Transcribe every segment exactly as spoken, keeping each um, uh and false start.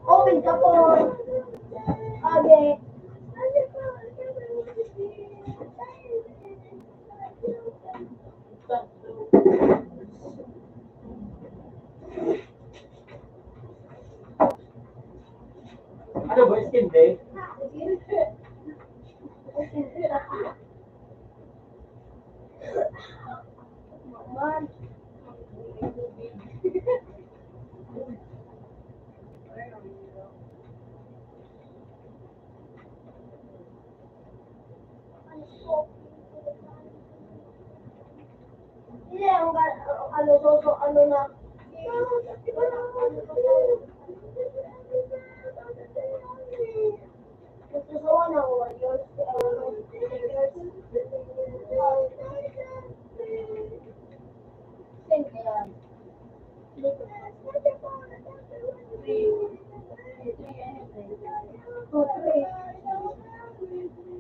Open ka po. Ate. Ano ba, skin day? Hindi, ang ga-, ano, soso, ano na. Gusto ko ng Oreos, ano, Snickers. Same kaya. Three. Three, ano, three. Oh, three.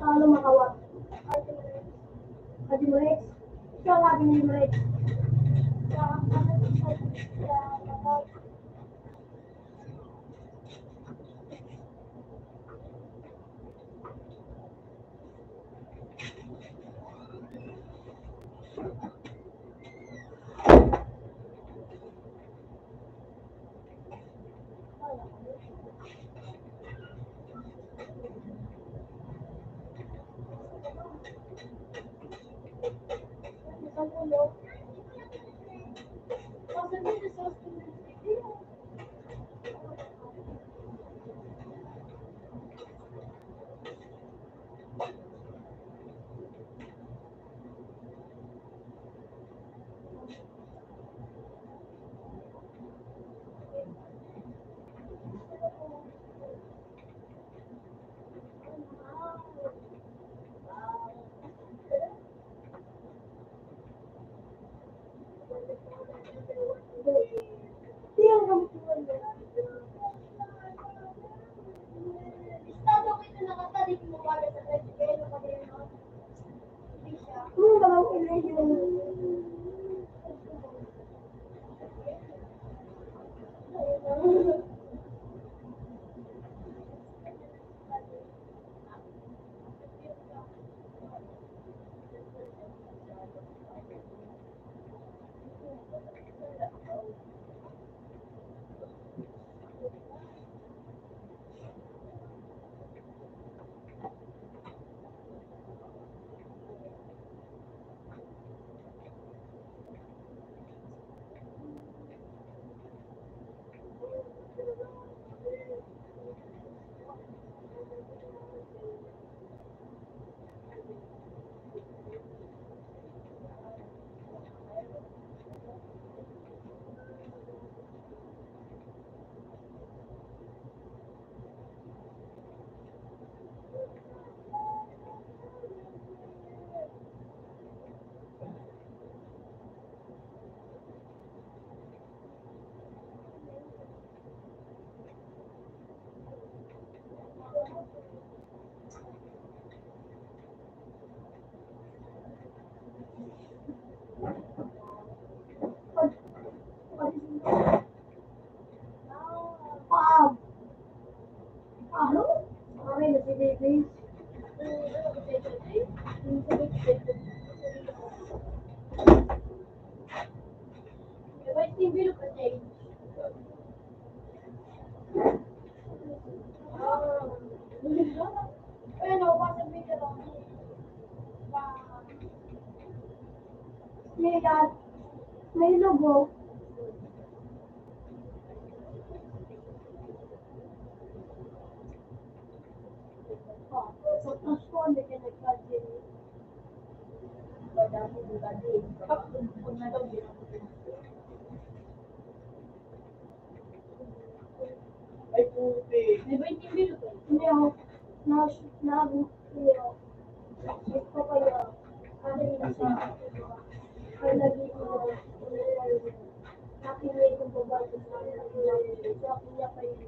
Paano makawat? Adi mo, Rex. Ikaw, sabi ni Rex. Kaya, may lugo. Sa transpon, may nagkadiri. Madami, madami. Ay, puti. Hindi, oh. Nas-, nabot ko yun. Ito pa yun. Ano yung isa? Ay, naging, ano, akin na itong babae ko sa akin. Sa akin niya pa yun.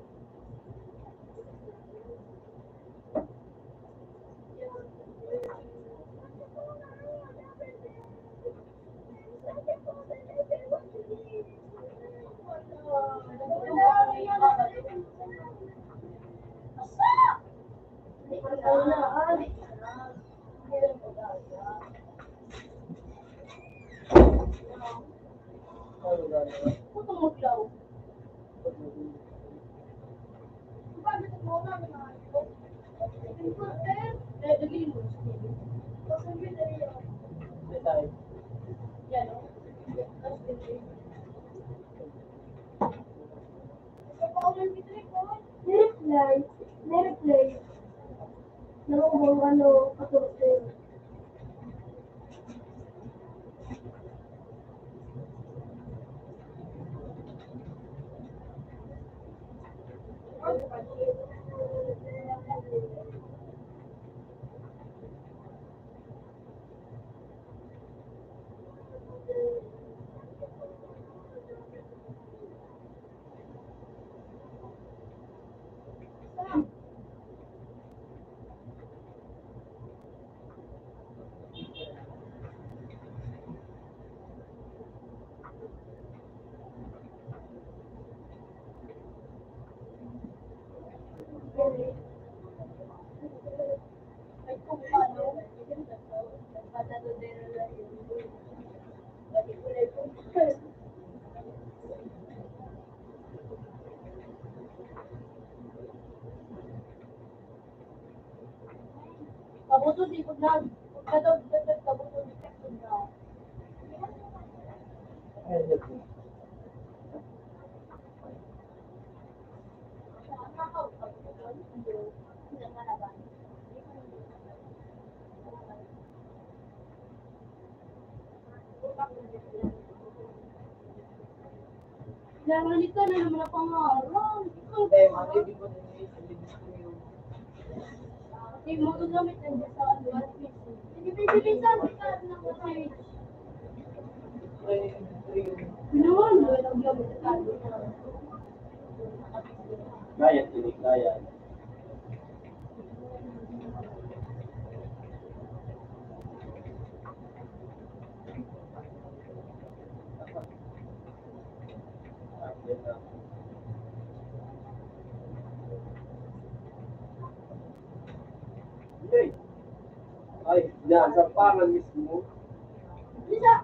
Ni-reply, ni-reply. Nangungong ano, katorse. Kabuto, di ko na. Kada, kada, kabuto, di ko na. Nanganito na naman ang pangalan. Hindi, mati, di ko na yung sabi ko yung Hindi mo gagamit ang sa ano. Hindi, hindi, hindi, sabi ka ng message. Ginawa mo, walang gamit. Kaya, hindi kaya. Ay, yan, sa pangan mismo. Isa.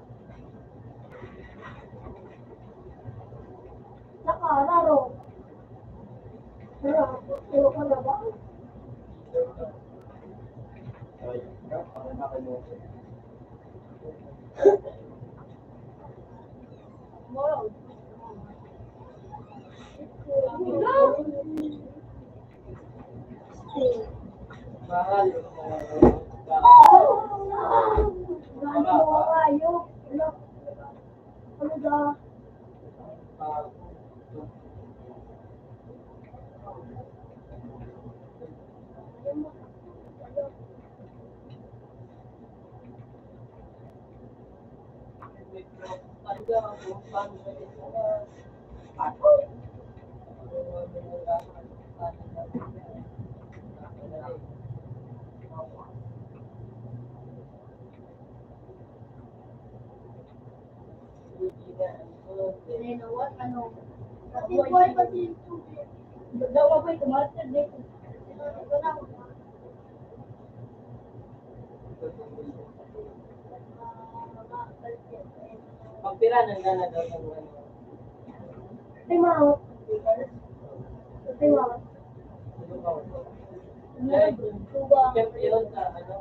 Nakararo. Pero, pero ka na ba? Ay, ka, parang ako mo. Wow. Mahal. Mahal. Ano ba? Ano? Kasi buhay pa si YouTube. Daw ako ito, master dito. Ito na ako. Pagpira nang dana daw ng ano? Timaot. Timaot. Champion sa ano?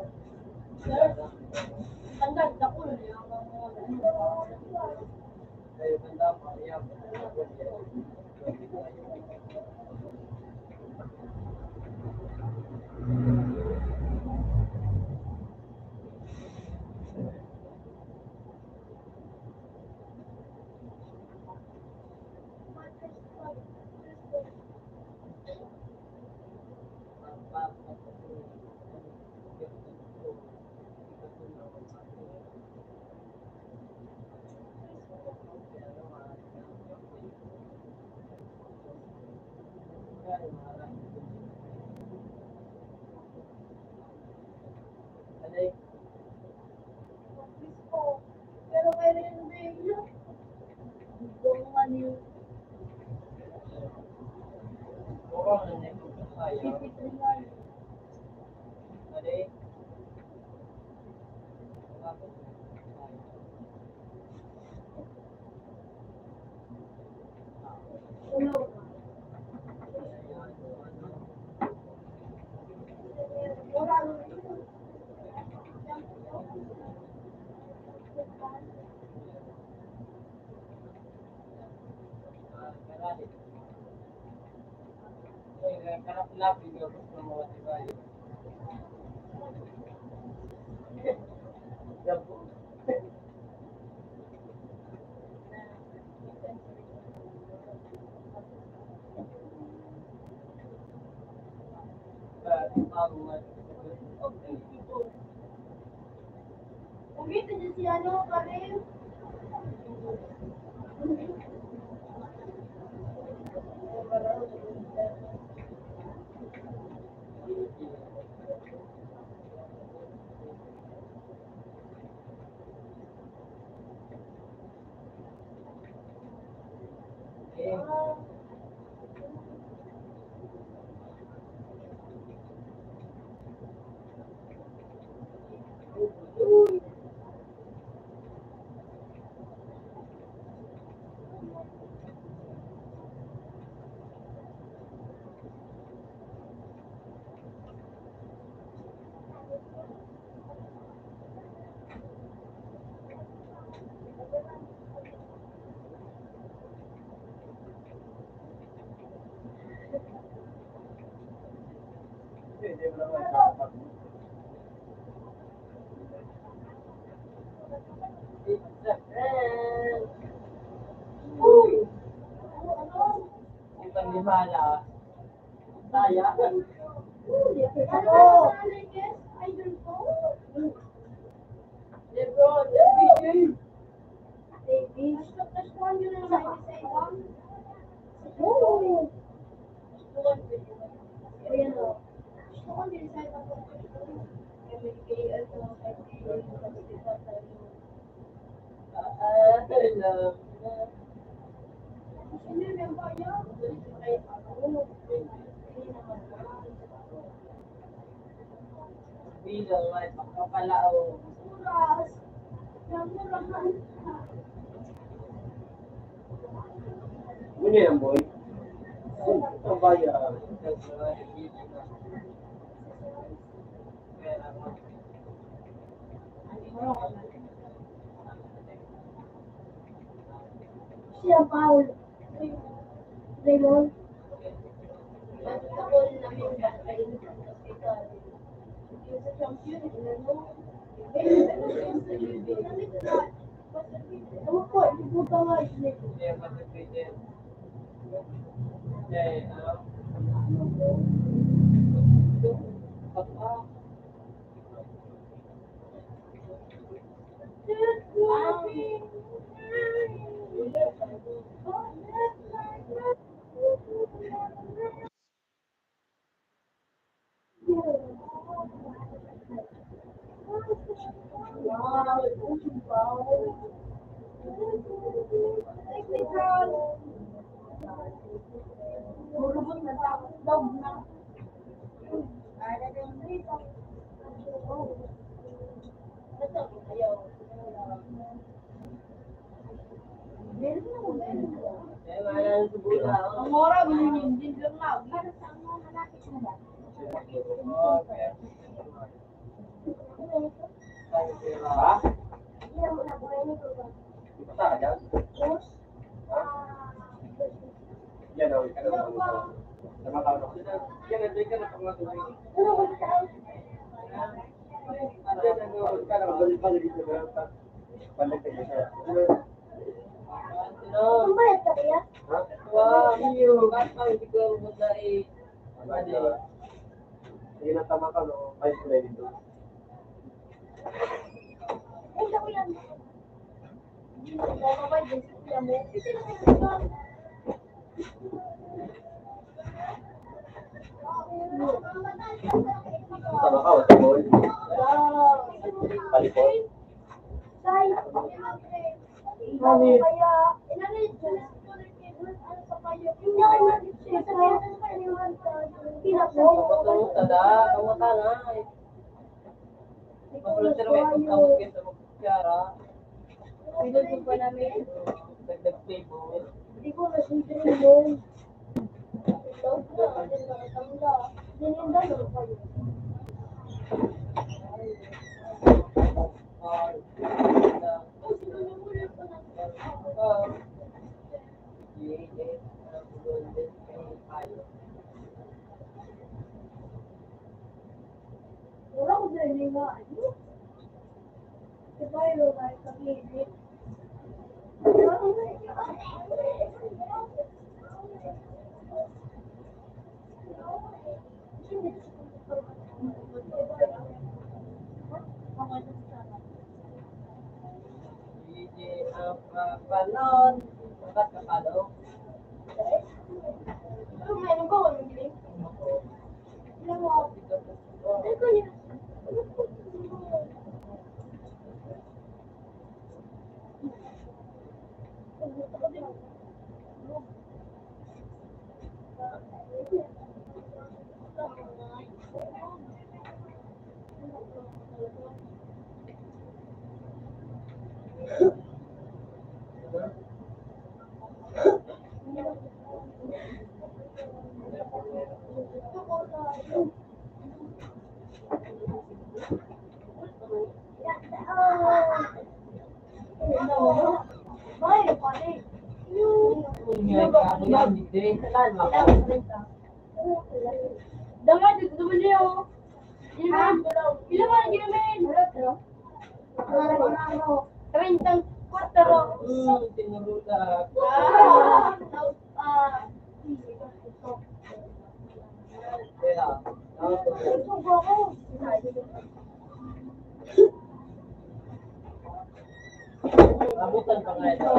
Bilang ay pagkapalao. Ano yan, boy? Ang bayan. Siya, Paul. Raymond. Ano po, ibubuta nga yun eh. Ha? Basta ka dyan? Ha? Yan, oh, ikaw na. Sa mga tao na. Yan, enjoy ka na pag mga tubig. Yan, ano, ikaw na, balik-balik dito, balik-balik dito. Ano? Ha? Wow, iyo. Bakit hindi ko ang magdai? Ano? Sige na, tama ka, no? Ay, play dito. Tama ka, o, tungol. Palipot. Tada, kamata nga, eh. Mas pero ipagkamot ka sa magkutsara. Pinagod pa namin. Dagdag flavor. Hindi ko na sinunod. Ito na, ano na, ito na. Ganyan na lang kayo. Ah, ah, Wala ko dyan yung mga ano. Diba yung mga pag-ibig? Sige, ah, pa-, panon, bakat ka palo. Pero may ano ba, walang drink? Alam mo, Dapat dito naman niyo. Ilan ba ang ginamin? Treinta y cuatro. Hmm, tinuro ka. Ah, ah. Kaya, ah, abutan pa nga ito.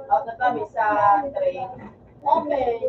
Out na kami sa train. Open.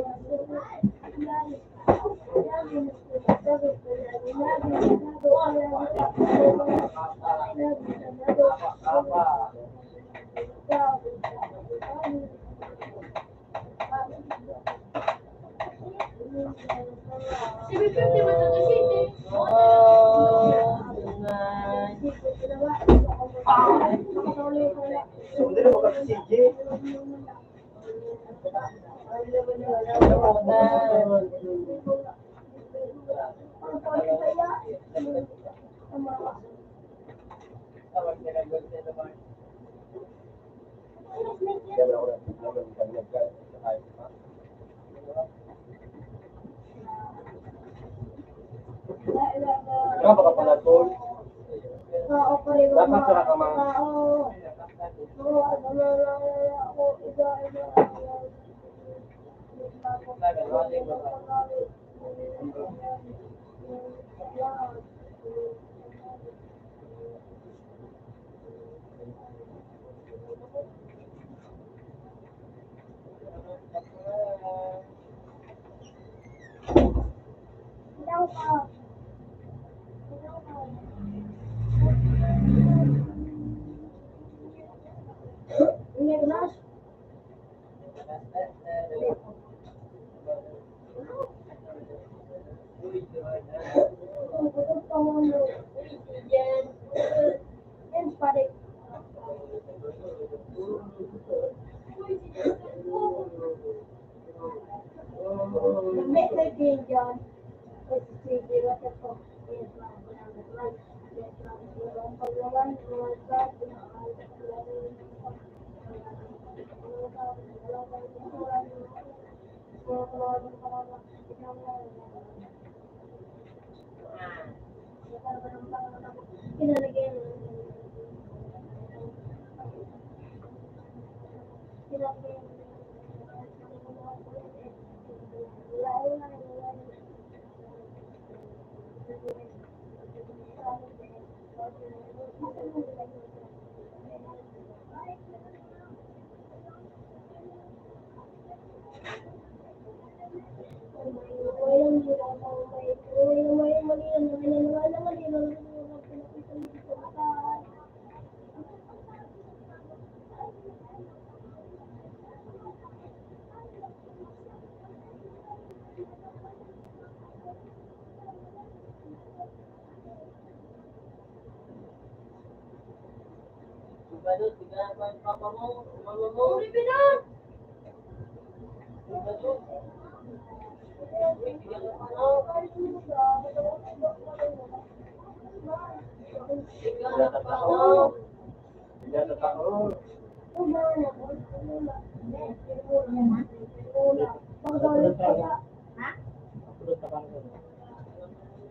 Ikaw, baka pala, tol. Dapat sila ka, ma'am.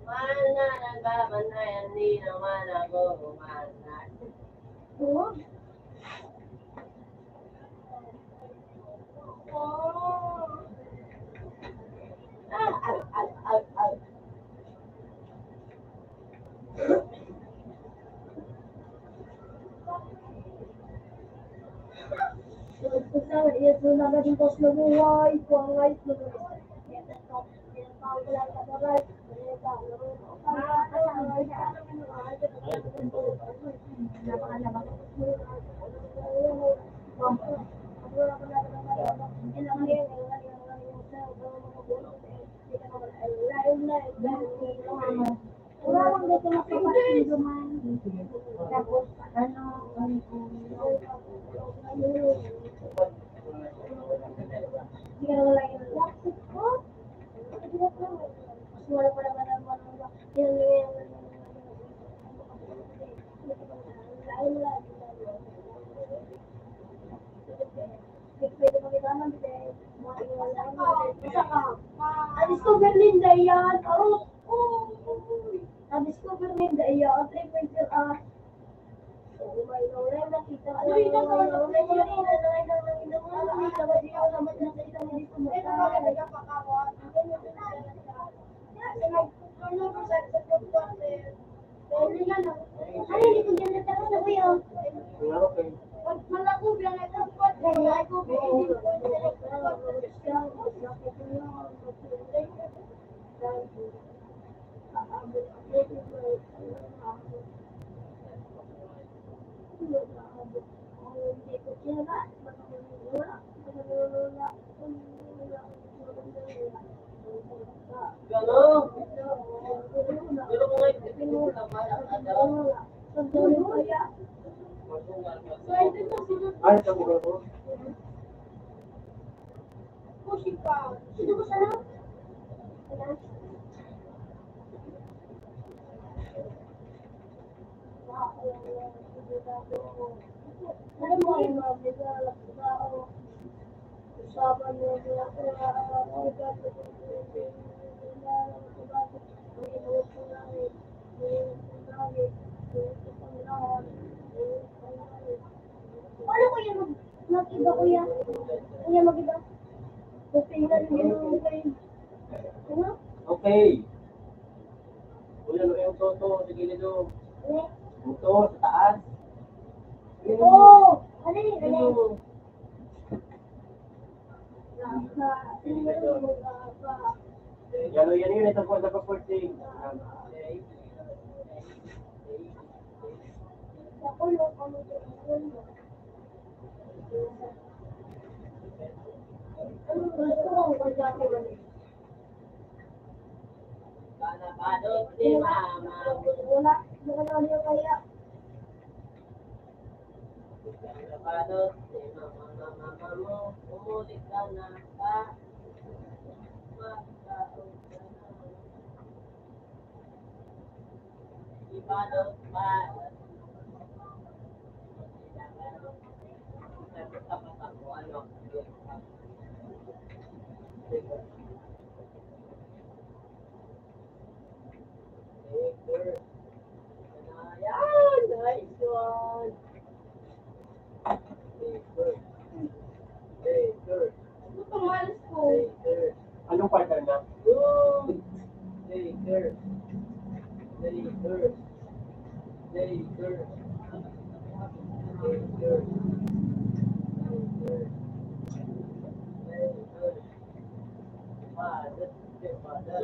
Mana nagbabantayan, di naman ako umasa. Sa discover ninda iyan, aro, uy. Sa discover ninda iyan, three point zero, ah. Ay, sa buhay ko. Paano, kuya, mag-, mag-iba, kuya? Kuya, mag-iba? Okay na rin yun, okay. Ano? Okay. Kuya, ano yung toto? Sige, Lino. Ano? Toto, sa taas. Oo! Ano yun? Ano yun? Yan, yan, yan, ito po, ito po, fourteen. Wala, wala kaya. Paano si mama, mama mo? Umulit ka na pa. Magkaon ka na. Ayan, nice one. Very good. Very good. Ano pangalan ko? Very good. Anong partner na? Good. Very good. Very good. Very good. Very good. Very good. Very good. Father, father.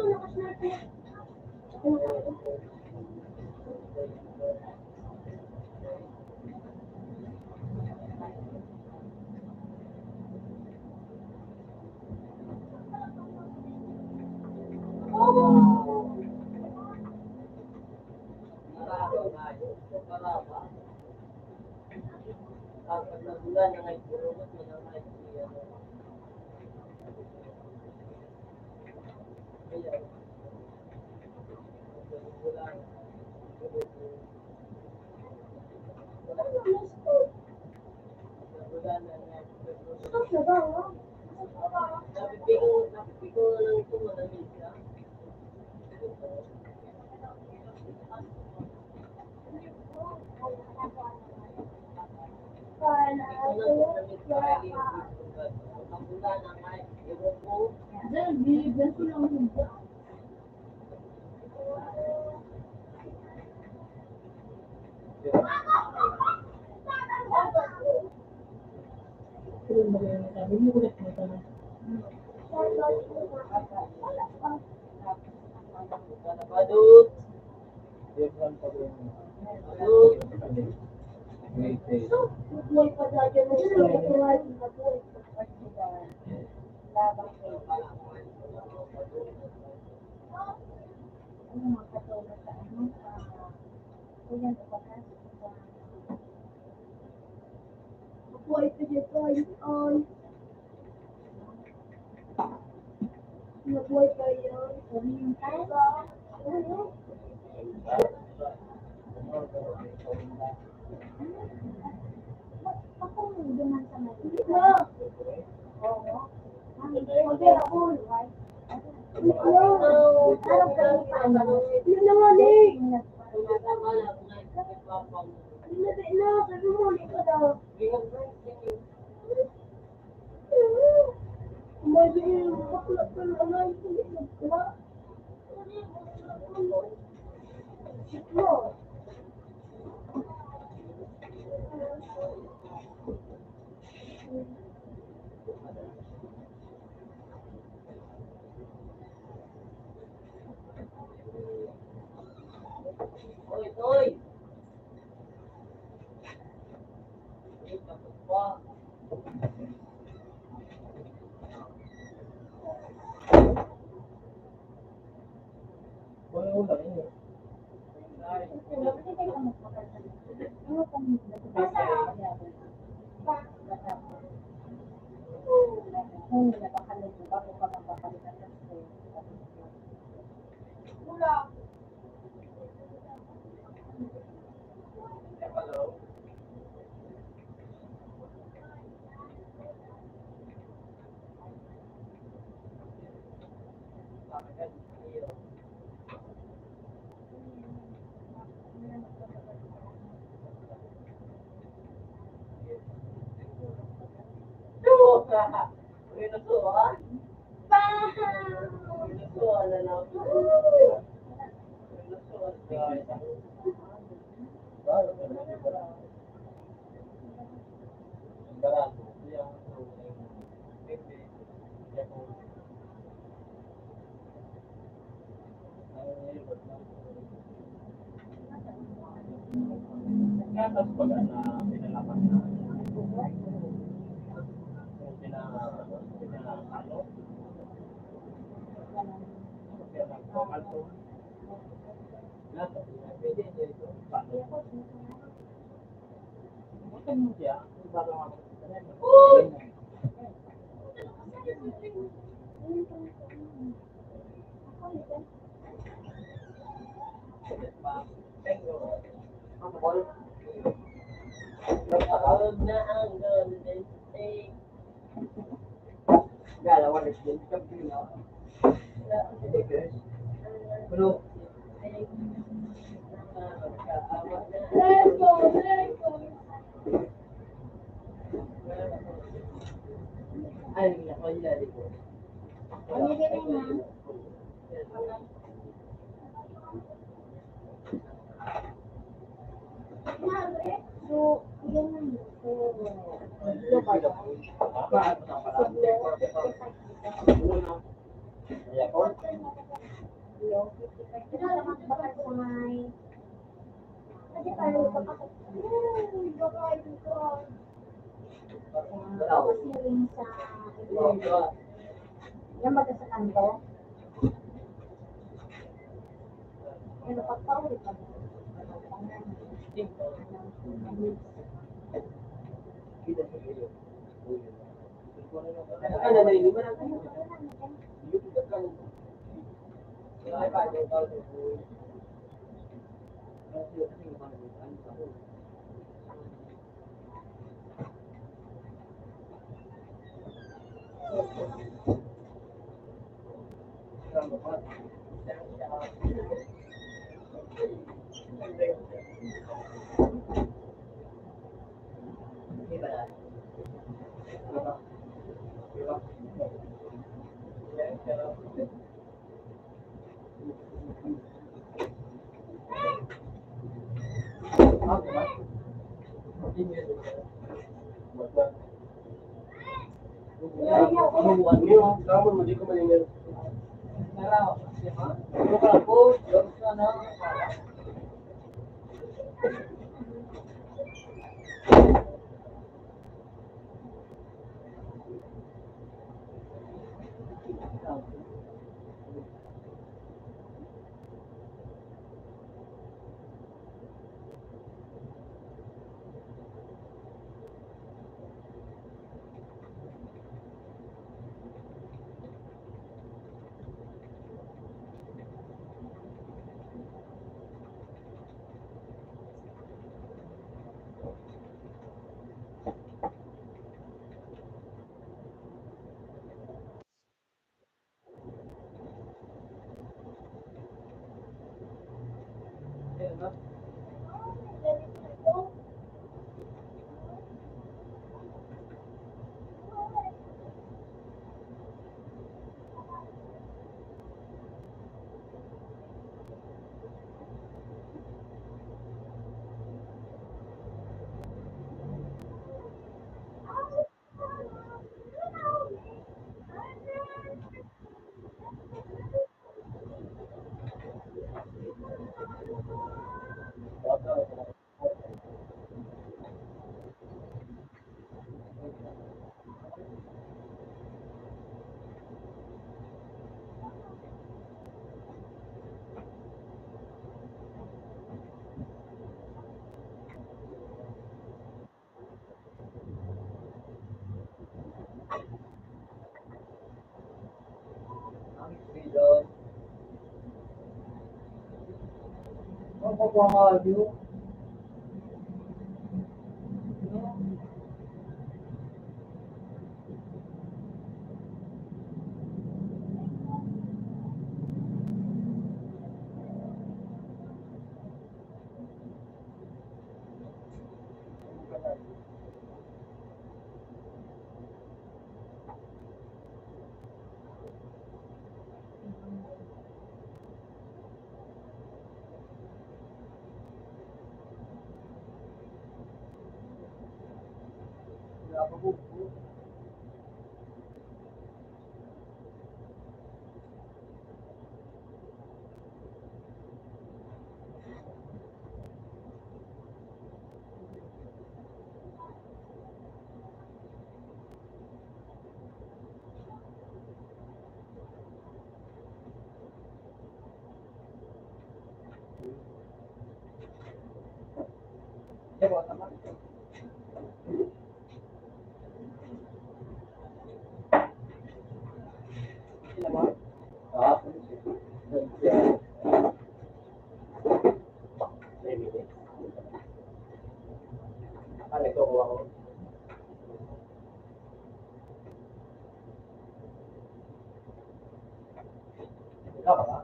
Badut. Badut. Mabuhay pa dyan, oy, oy. Mabuhay pa yun. Ako, duman sa Manila. Oo. Ang, ang, Oy, oy. So, yun ang gusto. Global. So, global. Hello, fifty-five. Ito naman, baka sa may, kasi parang baka, hmm, baka ito. Tapos yung sa, yan baga sa kanto. Pero pagpauli pa. Ito, kuha ko. Ikaw ba?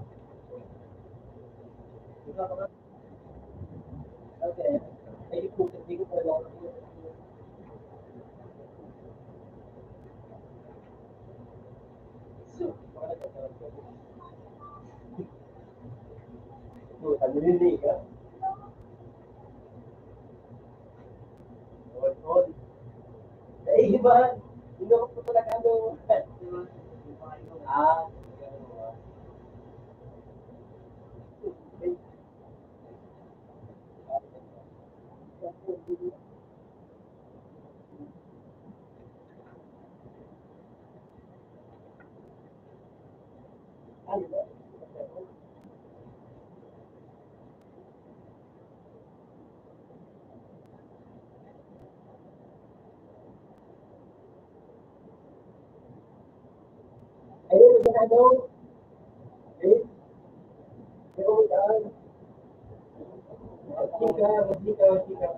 Ikaw ba? Okay. Ay, di ko, di ko pa lang. So, ano yun eh, ha? Hon, hon. Naiiba. Hindi ko po talaga ano. Ah, Ayun, ginagawa. Eh? Ayun, ah. Chika, chika, chika.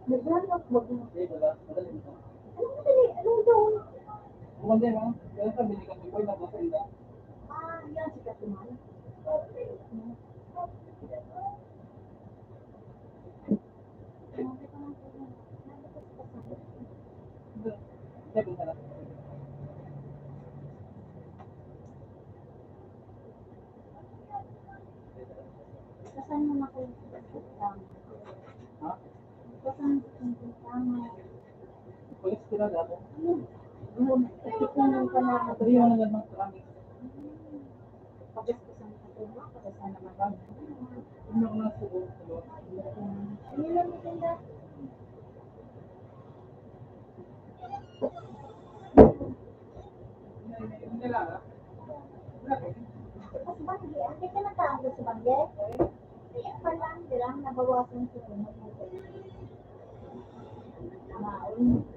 Naghanap, wag na. Ano madali? Anong daw? Kumanda, ha? Kaya sabi ni Kati Boy, nabasa nila. Ah, yan, si Kati Boy. Sabi ka na. Saan mo na kayo? Ha? Pag-eskwela dati. Hindi mo nagmamag-, promise. Pag-eskwela sa mga pag-eskwela naman. Hindi ako nasuko. Hindi lang maganda. Hindi lang, ah. Sa banggi, hindi ka nagkaagos sa banggi? Kaya pa lang, kailangan nabawasan siguro ng tubig. Maon.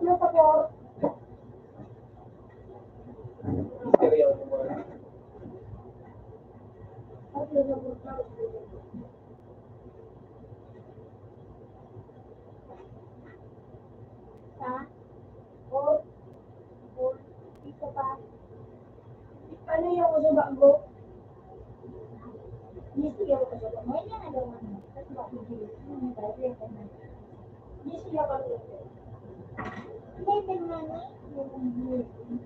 Sa? O, o, isa pa. Paano yung uso bago? Hindi siya ako sa kamay niya, nagawa niya. Tapos bakit hindi? Hindi siya ako sa kamay. Hindi, hindi, hindi.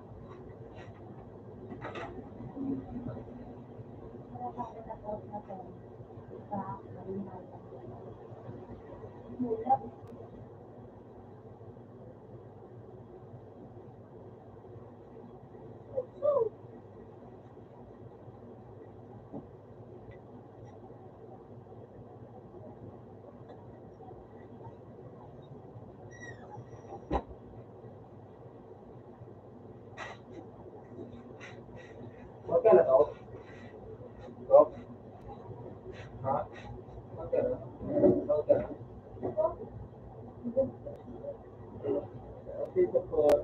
Okay na to? Ito? Ha? Okay na? Okay na? Okay, doktor.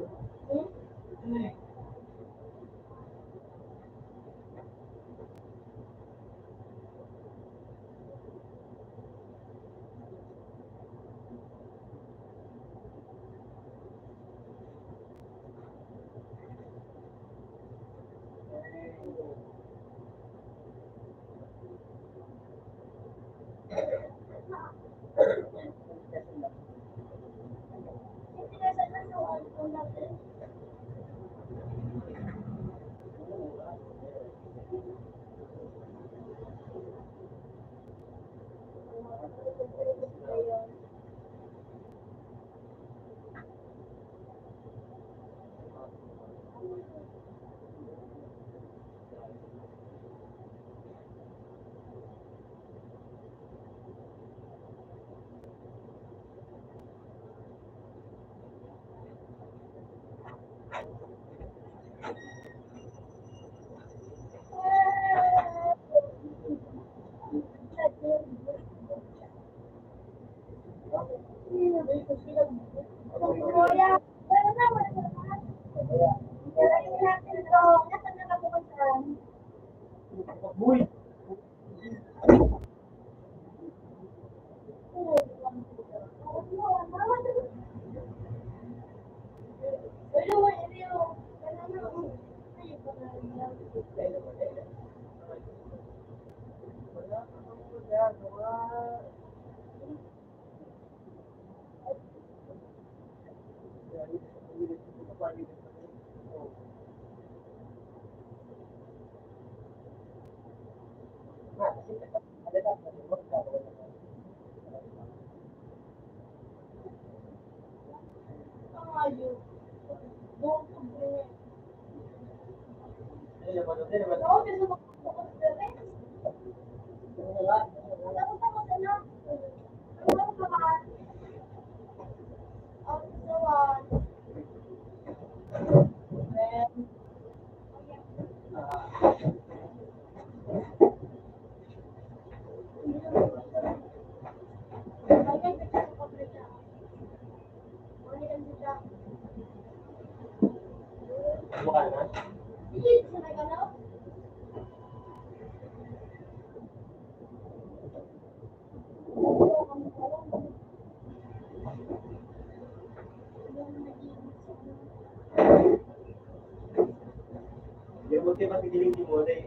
Yung buti pa si Kiling Timon eh.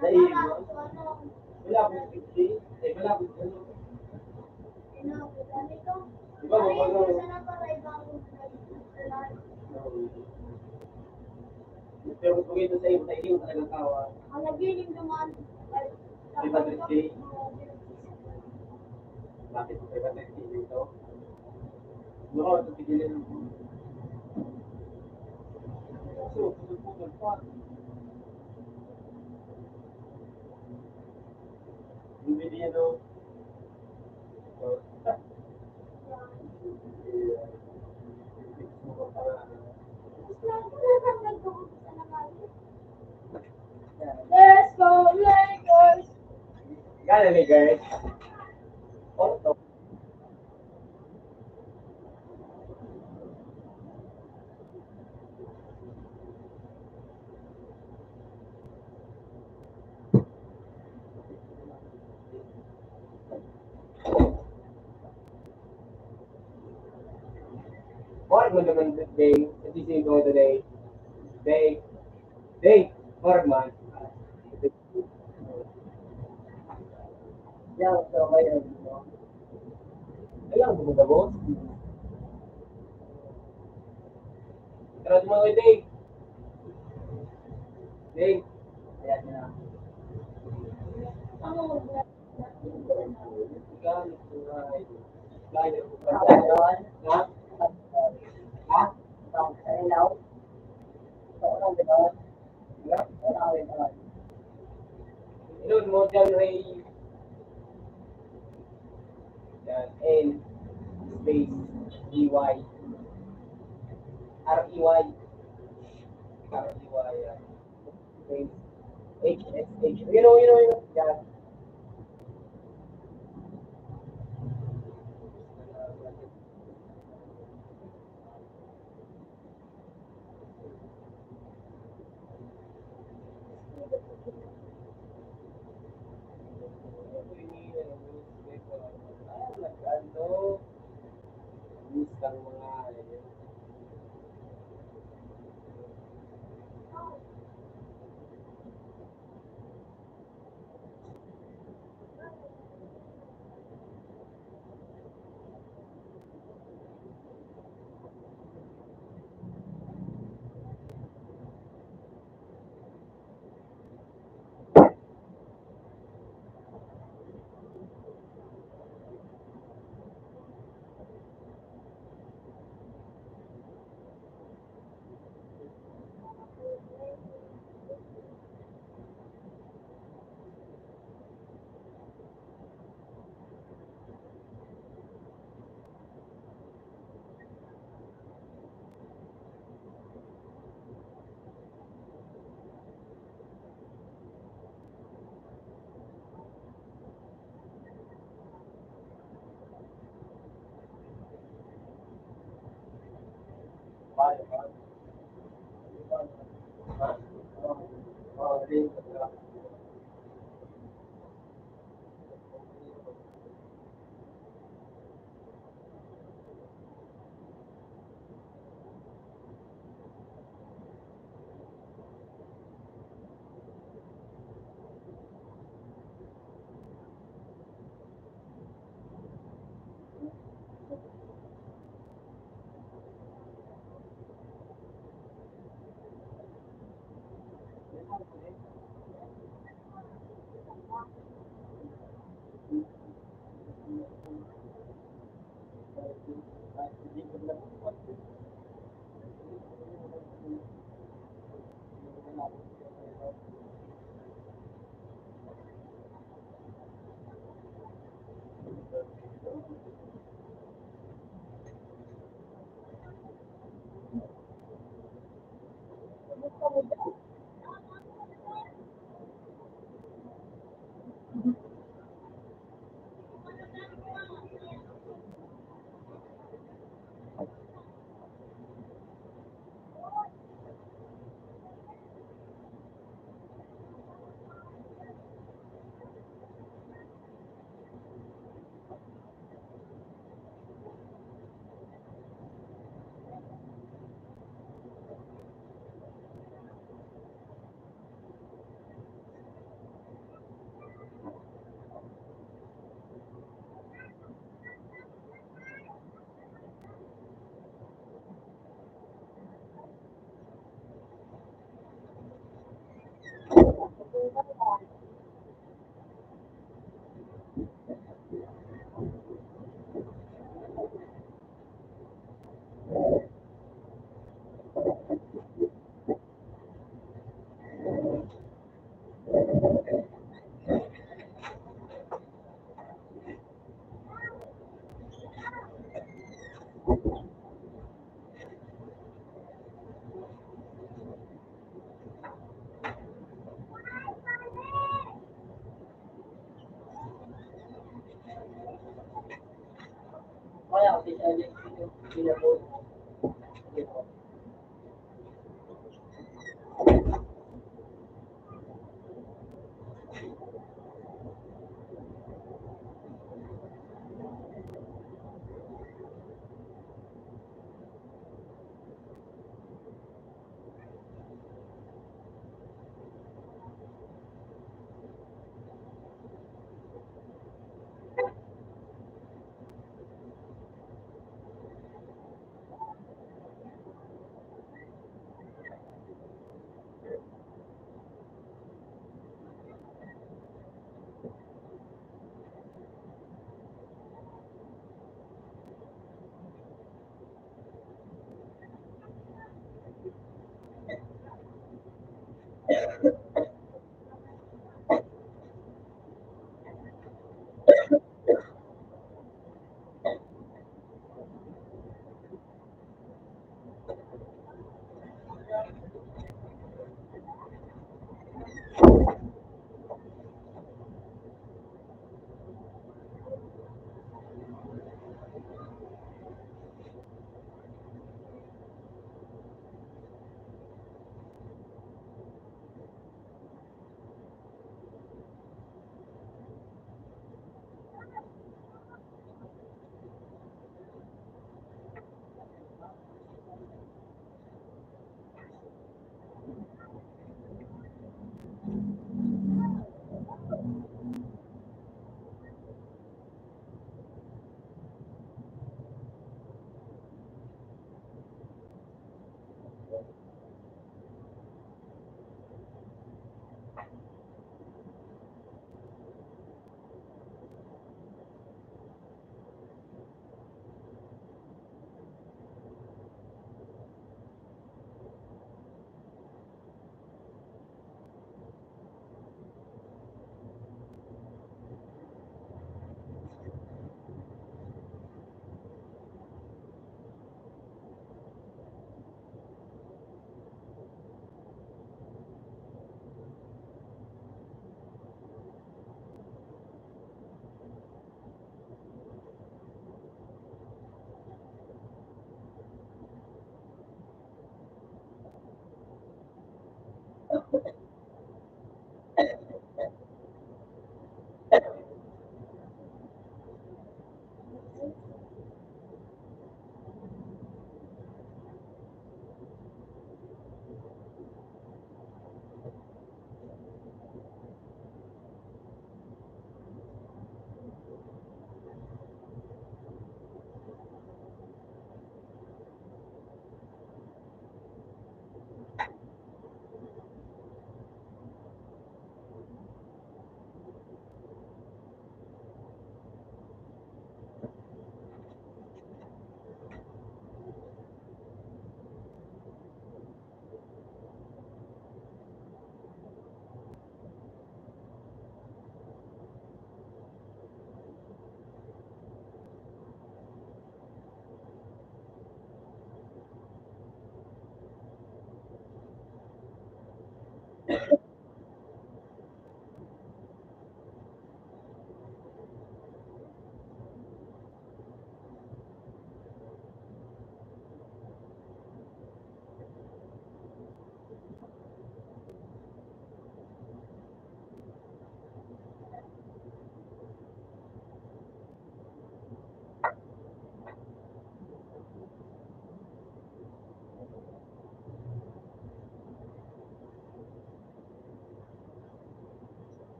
Naiiwan. Wala akong sixty. Eh, wala akong ano. Di ba, mapag- Pero kung ito sa iyo, sa iyo talagang tawa. Ang nagiging naman, Five hundred K. Bakit five hundred K dito? No, ito tigilin. So, putol-putol pa. Yung video, no? So, Let's go, Lakers! Gana, Lakers. Porto. naman today, sa G C ko today, Dave, Dave Borgman. Yan, so, ngayon, no? Ayan, bumagabos. Tara, dumawa kay Dave. Dave. Ayan na. Hello, modern ray. Yan, N space E Y. R E Y. R E Y, yan. Space H S H. You know, you know, you know. Yan.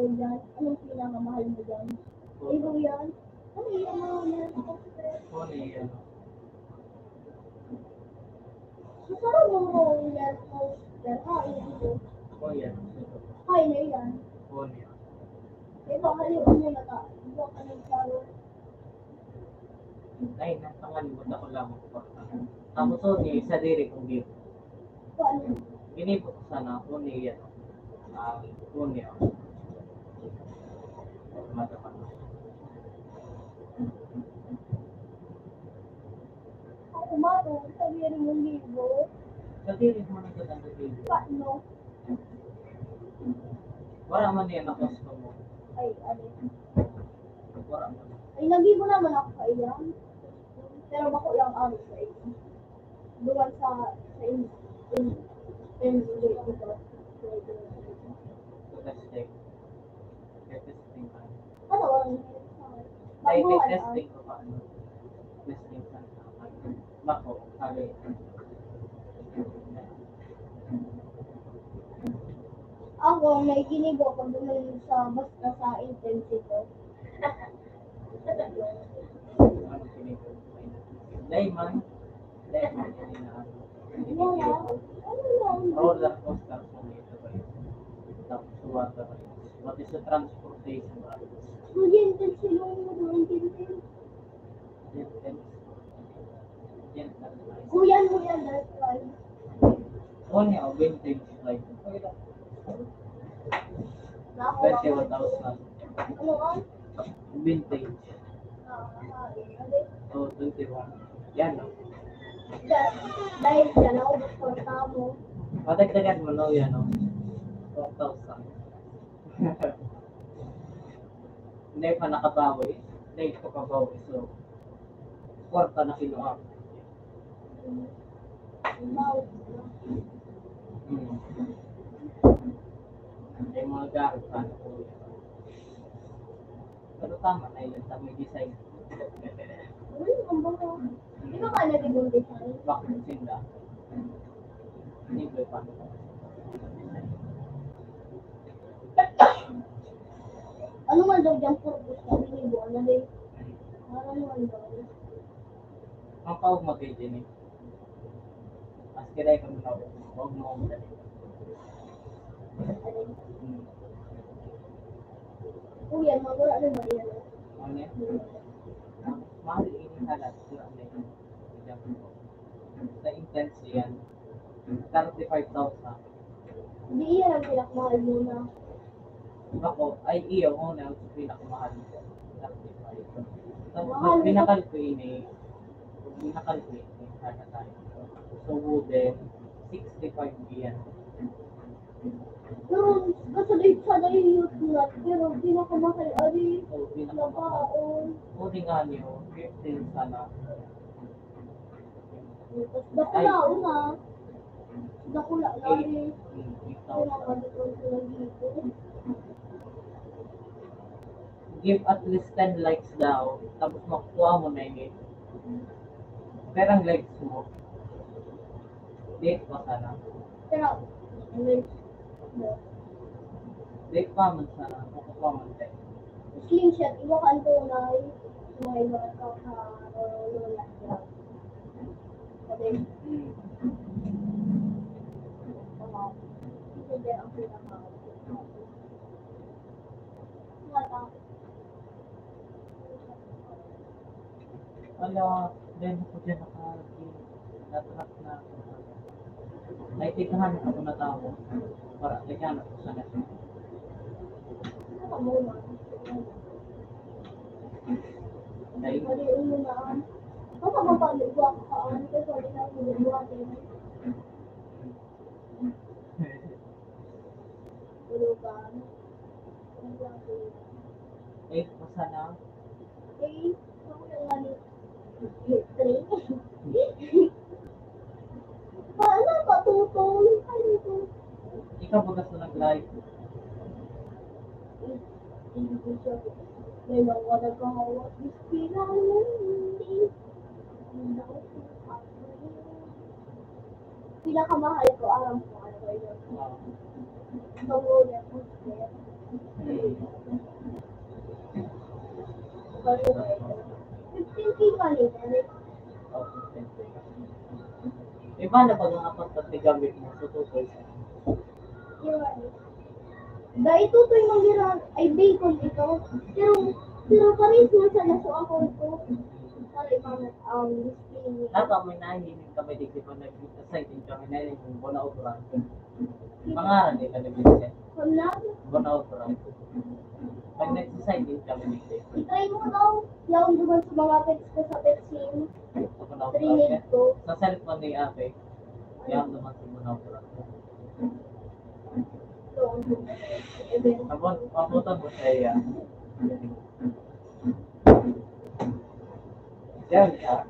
Yan, anong pinakamahal mo dyan? Ibo yan. Ano yan? Ano yan? Kung ano yan. Masarap mo mo yan. Yan, ha, ibo. Kung yan. Hay na yan. Kung yan. Iba ka yung ano na ka. Iba ka ng saro. Ay, natangan mo na ko lang. Tapos so, ni isa diri kung di. Paano? Ginibo ko sana kung ni yan. Ah, kung yan. Matapat. Ako maro, sabi rin yung libo. Sa diri mo na sa diri. Paano? Wala man yan ako sa mo. Ay, ano? Wala man. Ay, nagibo naman ako sa iyan. Pero bako lang ako sa iyan. Duwan sa, sa in, in, in, in, So, testing. Testing ka. Ano ang Ay, Baguhan, testing ko pa. Ano? Testing ka. Bako, sabi. Ako, may ginibo ko dun sa basta sa internship ko. Ano, kinikilig? Layman. Layman, yun yung ano. Wala. Ano lang? Roller coaster sa may ito ba yun? Tapos, what, what is the transportation? Student din sila yung mga internship. Yan, yan. Yan, yan. Kuya mo yan, that's why. Kung niya, vintage like. Nako, Twenty-one thousand. Ano ka? Vintage. Ah, ah, eh, ano? Oh, twenty-one. Yan, no? Da- Dahil dyan ako, gusto ko mo. Patagdagan mo, no? Yan, no? Four thousand. Hindi pa nakabawi. Hindi pa kabawi. So, kwarta na kinuha. Wow. Hmm. Yung mga gamit, paano po yun? Pero tama na yun, tama yung design. Uy, ang bango. Di ba ka na di mong design? Bakit sinda? Hindi ko pa. Ano man daw dyan, purpose ka, binibuan na rin. Parang naman daw. Ang tawag mo kay Jenny? Mas kilay ka muna. Huwag mo akong dali. Hmm. Kuya, magura na ba yan? Ano yan? Mahal ini halat. Sa intense yan. Thirty-five thousand. Hindi yan ang pinakamahal muna. Ako, ay iyo, una, ang pinakamahal. Thirty-five. Tapos, Mahal. Pag binakal ko ini, pag binakal ko ini, halat tayo. So, wooden, sixty-five yan. Pero, basta dahil sa dahil youth na, pero pinakamahal, ari, So, pinakamahal. napaon. Pwede nga niyo, fifteen sana. Tapos dakulaon na. Dakula na rin. Hmm, eight Kaya thousand. pwede ko silang dito. Give at least ten likes daw. Tapos makukuha mo na yun. Perang likes mo. Date pa sana. Pero, ano, Date pa man sana. Makukuha mo na yun. Screenshot, iba kan tunay. May mga ka, ka, lola. Sabi, Hmm. mga, hindi ang pinaka. Mga tao. Ala, dahil ko dyan naka-, natarak na ako. Naitikahan ako na tao. Para, tikahan ako sa nasa. Dahil, Pwede umunaan. Baka mapaligo ako sa ano, kasi pwede na ako bubuhatin. Tulugan. eh, basta na, Okay. Ako yung ano. Three. Paano pa tutol? Ano to? Ikaw ba gusto nag-live? Hindi ko siya. May mga nagkahawak. Hindi na hindi. Pinakamahal ko, alam ko ano ba yun. Ah, Ang una, Fifteen K pa rin. Iba na pag ang apat na tigamit mo, tutukoy sa Dai tutoy mangiran ay bacon ito. Pero, pero pares man sana so ako ito. Para imangat ang listing niya. Dapat may nahihiling ka, may digdi pa nag-decide din kami na yung bona obra. Pangaran di ka nag-decide. Wala. Bona obra. Pag nag-decide din kami ni Chris. I-try mo daw. Yaon duman sa mga pets ko sa pet sim. Bona obra. Rinig ko. Sa cellphone ni ate. Yaon duman sa bona obra. Abot, abutan mo siya, iya. Yan, ah.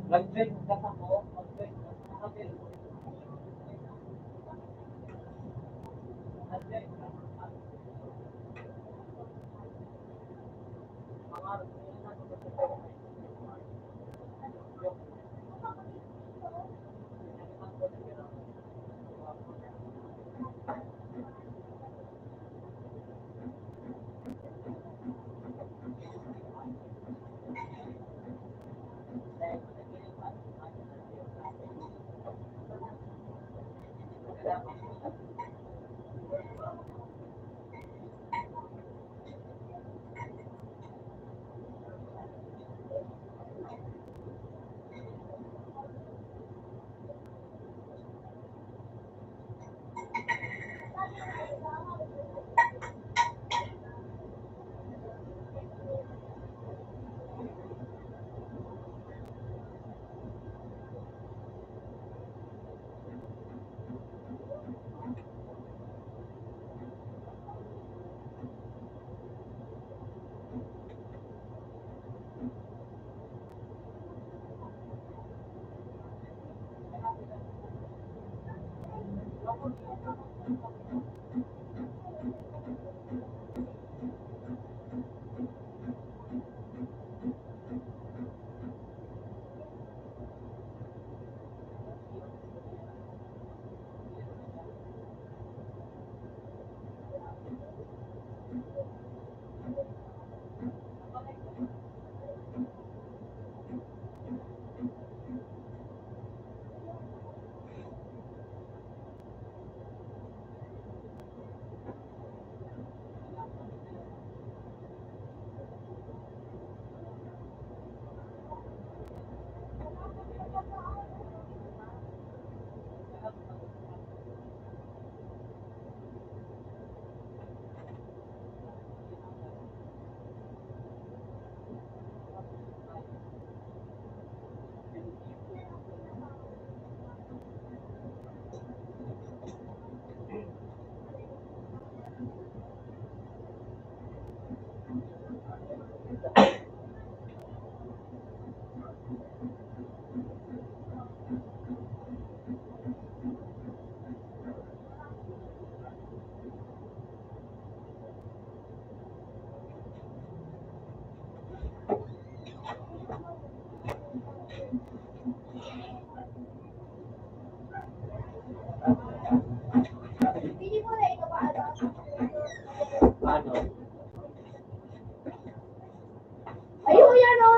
Mag-join ka sa ko, mag-join ka sa mga available. Mag-join ka.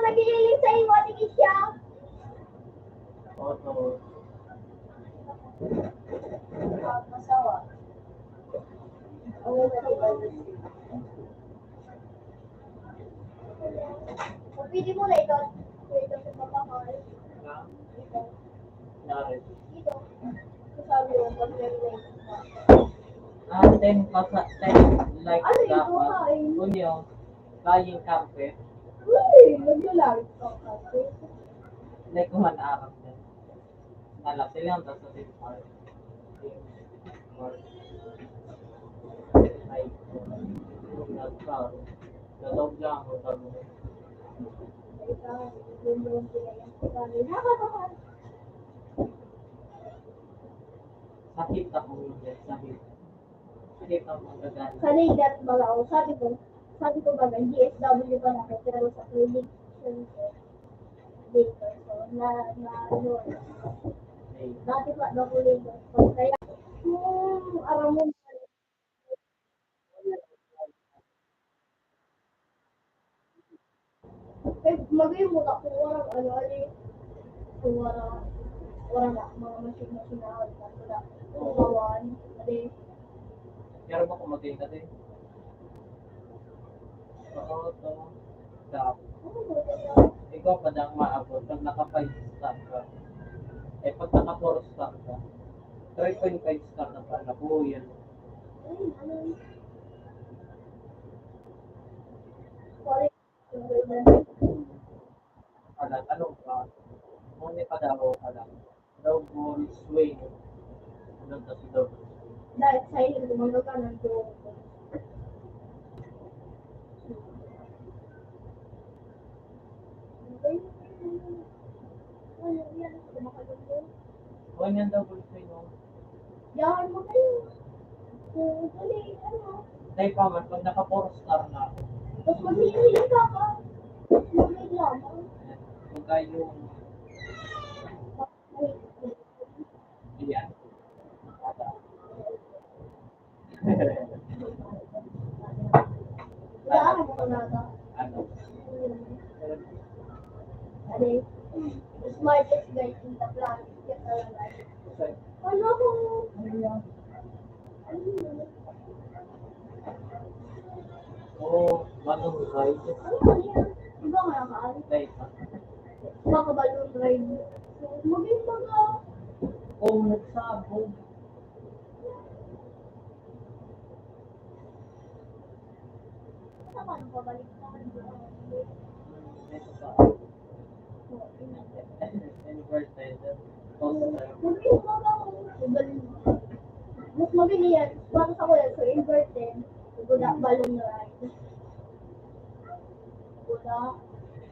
Nagililing sa imo, tingin siya. Oto. Masawa. Pwede mo na ito. Pwede sa pagkakahal. Ito. Nari. Ito. Sabi mo, pag may relationship. Ah, ten pa sa, ten likes. Ano ito, dapat. Kain? Kunyo, flying carpet. Uy, naglalait ka, carpet. Like, kuhan arap na. Nala, silang tas sa same part. Ay, nagka-, nalaw niya ako sa mga. Sakit ako, sakit. Sakit ako, magagalit. Sa ligat, bala, o, sabi ko, sabi ko, baga, G S W pa lang ako, pero sa prediction ko, later. So, na, na, ano, dati pa, bago later. Kaya, kung aram mo, eh, magayon mo na kung walang ano, ano eh, kung walang, walang mga machine-machine na, wala, wala, kung gawan, ano eh. Pero mo kung magayon ka din. Oo, to. Sa, ikaw pa na ang maabot pag naka five star ka. Eh, pag naka four star ka, three point five star na pa, nabuhay yan. Pala, ano ba? Ngunit pa daw pala. Double swing. Ano to si double swing? Dahil sa inyo, gumagana ng double. Ano yan? Kumakalungkot. Kuha niyan double swing, oh. Yan, magayon. Kung dali, ano? Tayo pa man, pag naka four star na. Tapos maghihili ka pa. Maghihili ka pa. Pagka yung Ayan. Wala akong pangata. Ano? Ano? Smartest guy in the planet. Yan talaga. Ano kung... Ano yan? Oo, balloon ride. Ano ba yan? Di ba nga, maan? Ride ba? Baka balloon ride. Maging mga... Oo, nagsabog. Sa paano pabalik? Inverted. Mas mabili yan. Bago sa kuya, so inverted. Guda, balloon ride. Guda.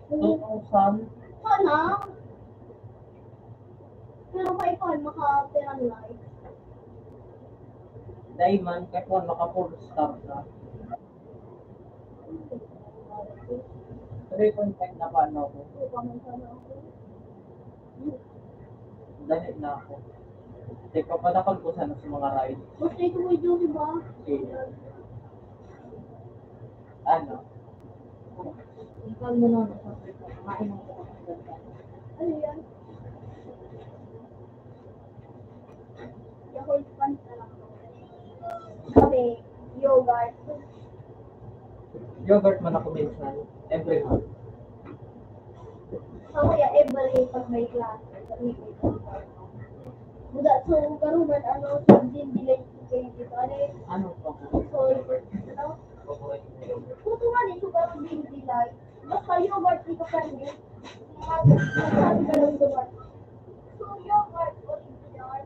Two thousand. Sana. Pero may pan, maka-perang life. Diamond, kaya po, maka-four star na. Three point five na ba, ano ko? Dali na ako. Teka, padakal ko sana sa mga ride. Gusto ito mo, di ba? Okay. Ano? Ikaw mo na, kumain ng... Ano yan? Yakult Pants na lang. Sabi, yogurt. Yogurt man ako minsan, every month. Ako ya, every pag may class, pag may class. Buda, so, karuman, ano, sa din delay kayo dito, ano eh? Ano pa po? So, ano? Kukuha niyo yogurt. Kukuha niyo, so, parang din delay. Basta yogurt, dito pa rin. Sabi ka lang yogurt. So, yogurt, original.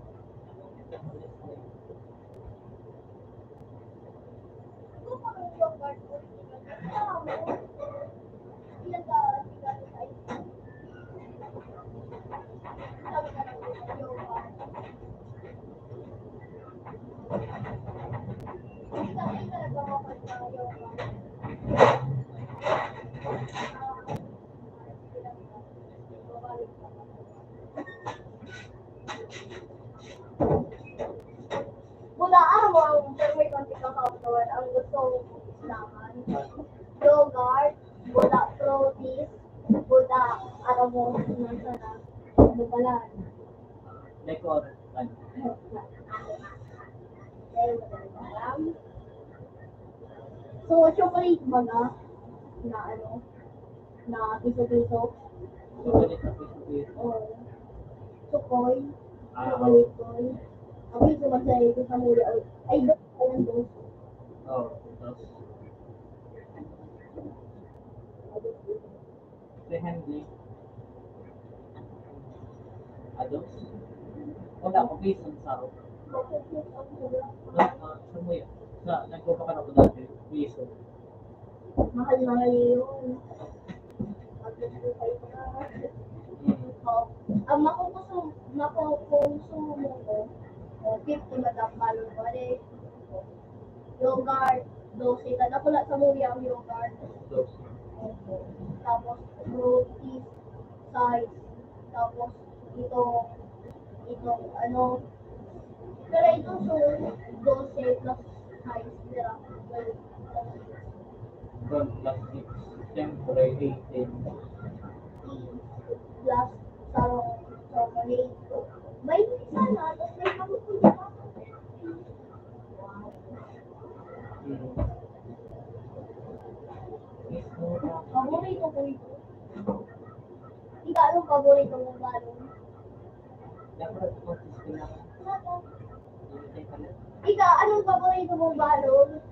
Wala, ah, ang, pero may konti kang kautawan. Ang gusto ko, islaman. Yogurt, wala, protis, good Araw mo na sana. Ano pala? Decor. Ano? So, chocolate ba na? Na ano? Na piso-piso? Chocolate na piso-piso. Oo. Chokoy. Ah, chocolate koy. Ang piso man sa ito sa mura. Ay, ay, doon. Oo, dos. Three hundred. Ados? Wala ko, piso sa ako. Wala ka, sa muya. Sa, nagpapakala ko dati, piso. Mahal-mahal yun. Pag nagpapay ka. Mm. Oh, ang makukusum-, makukonsumo ko, oh, fifty madam, balo, balik. Yogurt, dose. Kada pala sa muli ang yogurt. Dose. Opo. Tapos, fruity size. Tapos, itong, itong, ano, pero ito, so, dose plus size nila. Well, From plastic, siyempre, eighteen. Plus, sarong chocolate. May isa na, tapos may pagkukulit pa. Mm. Paborito ko ito. Ikaw, anong paborito mong balon? Dapat consistent ako. Ikaw, anong paborito mong balon?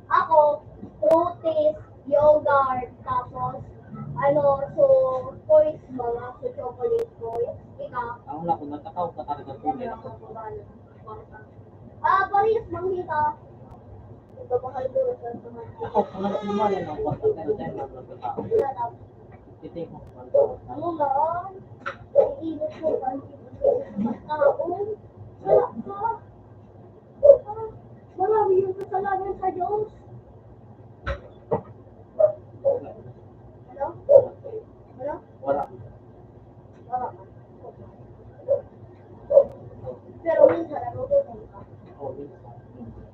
Ako, fruities, yogurt, tapos, ano, so, toys, mga so chocolate toys. Ikaw? Ako na, kung nagkakaw ka talaga, tunay na. Ah, parehas, manghita. Ito, mahal ko, ito, ito, mahal. Ako, kung nagsimula ng pagkakita, dahil lang nagkakaw. Wala lang. Ito yung pagkakita. Ano lang? Iinit ko, pansit. Pagkaon. Wala ka. Marami yung kasalanan sa Diyos. Ano? Ano? Wala. Wala. Pero minsan, nagugutom ka. Oo, minsan.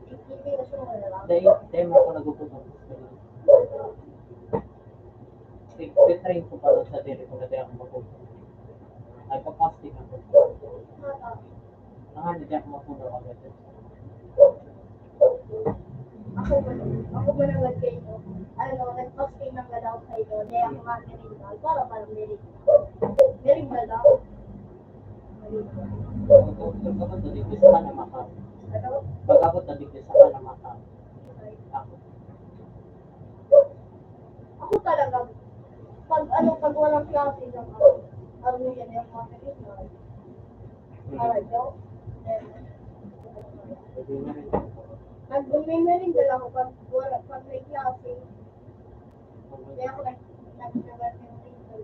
Hindi ko siya wala. Dahil, dahil mo ako nagugutom. Tig-, titrain ko pa lang sa diri ko na di ako magutom. Nagpa-fasting ako. Nangani di ako magutom agad. Ako ba, ako ba naman kayo? Ano, nag-fasting ng galaw kayo, di ako mag-merienda. Para, para merienda. Merienda daw. Pag-abot na digdi sa ka na maka. Ano? Pag-abot na digdi sa ka na maka. Ako. Ako talaga, pag ano, pag walang klase ng ano, ano yan, yung mga Pilipino. Para daw. Nagmimimerienda lang ako pag wala, pag may klase. Kaya ako nag-, nag-, nag-,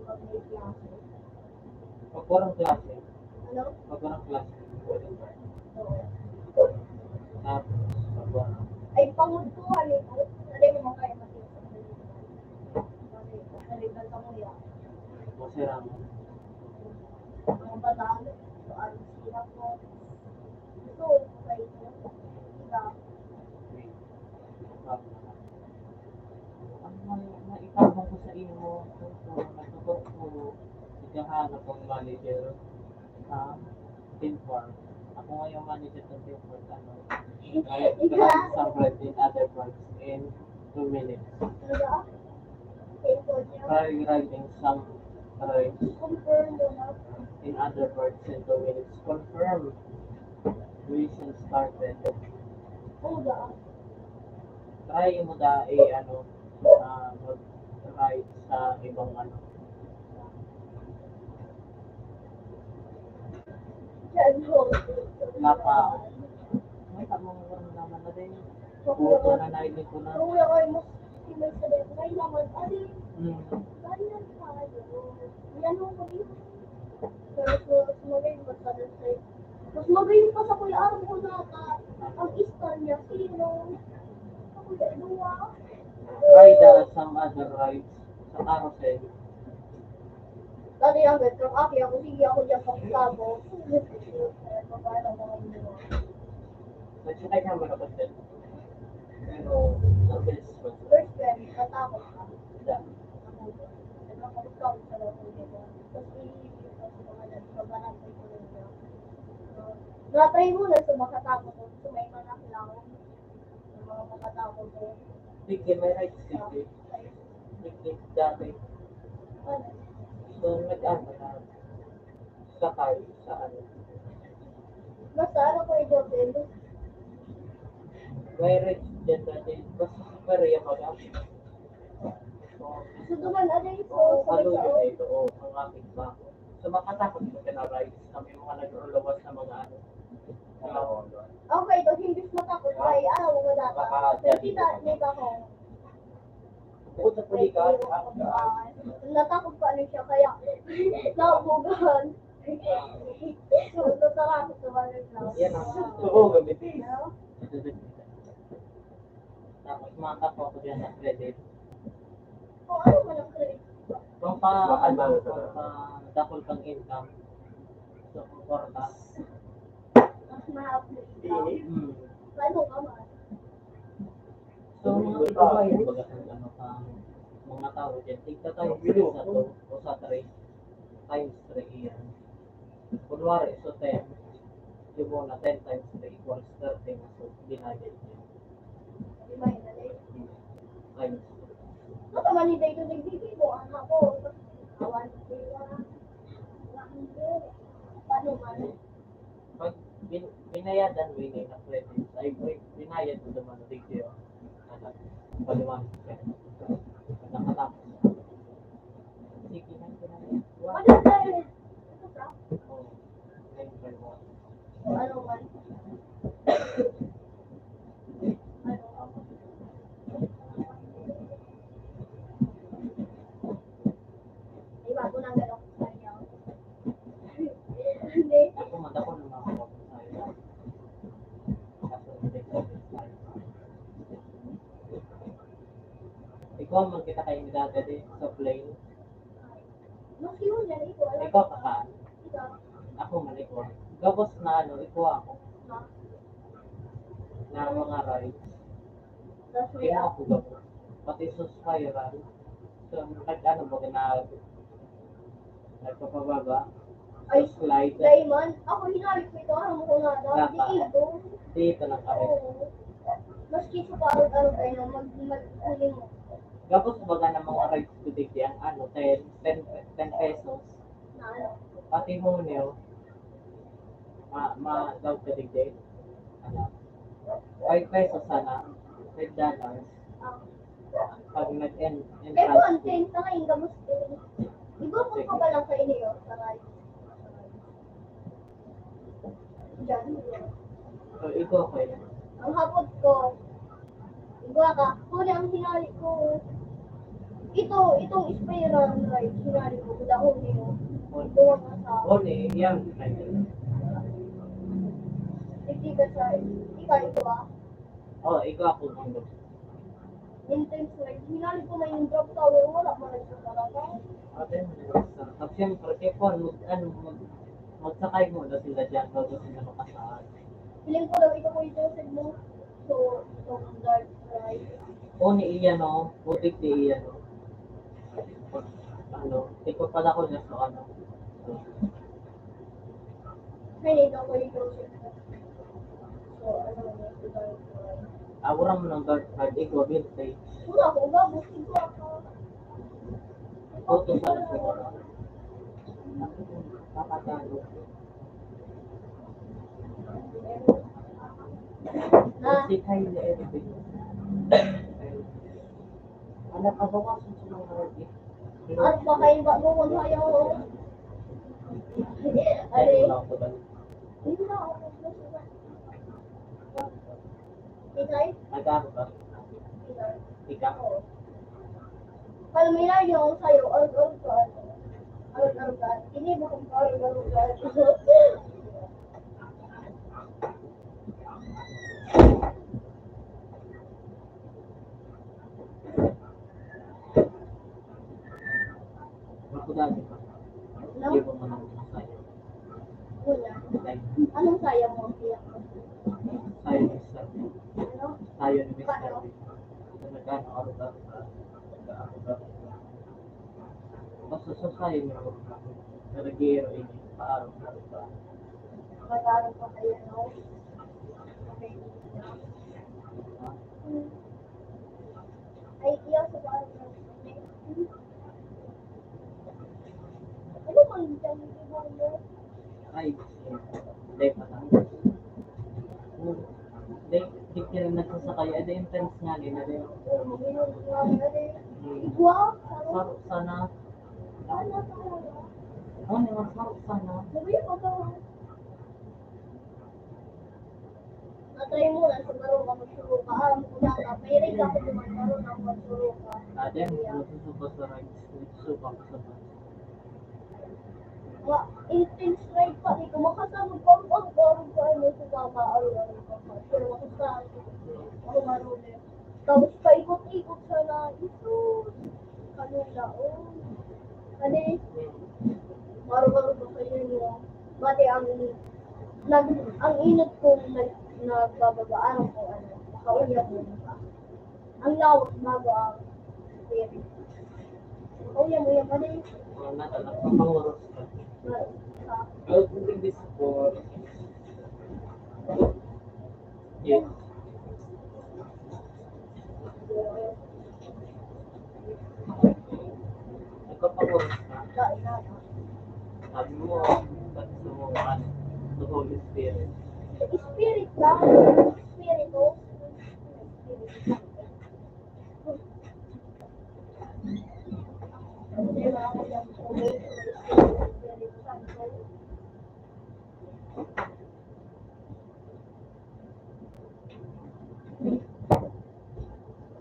pag may klase. Pag walang klase. Ano? Pag walang klase. Oo. Tapos, pag walang Ay, pangudtuhan ito. Dali mo makaya matigas. Dali, dali, dali, dali, dali. Masira mo. Ang batang, so, ang sira ko. Ito, okay ito. Diba? Ang may, maitabang ko sa imo, kung nagtuturok ko, ikahanap ang manager sa Teamwork. Ako nga yung manager ng Teamwork, ano, write, write some rights in other parts in two minutes. Try writing some rights in other parts in two minutes. Confirm. Mission started. Try mo da, eh, ano, ah, mag-write sa ibang ano. Napa, may tamang naman na din. Puto na naibig ko na. Kung wala kayo mo, may sabi, may laman, ano yun? Hmm. Ganyan tayo. Yan ang sabi. Pero mas magayon pa sa dun sa'yo. Mas magayon pa sa Kuya Arvo na ka, ang istorya, sino? Sa Kuya Dua. Ride, ah, some other rides sa carousel. Dati ang bet kang aki, ako, sige, ako dyan, pakitago. Paano mga mga Nagsakay ka ba kapatid? Pero, sa best friend. First friend, natakot ka. Hindi. Ako, nagkakabot ka sa Tapos, i-, tapos, mga nagbabarat ng kulungan. So, natry mo na sa makatakot, sa may mga clown, sa mga makatakot, eh. Sige, may rights ka, eh. Sige, dati. Ano? So, nag-ano na, sakay sa ano. Basta ano ko yung job, eh. May rights dyan dati. Basta sa Korea ka lang. So, duman, ano yung Oo, sa ano yun, eh, oo, ang aking ba? So, makatakot ka na rights sa may mga nagluluwas na mga ano. Ano? Okay, pag hindi matakot, ay, ah, wala ka. Baka Pero dyan, kita, di ba? Di ba ko? Bukod sa puli ka, ah, Natakot pa rin siya, kaya nabugahan. So, tatakot sa mga clown. Yan ang Oo, gamitin. Ano? Tapos, makakuha ko dyan ng credit. Kung ano man ang credit? Kung pa, Baka ano, na, kung pa dakul kang income. So, kung kwarta. Mas mahal. Hmm. Paano ka man? So, mga iba, yung baga kung ano pa, mga tao dyan, tigta tayo sa to, o sa three, times three yan. Kunwari, so ten, yung muna, ten times three equals thirty na, so, binayad niya. Times three. Ano man yung dito, nagbibigay mo, ang ako, awan, paano man? Pag bin-, binayadan mo yun na credit, ay, ay, binayad mo naman, big deal. Ano, paliwanag ka. Nakatapos. Sige na, sige na. Ano tayo? Ito ka? Oo. Ayun, paliwanag. Ano man? Ano? Ay, bago lang gano'n sa inyo. Hindi. Ako, madako na mga ako sa iyo. Kaso, hindi ko sa iyo. Ikaw, magkita kayo ni Dada din sa plane. Mas yun, yan, ikaw, alam Ikaw, mo. Kaka. Ikaw. Ako, man, ikaw. Gabos na, ano, ikaw ako. Ha? Na mga rides. Tapos, Kaya ako gabos. Pati sa spiral. So, nag-ano ba ka na, nagpapababa? Ay, Slide. Diamond? Ako, hinalik ko ito. Aram ko nga daw. Dapat. Di ito. Dito lang kami. Oo. Maski sa paarog-arog kayo, mag-, mag-, huli mo. Gabos baga ng mga rides ko digdi ang ano, ten, ten, ten pesos. Na ano? Patrimonyo, ma, ma, daw ka digdi. Ano? Five pesos sana, five dollars. Ah. Pag nag-en-, Pero entrance ang fee. Ten ka ngayon, gabos din. Di ba kung Sige. Kapalang sa inyo, sa rides? Diyan. O, ikaw, Kuya. Ang hapot ko, igwa ka, huli ang hinali ko. Ito, itong spiral na hinali ko, dahon niyo. Huli. Duwa ka sa Huli, yan. Hindi ka sa, ikaw, ito ah. Oh, ikaw ako, Manggo. Yung times na, hinali ko na yung drop tower, wala pa rin sa talaga. Ate, at siyempre, kaya po, mag, ano, mag, magsakay muna sila dyan bago sila makasaad. Feeling ko daw ito ko yung Joseph mo. So, itong dark side. O, ni Ian, no? Putik ni Ian, no? Ano, ikaw pala ko niya sa ano. Ay, ito ko yung Joseph. So, ano, ito ko yung Aura mo ng dark side, ikaw, Bill, say. Wala ko, bago, siguro ako. Ikaw, to sa siguro. Papatalo. Ah. Si Kylie Irving. Anak ka ba kasi sa mga Irving? At baka yung bago mo na yung Ay, Ay. Wala ko ba? Hindi na ako. Ikay? Nag-aaral ka? Ikaw? Palmira yung sa'yo, or, or, or, or, or, or, hindi mo kung or, or, or, or. Ako dati pa. No? Hindi ko pa nang masaya. Wala. Like, Anong saya mo? Saya ni Mister. Ano? Saya ni Mister. Paano? Ito nagkano ako ba? Ako ba? Basta Sa sayo, karagiro ini, paarog-arog pa. Mag-aarog pa kayo, no? Okay. Ay, iyo sa paarog-arog. Ano bang dyan, di ba, no? Ay, hindi pa lang. Hindi, hindi ka rin nagsasakay. Ay, yung friends nga, di na rin. Oo, yun nga, ano eh. Hmm. Igwa, sarap. Sarap sana. Sana, sana. Ano, sarap sana. Sabi ko, sarap. Matry mo na, sa marunong ka magsuruka. Ah, ang una ka, mahilig ako naman, marunong ako magsuruka. Ah, then, magsusuka sa rides, magsusuka ka sa bus. Ma, intense ride pa, di ko makasabot pa, ang parang ko, ano, sa baba, ano, ano, ano, pero ako sa, ako marunong. Tapos paikot-ikot sana, Jesus, kalula, oh. Kani, marunong ba kayo mo? Mati ang, nag, ang inot kong nag, nagbababa, araw ko, ano, makauyab mo na ba? Ang lawak, bago ang spirit. Makauyab mo yan, kani? Wala na, wala na. Panguros ka. Wala ka. Out of this for Yes. Nagpapanguros ka. Sabi mo, ba't gusto mo, ano, the Holy Spirit? Spirit ka? Espiritu?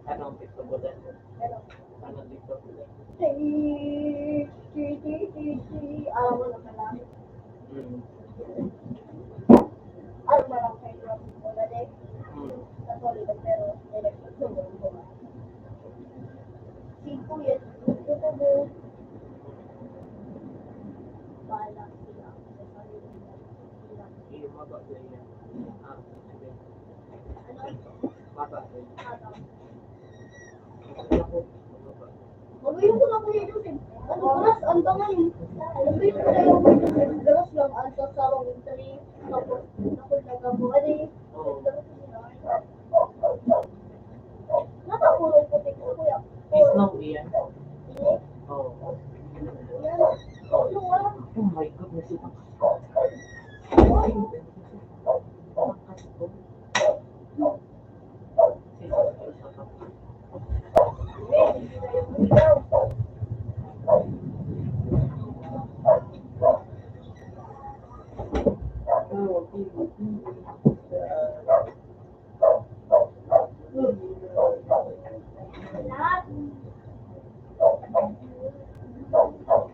Anong TikTok mo dyan? Anong TikTok mo dyan? Alam mo na pala. Hmm. Ano ba lang kayo? Wala din. Hmm. Sa Toledo, pero may nagtutulong ko. Si Kuya, ito mo. Bahala sila sa sarili nila. Iyo, mababa yan. Ah, sige. Ano? Baba. Ano? Magayon ko na, Kuya Joseph. Ano, oras? Ang tangan. Magayon ko na yung Kuya Joseph. Garas lang, ang sasawang yung tali. Tapos, ako nagkabuhan eh. Oo. Natakulong ko, tingnan ko yan. Snow yan. Hindi. Oo. Yan. Ano nga? Oh my goodness.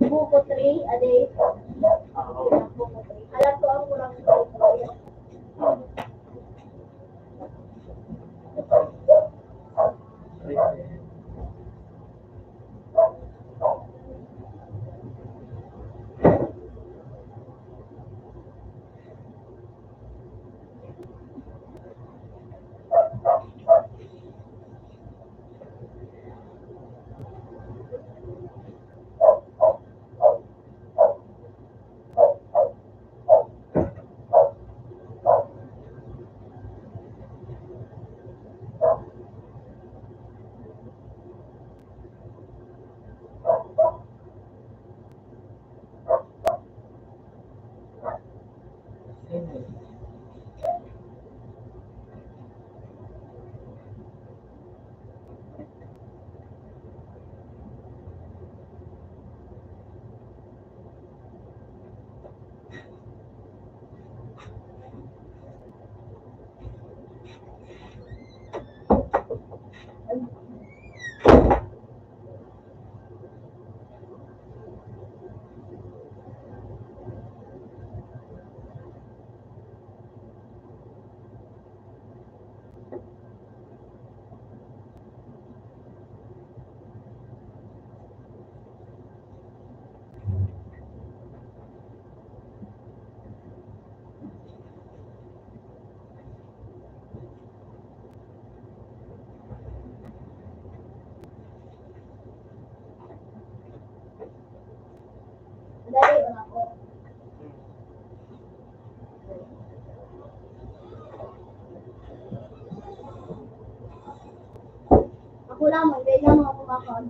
Buko tree, ade. Buko tree. Alam ko ang kurang buko tree.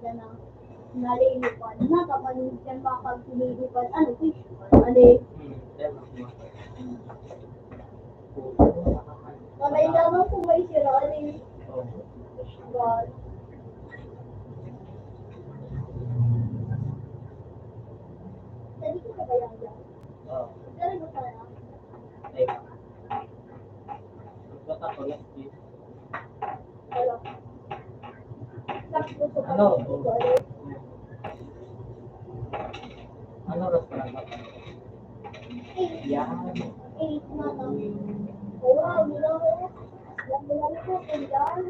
Yan ang nalilipan. Nakapanin yan makapagpililipan. Ano, fish pan. Ano eh? Hmm, yan ang mga Kamay lamang kung may sira. Ano eh? Oh. Fish pan. Pwede ko sabayan yan? Oh. Pero gusto ko na. Ay. Gusto ko na. Ano? Ano oras pa lang ba? Yan. Eight na lang. Wow, milagro. Yan, milagro ko, yan.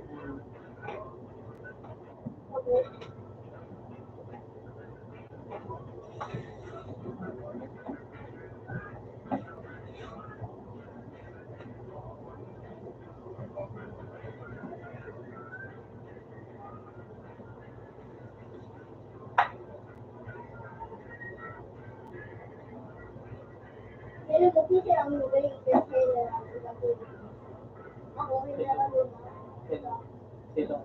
Okay. Pero kasi siya ang mabait kasi, ah, ako, hindi naman yun. Sino? Sino?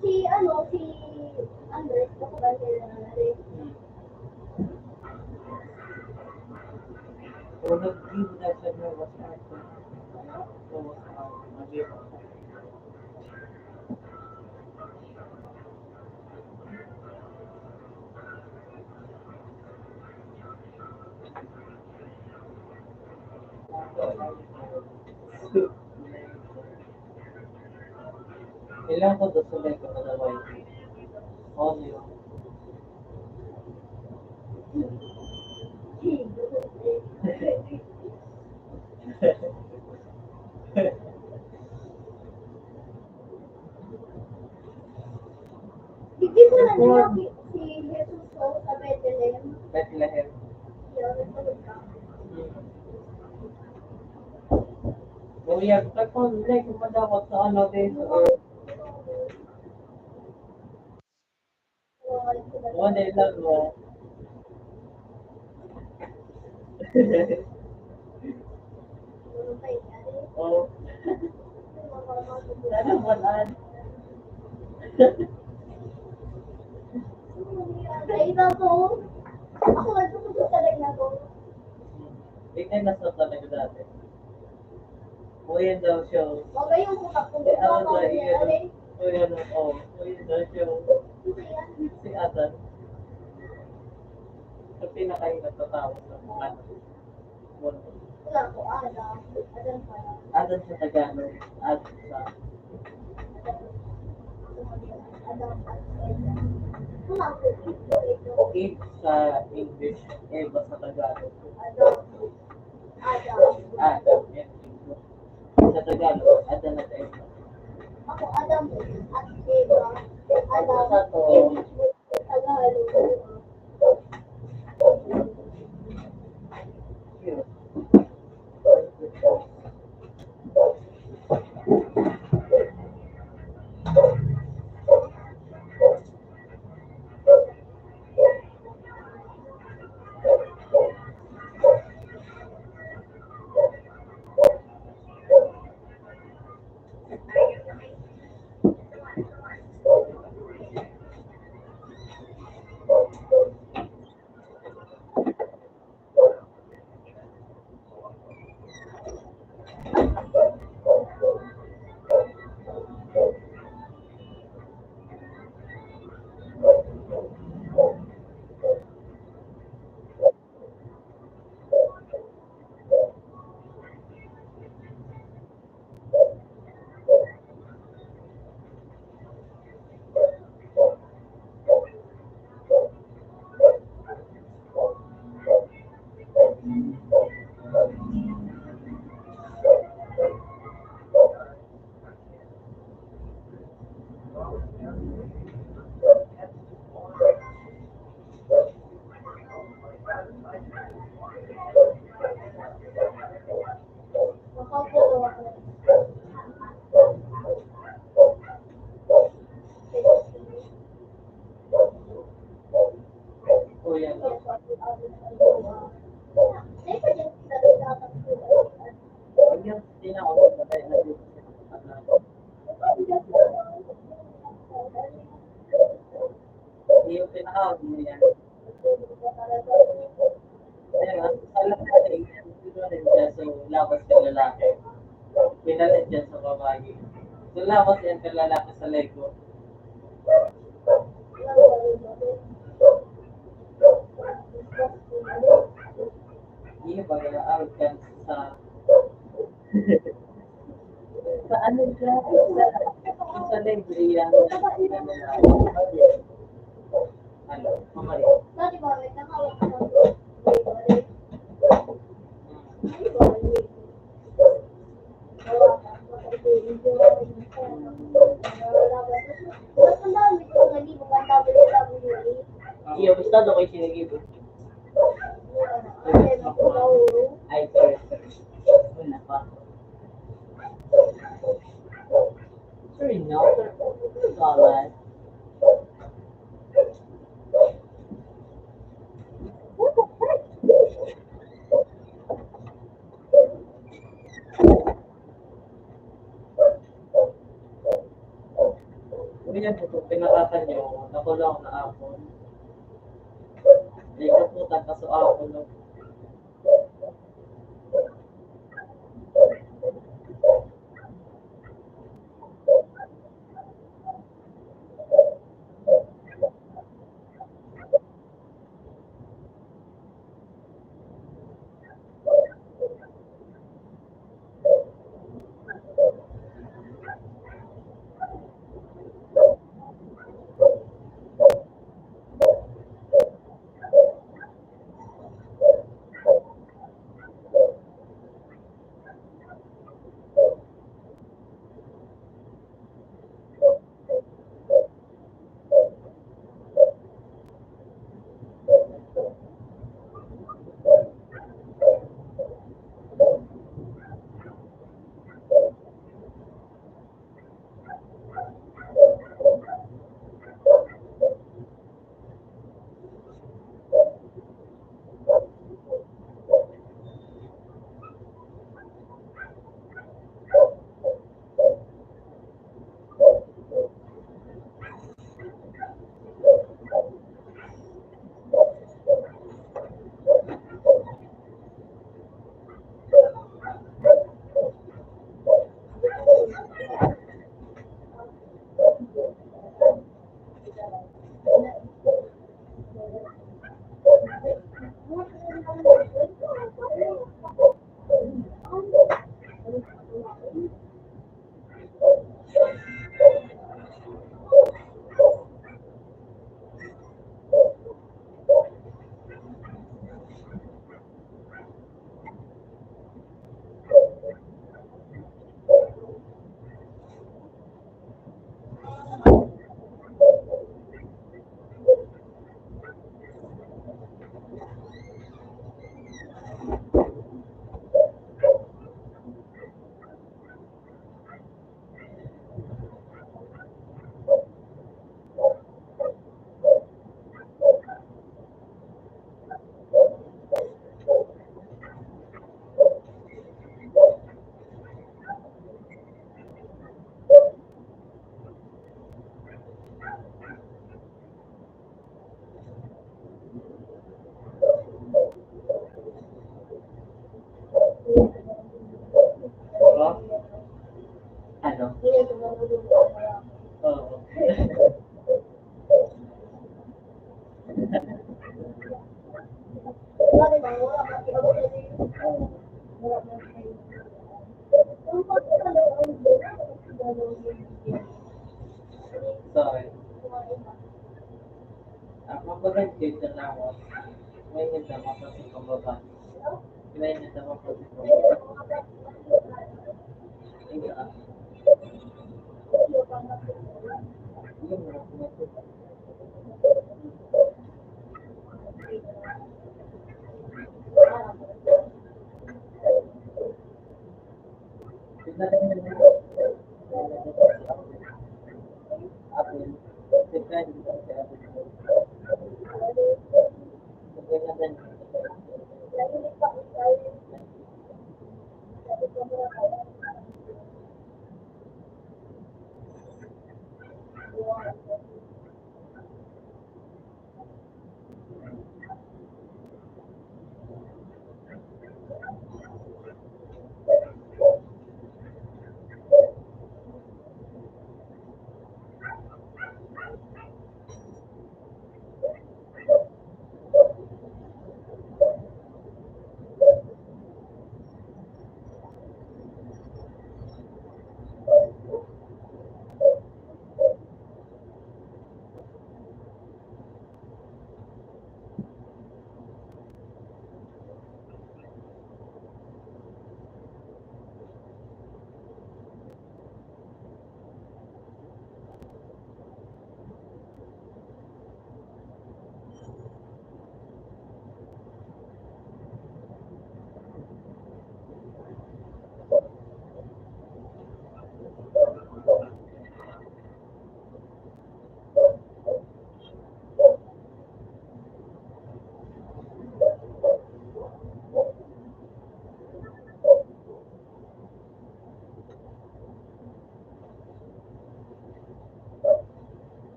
Si, ano, si Andres, ako ba siya na rin? Hmm. Pero nag-give na siya ng was art. Ano? Ng was art. Nag-give. Kailangan ko doon sa may katalaway. Oh, yun. Hindi mo na nila si, si Jesus sa Bethlehem. Bethlehem. Yun, nagpunod ka. Kuya, pag kung like, madawat sa ano, din, or One day lang, oh. Oh. Ano ba, an? Ay, iba to. Ako, nagtututo sa rin ako. Tingnan na sa talaga dati. O, yan daw siya. Magayon ko, takbo Eh, ko, ano ba, ako, iyan? ano? O, yan, o. O, yan daw siya. Ano yan? Si Adan. Sa pinakahirap na tao sa ano. Wala ko, Adam. Adam pala. Adan sa Tagalog. Adan sa Adam at Eva. Wala ko, ito, ito. O Eve sa English, Eva sa Tagalog. Adam. Adam. Adam, yan. Sa Tagalog, Adan at Eva. Ako, Adam at Eva. Adam, Sa to. English, Tagalog. Yung pinahawak mo yan. Ayun, ang alam natin, pinalad siya sa labas ng lalaki. Pinalad siya sa babae. So, labas yan sa lalaki sa lego. Hindi ba, out ka sa, sa ano siya? Sa, sa library yan. Ano? Mamali. Iyo, basta daw kayo sinagibo. Ay, sorry, sorry. Una pa. Sorry, no? Sorry, no? Ganyan po, kung pinakatan nyo, nakulang na apon. May kaputan, kaso apon, no? Ano? Oo. Sorry. Ako pa rin, kaya sa lawas. May nagdama pa sa pababa. May nagdama pa sa pababa. Yung,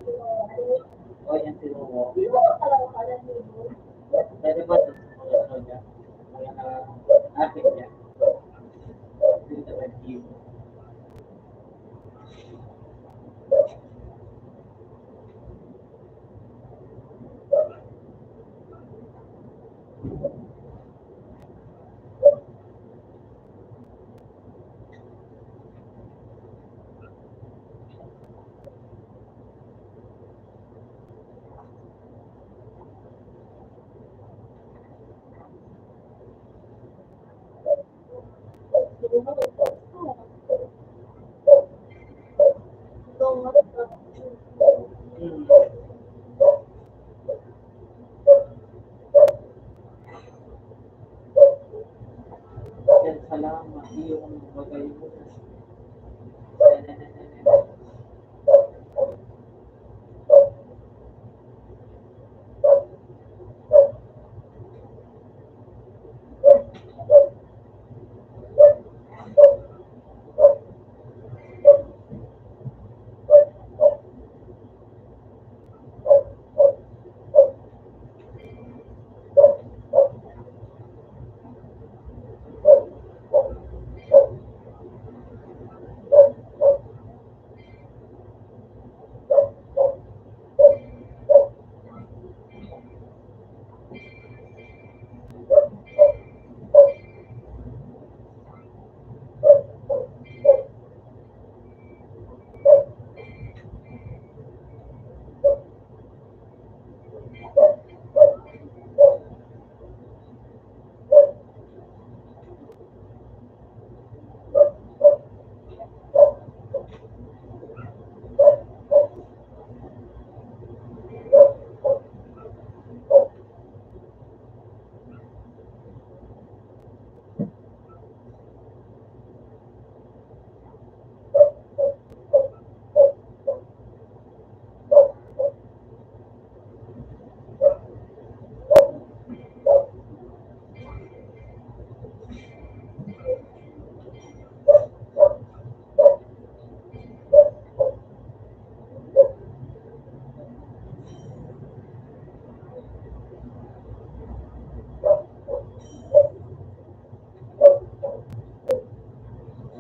O, yan si Roro. Pwede ba sa mga ano niya? Mga akit niya? Dito sa T V. Yan, salamat. Iyong bagay mo.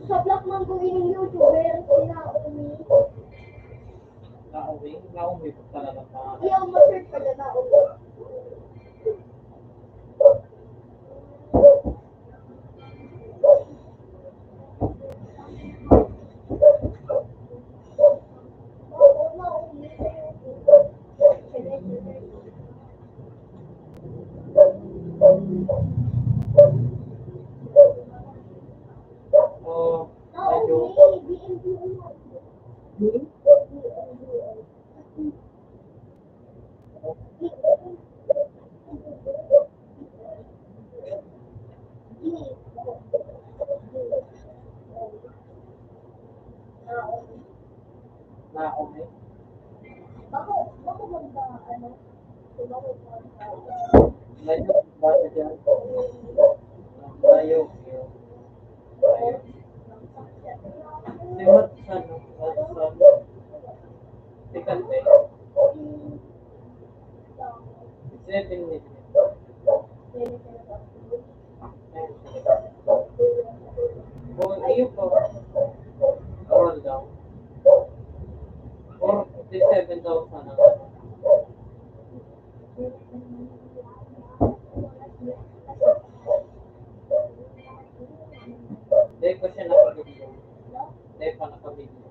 Sa Black Mango, ining YouTuber, si Naomi. Naomi? Naomi pa talaga pa. Iyo, ma-search ka na, Naomi. Oh, medyo. Naomi. Bako, bako magka, ano, bako magka, Layo, layo dyan. Layo, layo. Si Watson, Watson. Si Kante. Seven million. Oh, iyo po. Roll down. Forty-seven thousand na. Dahil pa siya nakabigyan. Dahil pa nakabigyan.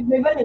May ba na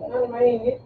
Ano, mainit?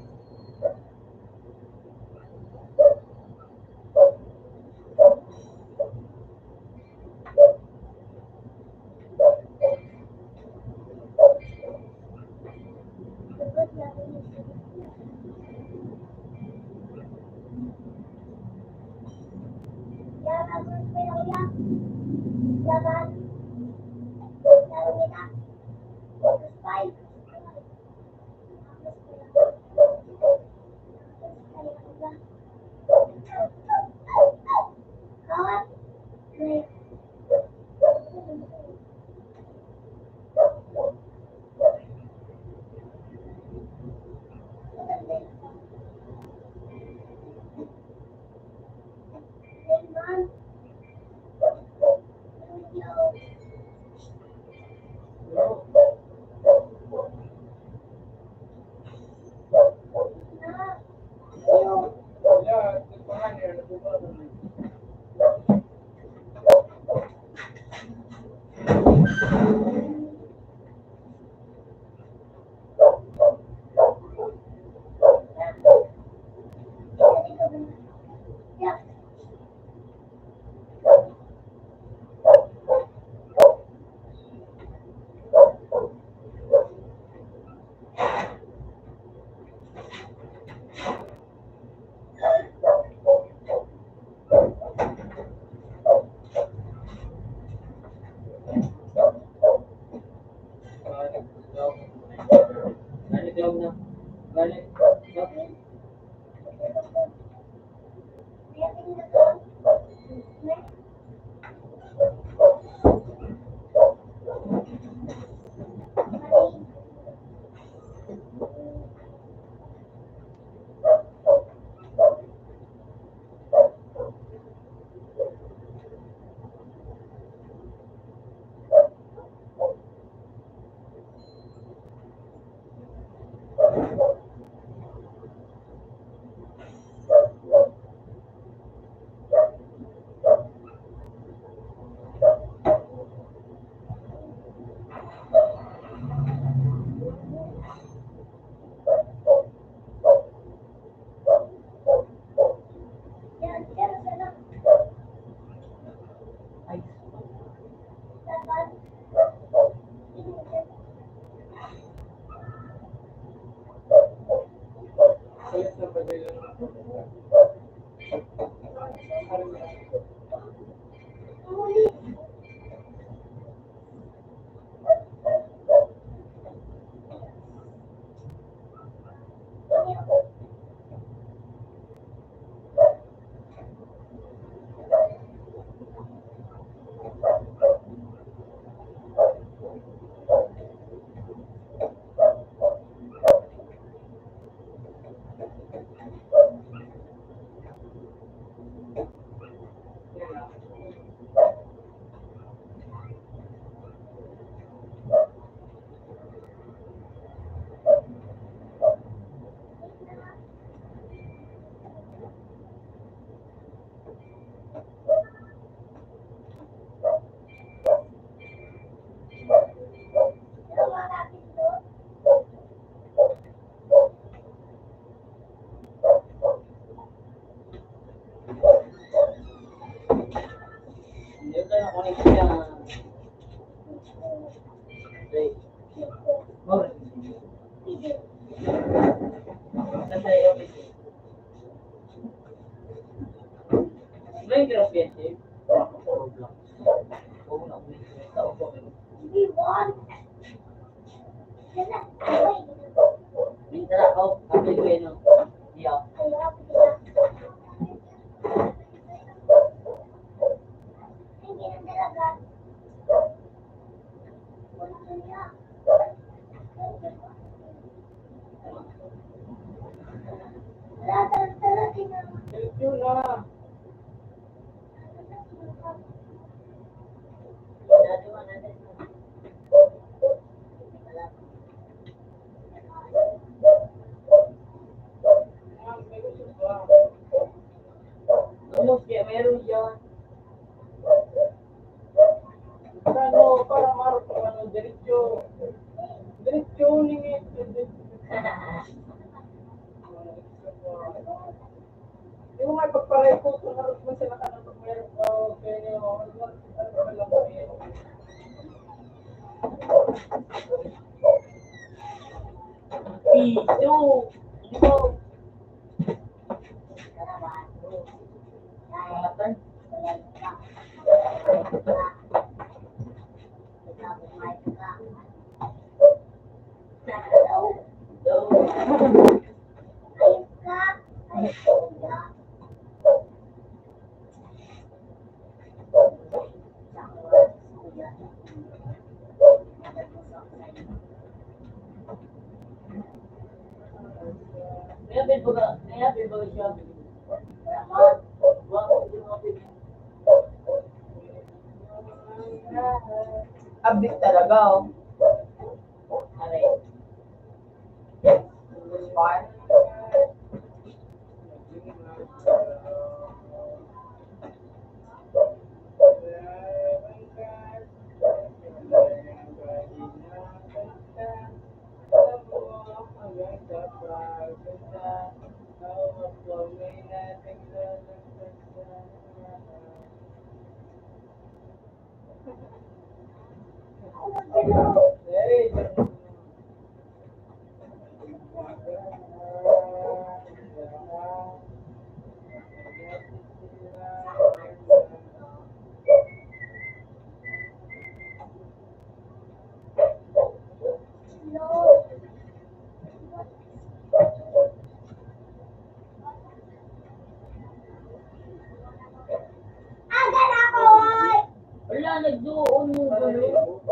Vamos, que meron dyan. Ano, para marap ko, ano, diretso. Diretso, limit. Yung mga pagparay ko, kung harap mo sila ka ng pagmayroon ko, kaya nyo, ano, ano, ano, ano, ano, Piso. Ano? Abdi talaga, oh. Aray. This one. Wala, nagduon mo ba yun?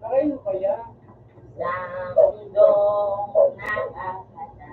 Aray mo kaya? Sa mundong nakakatayo.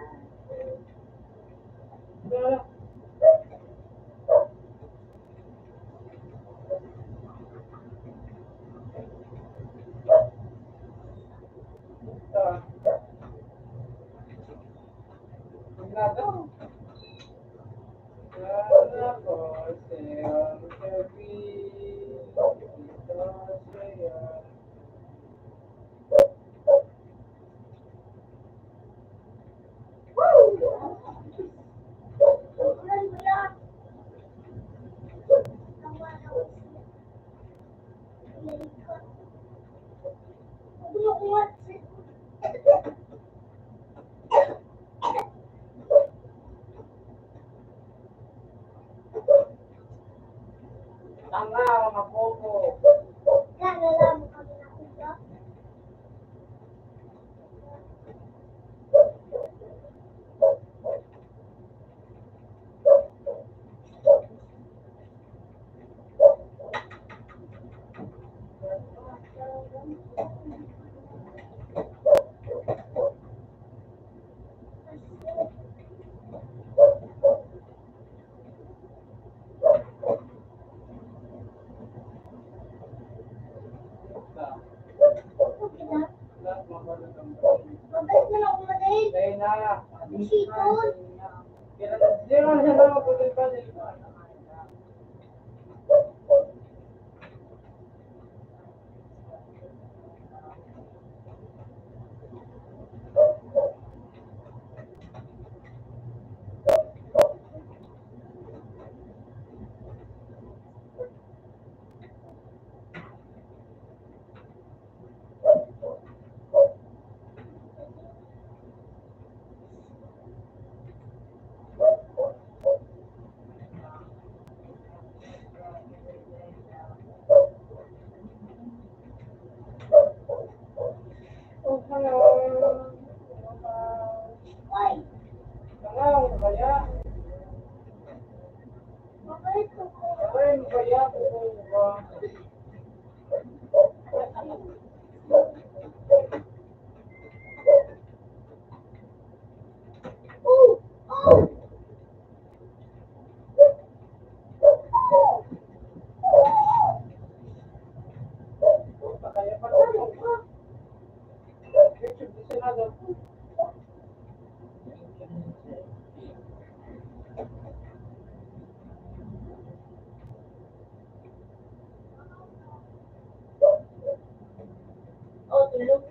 Tanga, mapopo. Oh, hello. Hello, kaya? Aray, kaya? Oh, tulog.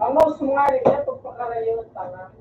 Ang mouse mo nga, rin yan, pagpakarayo, tanga.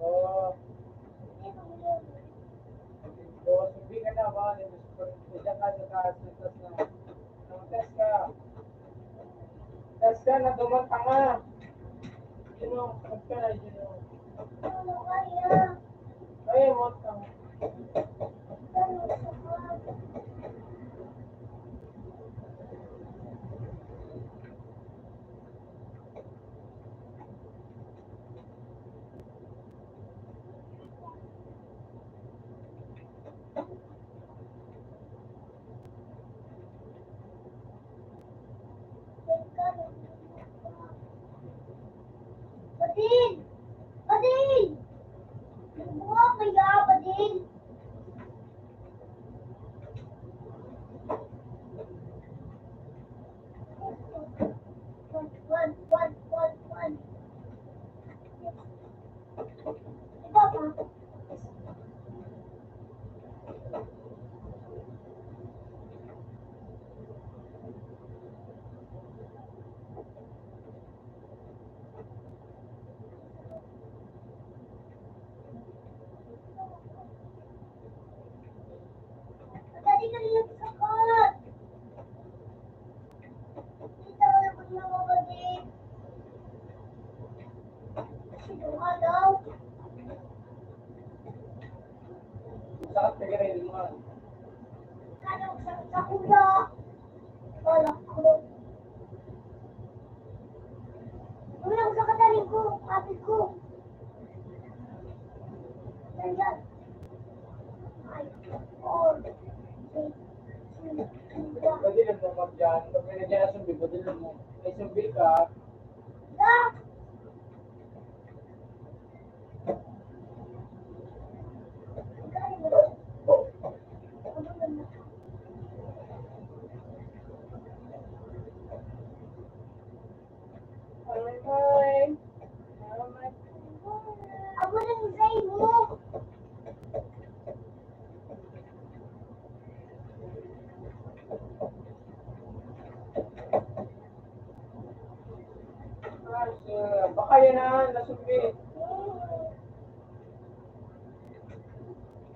Oh. Oh, sabi ka na ba? Diyan ka sa taas, sa taas na. Ang taas ka. Taas ka na, dumanta ka. Yun o, taas ka na, yun o. Kaya mo, tanga. Bading! Bading! Buha kaya, Bading! One, one, one, one, one. Dali na lang sa cut. Kita ko na pag mga bagay. Sinuha daw. Sakit na ganun yung mga. Ano, sa, sa kuya. Wala ko. Wala ko sa kataling ko, kapit ko. Ganyan. Ay, oh. Pwede lang naman dyan. Pag may nangyari sa bibo, pwede lang mo. May sumbil ka. Ah! Ako nang say mo. Baka yan na, nasubmit.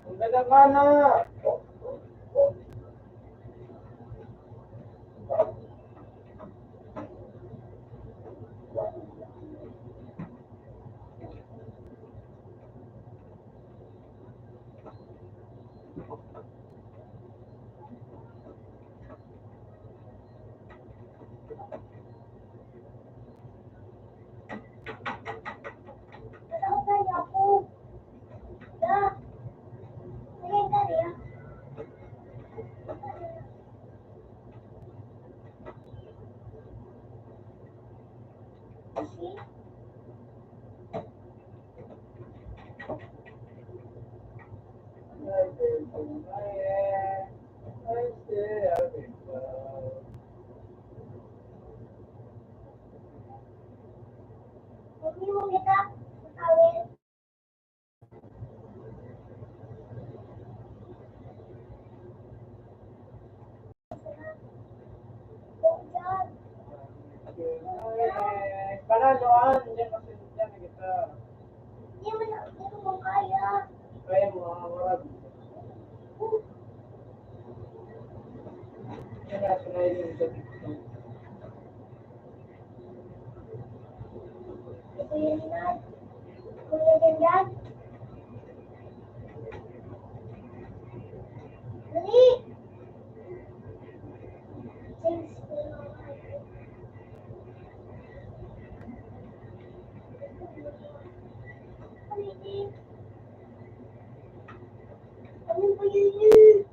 Ang ganda nga na. Huwag niyo mong itak sa towel. Panalo, ah, hindi kasi hindi kita. Hindi mo na, hindi mo kaya. Kaya mo, ah, wala. Kaya, kaya yung Kuya Daniel? Dali! Ano ba yun?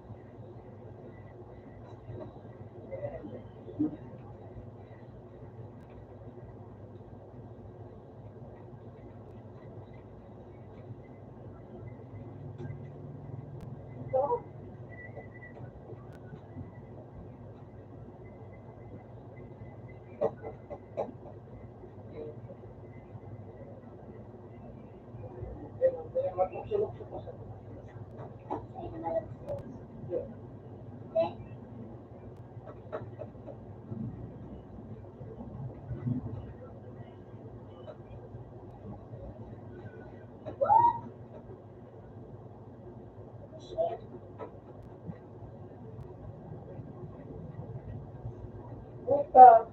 Puta.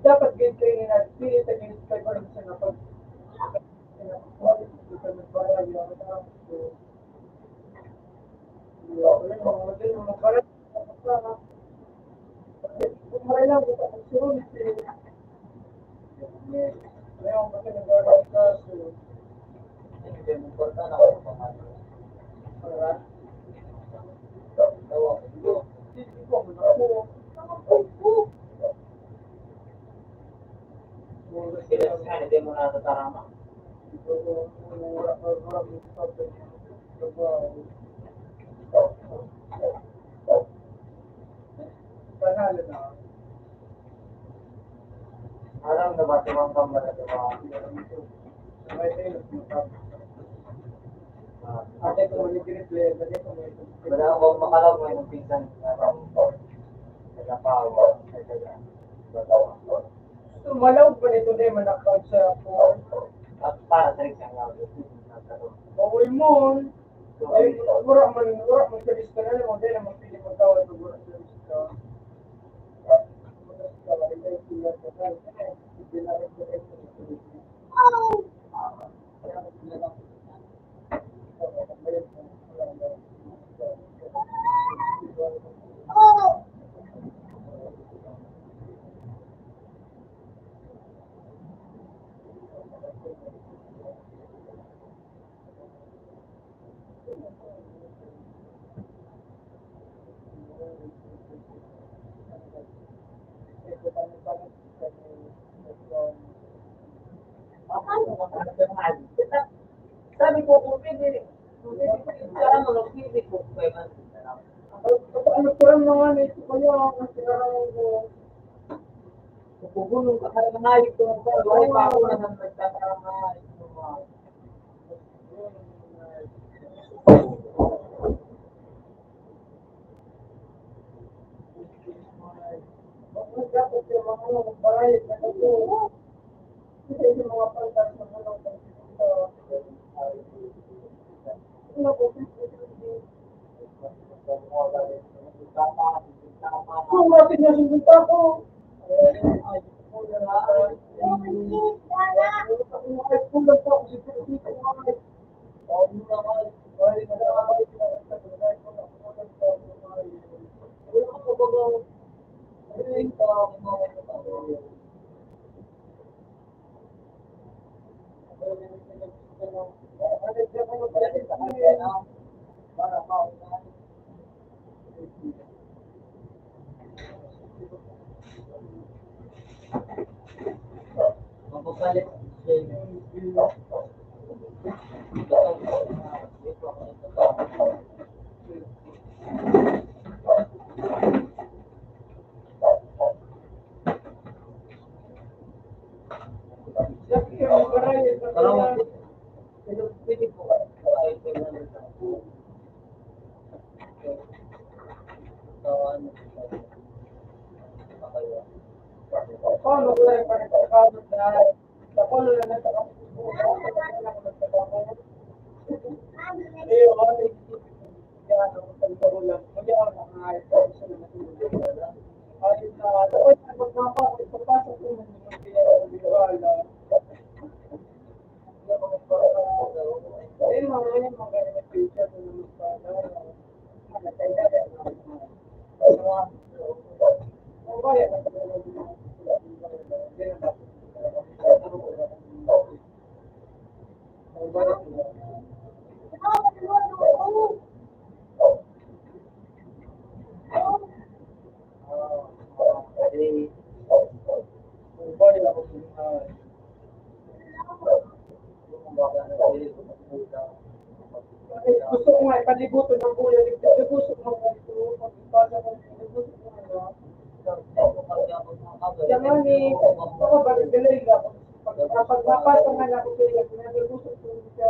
Dapat gid kayo na spirit sa Diyos, kaya parang siya na pag-, Ang kamara diba? Ate ko, manigirip le, ate ko, may Wala akong makalaw mo yung pinsan. Nagkapawa. Nagkapawa. So, malaw pa nito na yung manakag sa ako. At para sa isang lawag. Bawoy mo. Ay, wala man, wala man sa lista na lang, wala man pili magtawag pag wala sa lista. Sabi ko, kung pwede, kung pwede, kung pwede, kung pwede, kung pwede, ano ko lang mga nito ko yung ang sinarang ko. Kung gulong ka, kaya mga ito, kaya pa ako na nang nagtatama, ito, mga Gusto ko nga ipalibutan ng kuya. Gusto ko nga ito. Pagkipasa ko, gusto ko nga. Yan nga ni, baka ba nagdalay nga ako? Pag, pag mapasa nga na ako sa iya, sinabi ko sa kuya.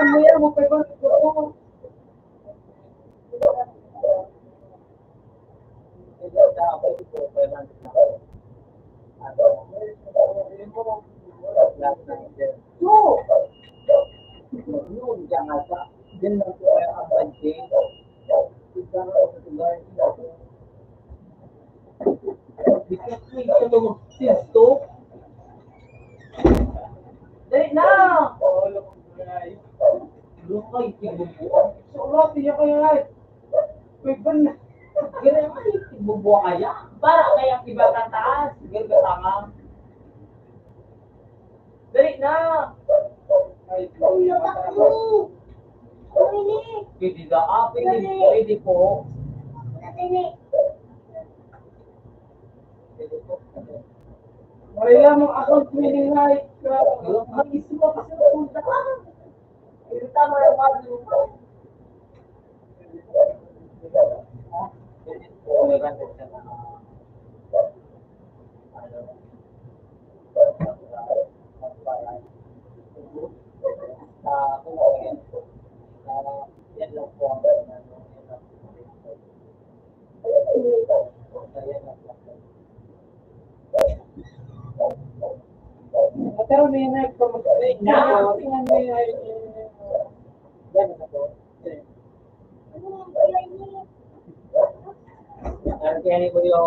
Alam mo yan, mo pa ba? Oo. Dali na! Lukay, tinubuan. Surat niya kaya ay. May ban-, Gira ay, tinubuan kaya. Para kaya iba ka taas, gira ka tanga. Dali na! Ay, Uy, natakbo! Uy, ni! Pwede ka, ah, pwede, pwede po. Pwede po. Wala mo akong pinilay ka. Mag-isip ako sa punta. Ito tama yung mga dito. Pero may nagpamagay na. Yan na po. Ang kaya ni Kuya,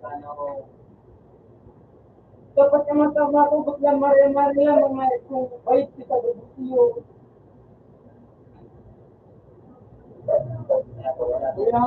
ano, dapat naman tama ko, bakla Maria Maria, mga kung bait kita, Bugutio. Kuya,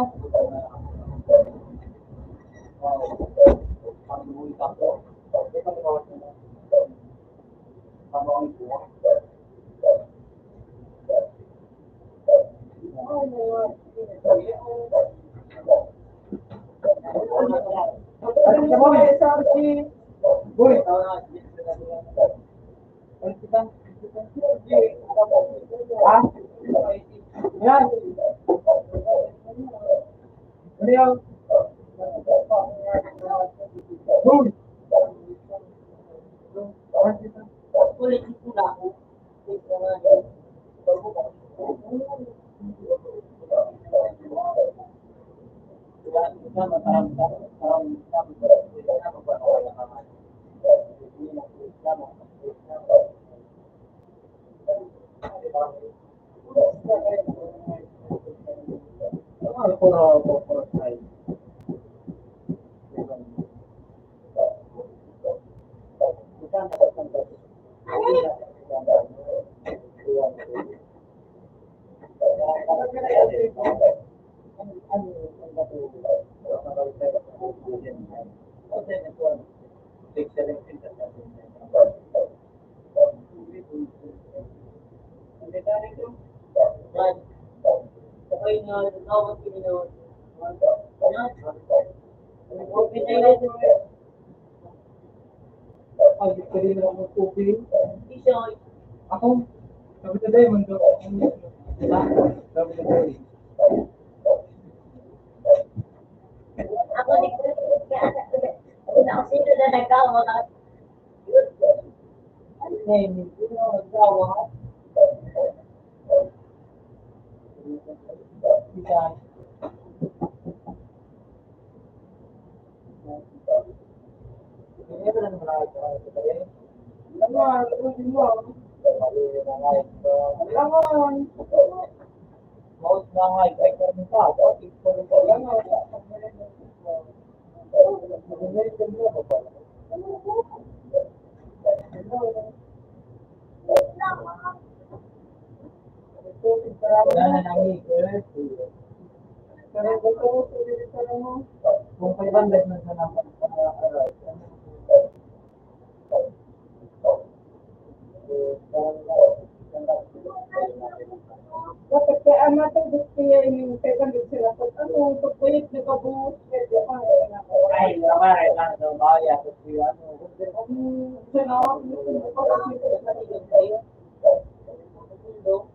Ay, pwede na akong tubig. Ako, sabi ko dahil, mundo. Diba? Sabi ko dahil. Ako, di ko, kaya, ako, sino na nagkawa? Ay, sino nagkawa? Isa. Kung five hundred man sana ang pag-aral, dapat kaya ang matubos kaya ining five hundred sila. Pag ano, pagbayad na kabuhos, pwede pa, eh, na. Ay, tama, right lang. So, bawal yan. Kasi, ano, kung, kung, kung, kung, kung, kung, kung, kung, kung,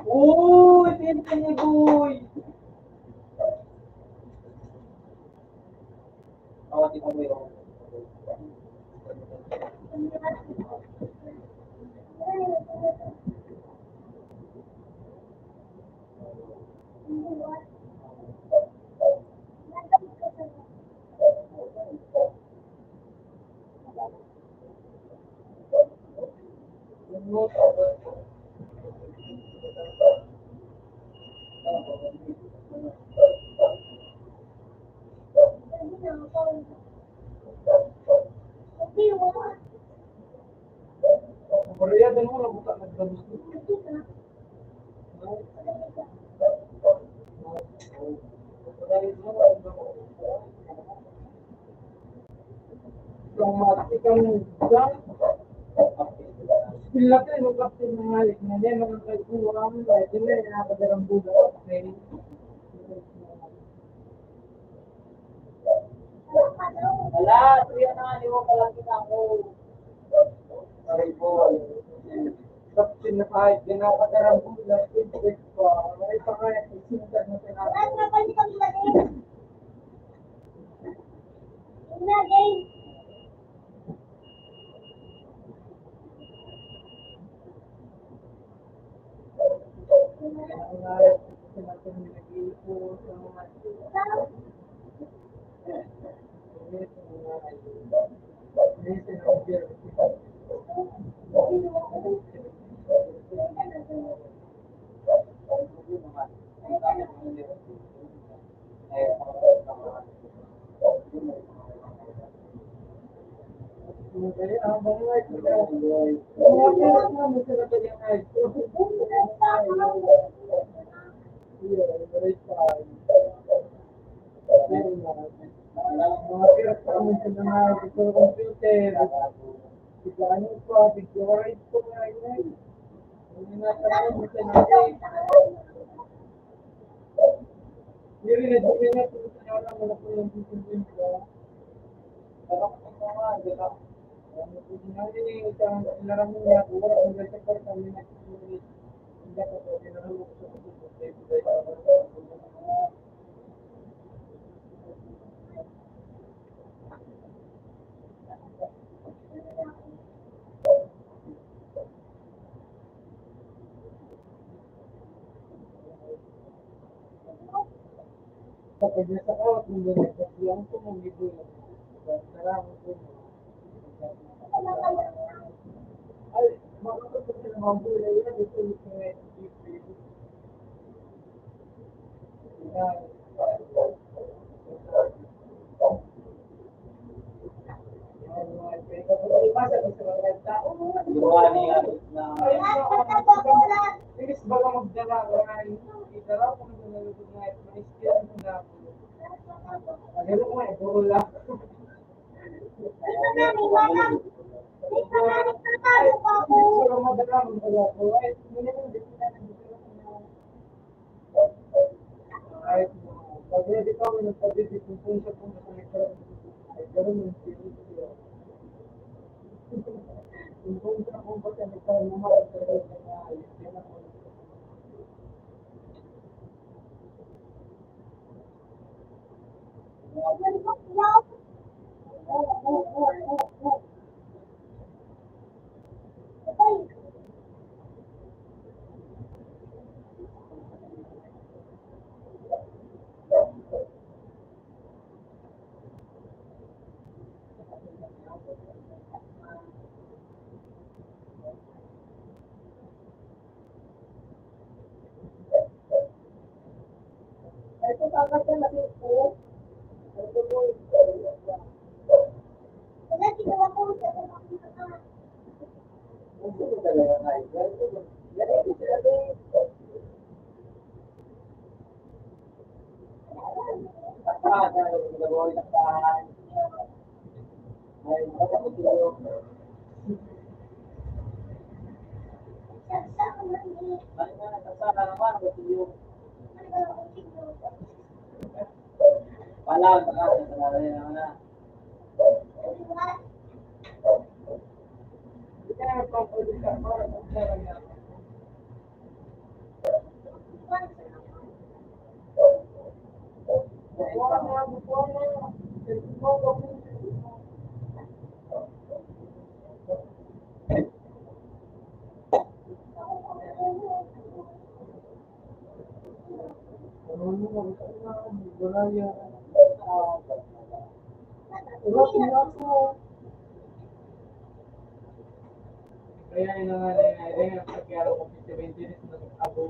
Uy, pinto ni Boy! Wala, tuya na nga, di mo palang kita ako. Aray ko. Kaptin na kahit ginakatarang ko, lapit pa. Aray pa kaya, isinta na tinatawag. Kaya yung nga na yun, ay, ay, ang pagkiyaro ko, fifty twenty na abo.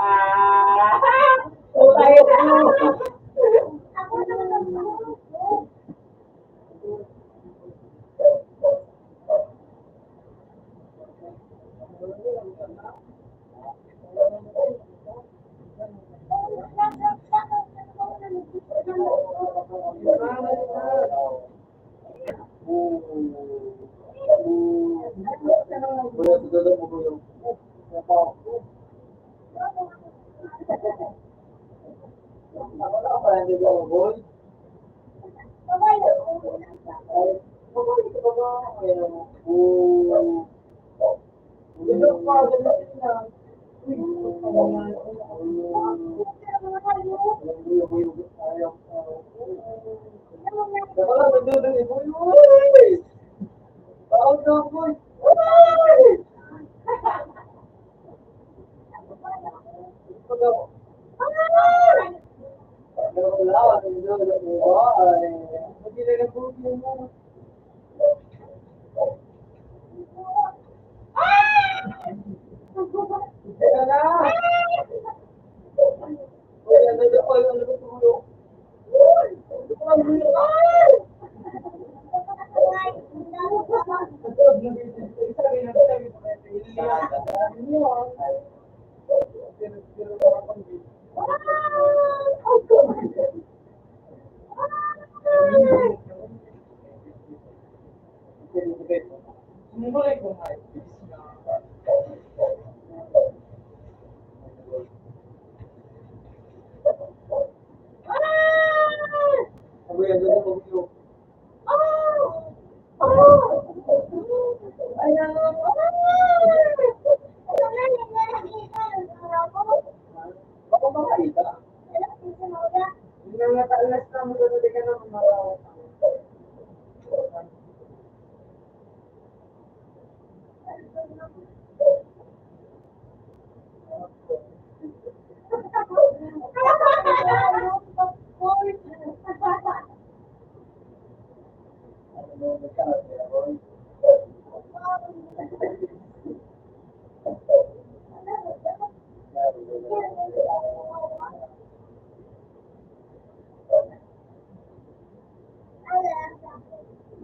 Ah, okay.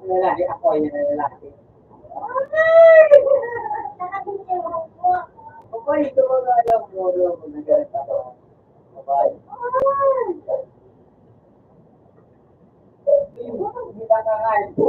Lalaki ako, yun ang lalaki. Ako, ito ko na alam mo, alam mo, nagkaroon ako. Babae. Hindi ba, hindi ba na nga ito?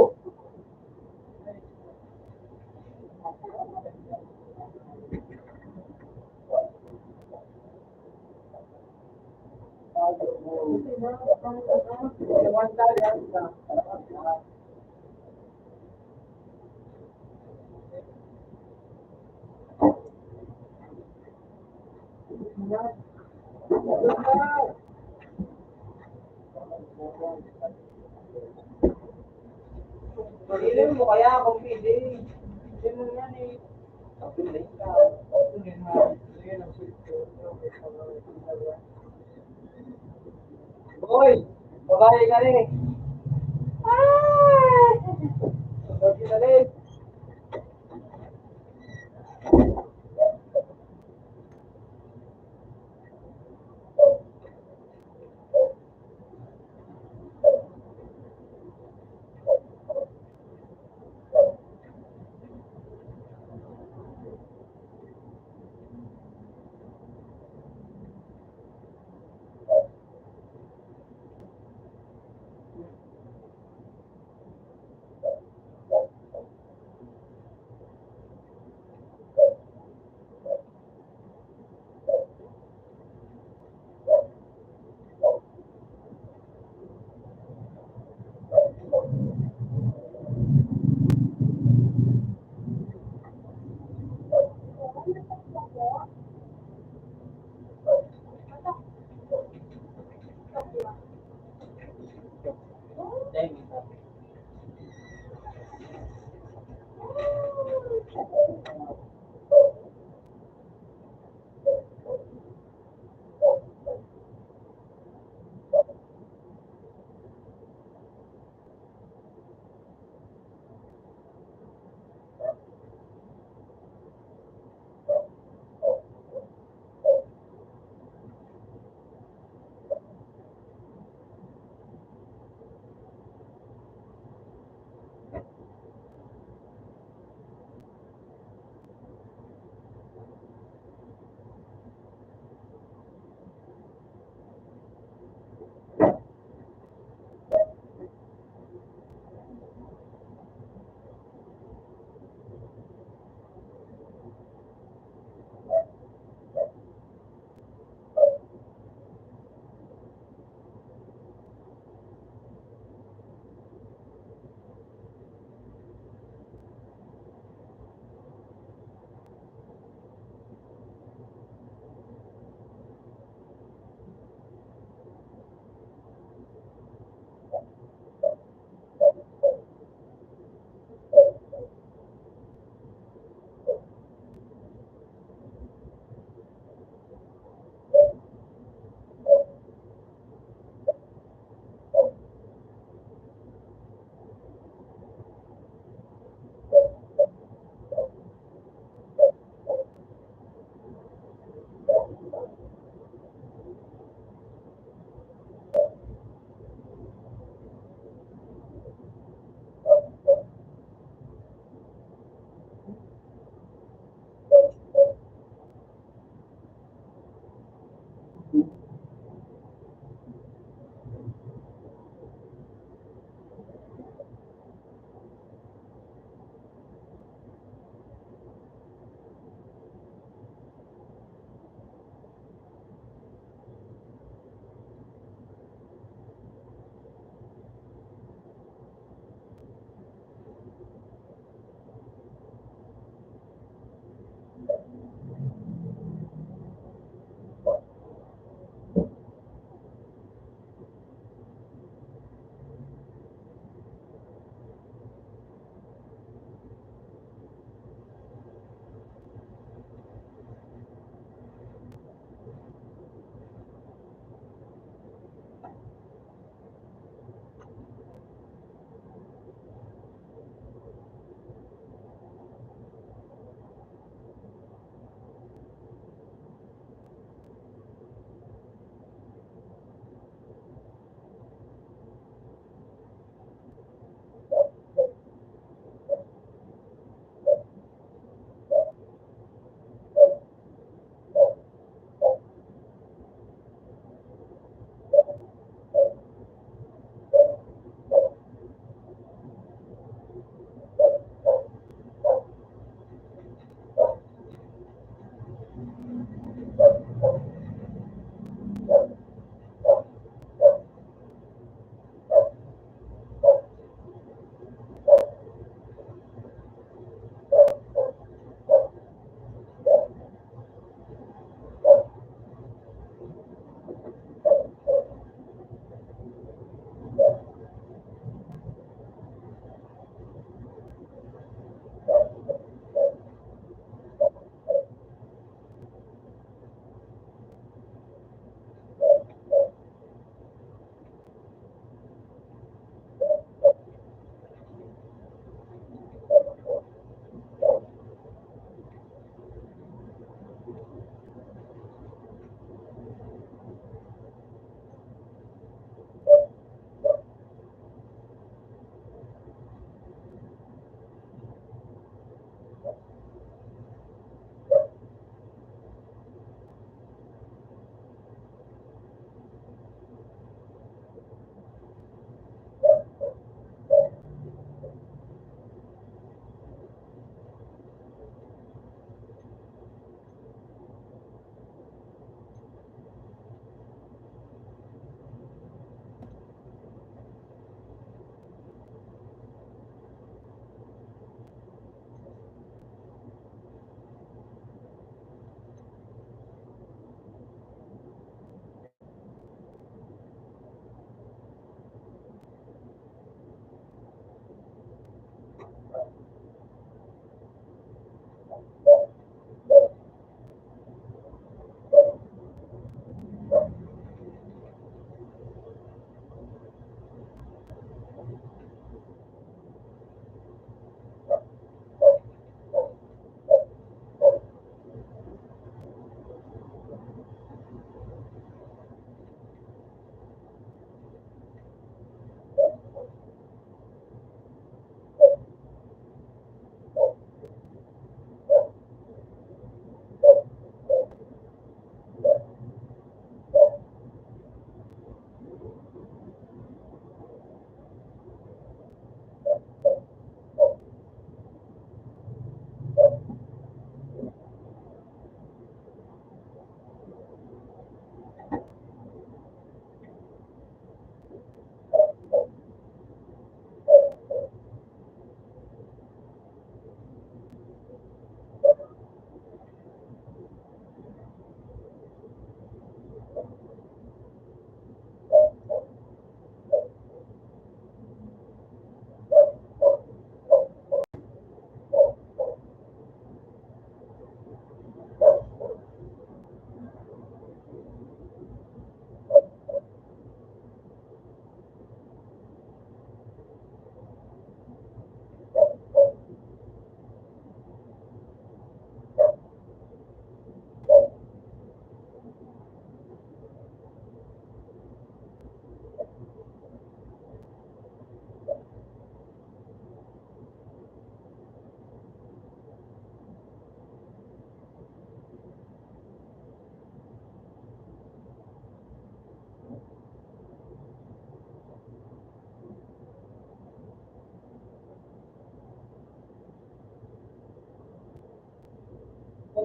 Pag-inom mo kaya akong pili. Hindi mo yan eh. Boy, babae ka rin eh. Ay! Babae ka rin.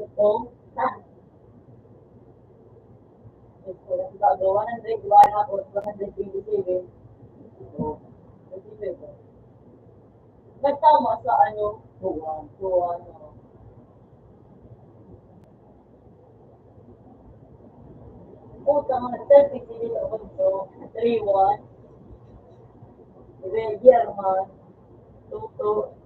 Ito, sa, ito, one hundred one tapos one hundred twenty-seven. Nagtama sa ano, kuwan, kuwan, ano. Utang na thirty-three, three one. Rebel German, Toto.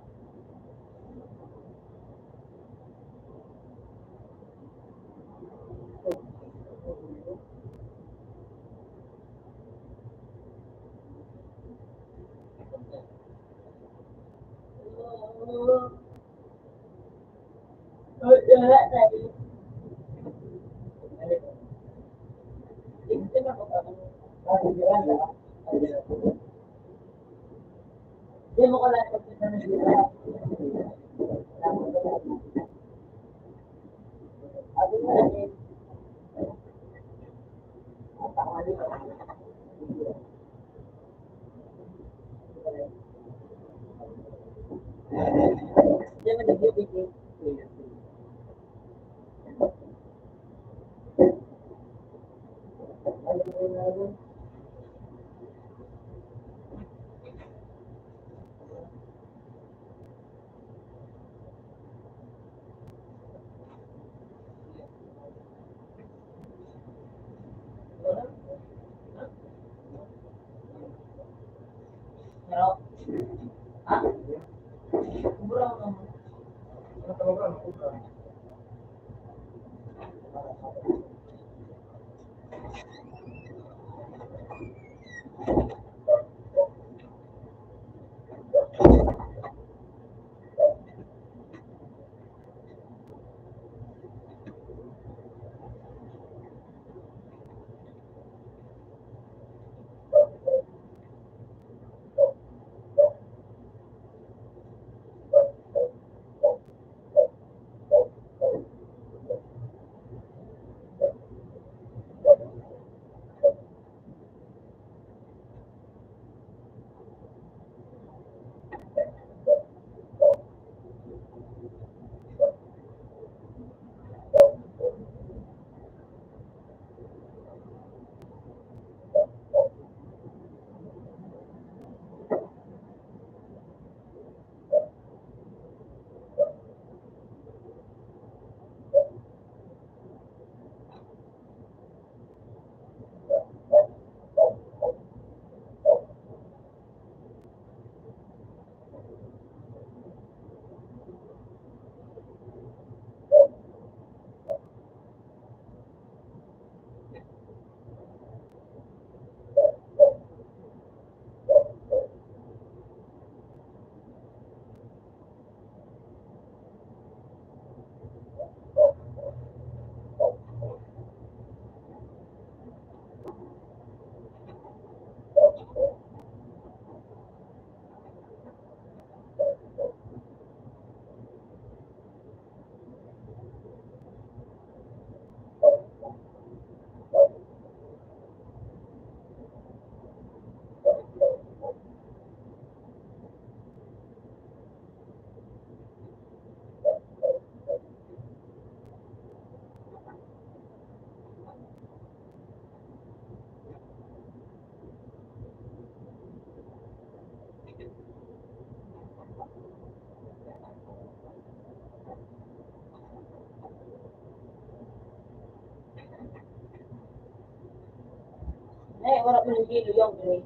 Eh, wala pa nahihilo yung gray.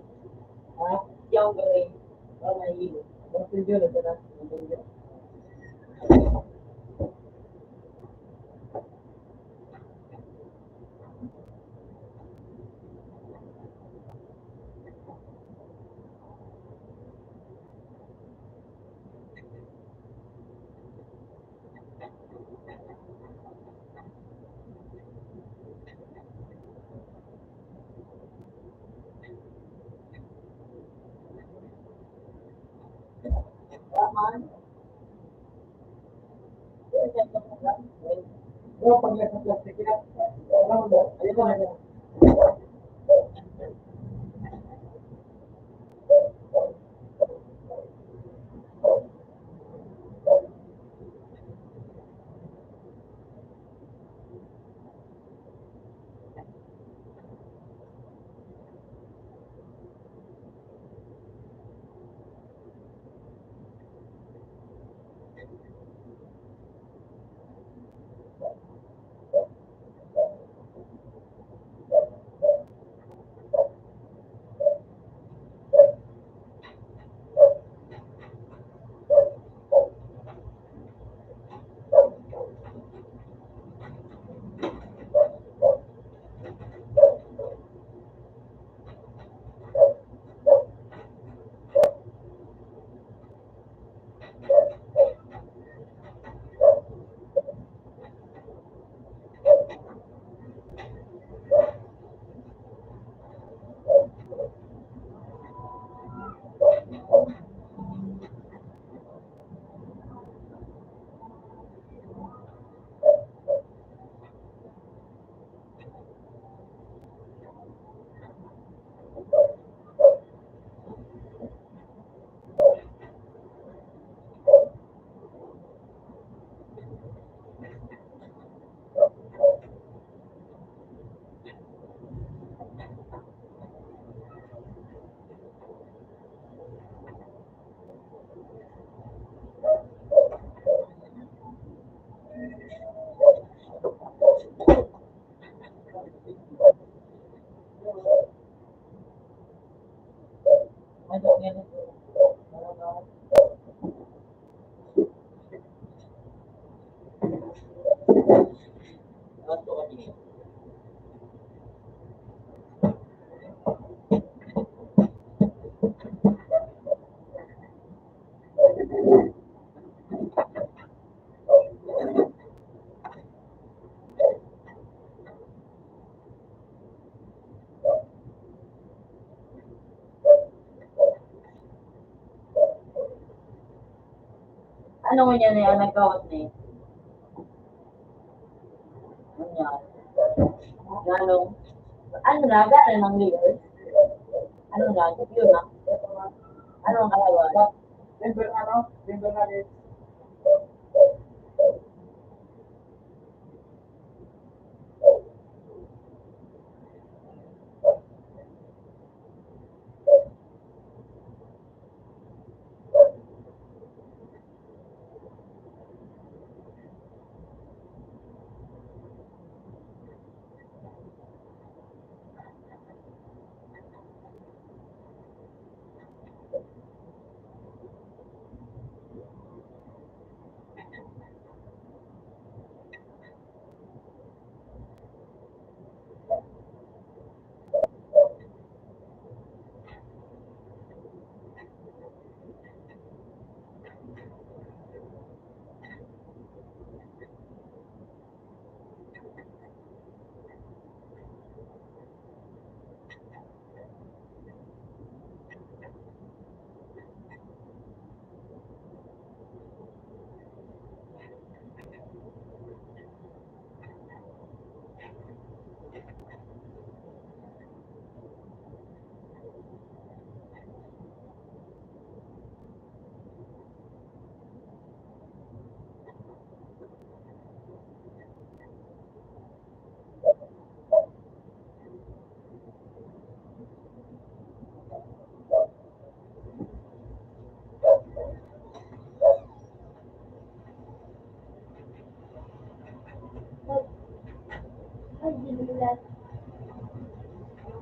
Ha? Yung gray. Wala nahihilo. Wala pa yun, wala na. Ano ngunyan na yan? Nagkawat na eh. Ano yan? Gano'ng, ano na? Gano'n ang layers? Ano na? Yun na? Ano ang kalawa? Member ano? Member na rin.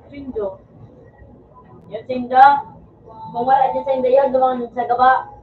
Sindo. Yung sindo. Kung wala dyan sa sindo yun, dumangon sa gaba.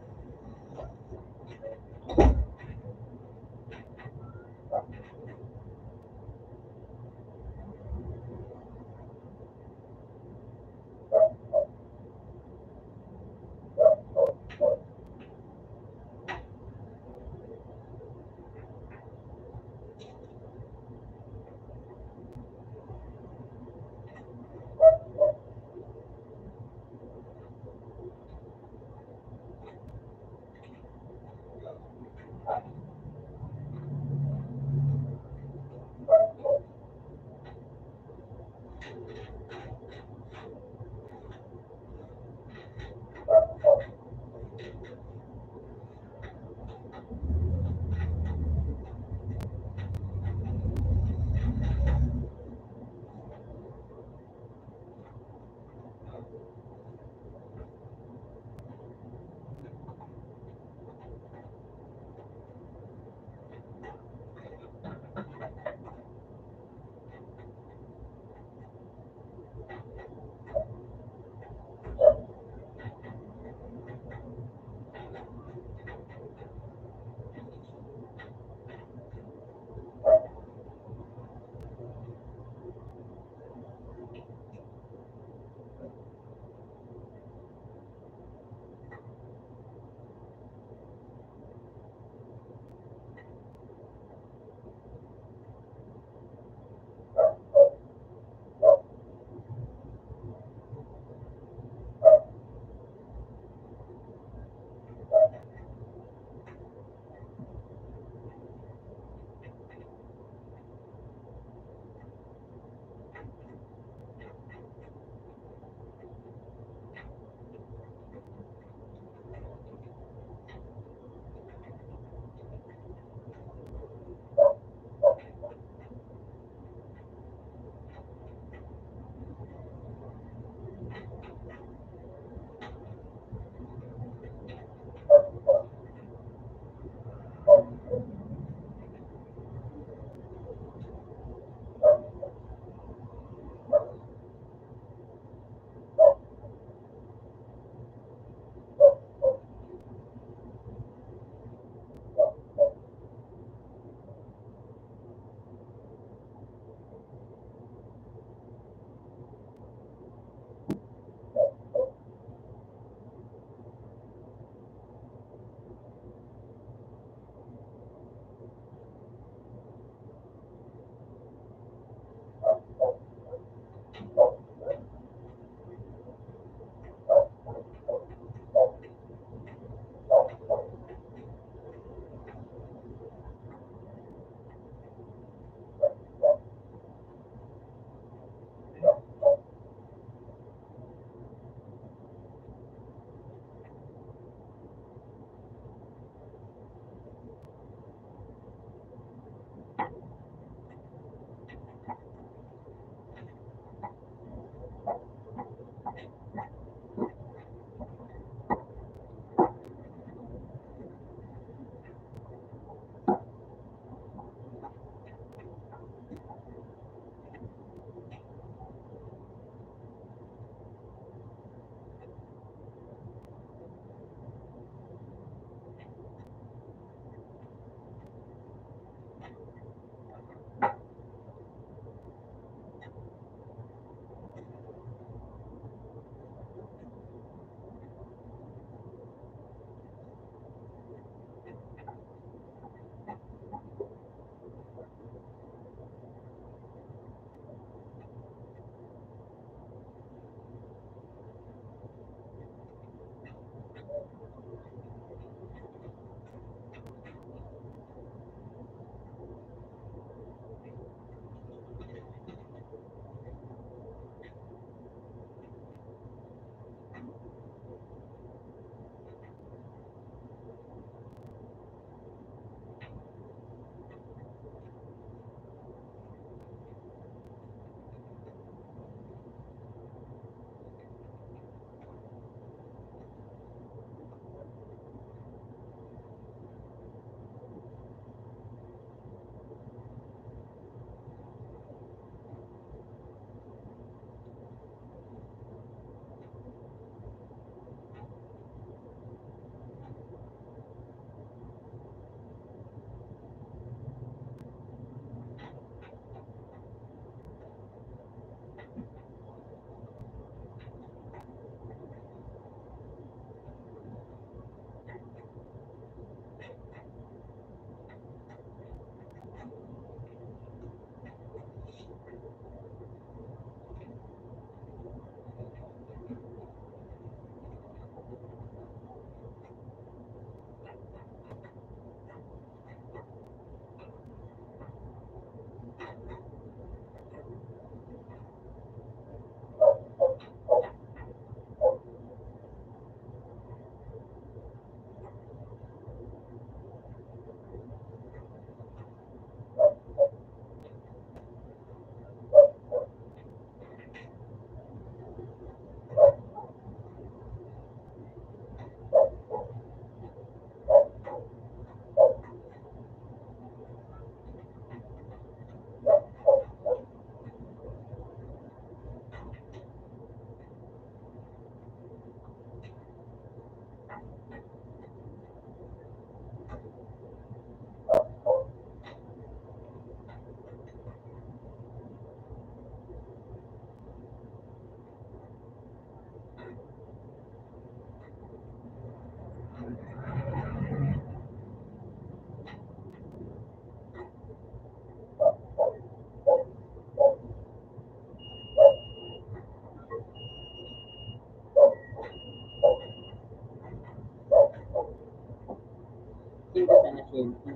Hindi ka na siyempre.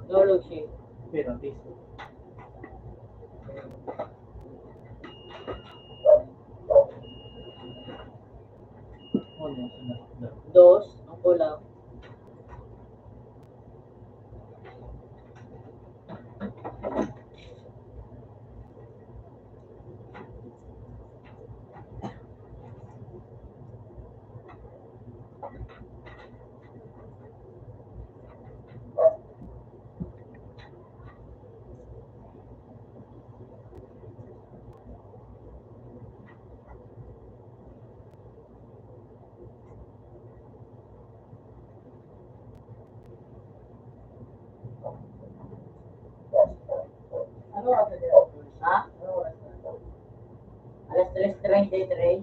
Dolo siya. Pero, this one. Dos, ang kulang. Ano oras na dyan? Ha? Ano oras na? Alas tres treinta y tres.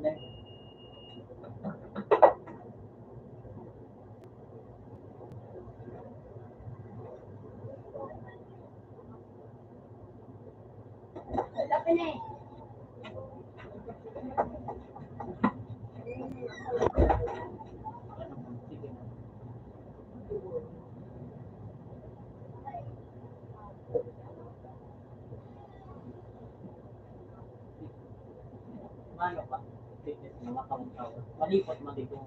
Ano pa? Fitness na makauntaw. Malipot man dito.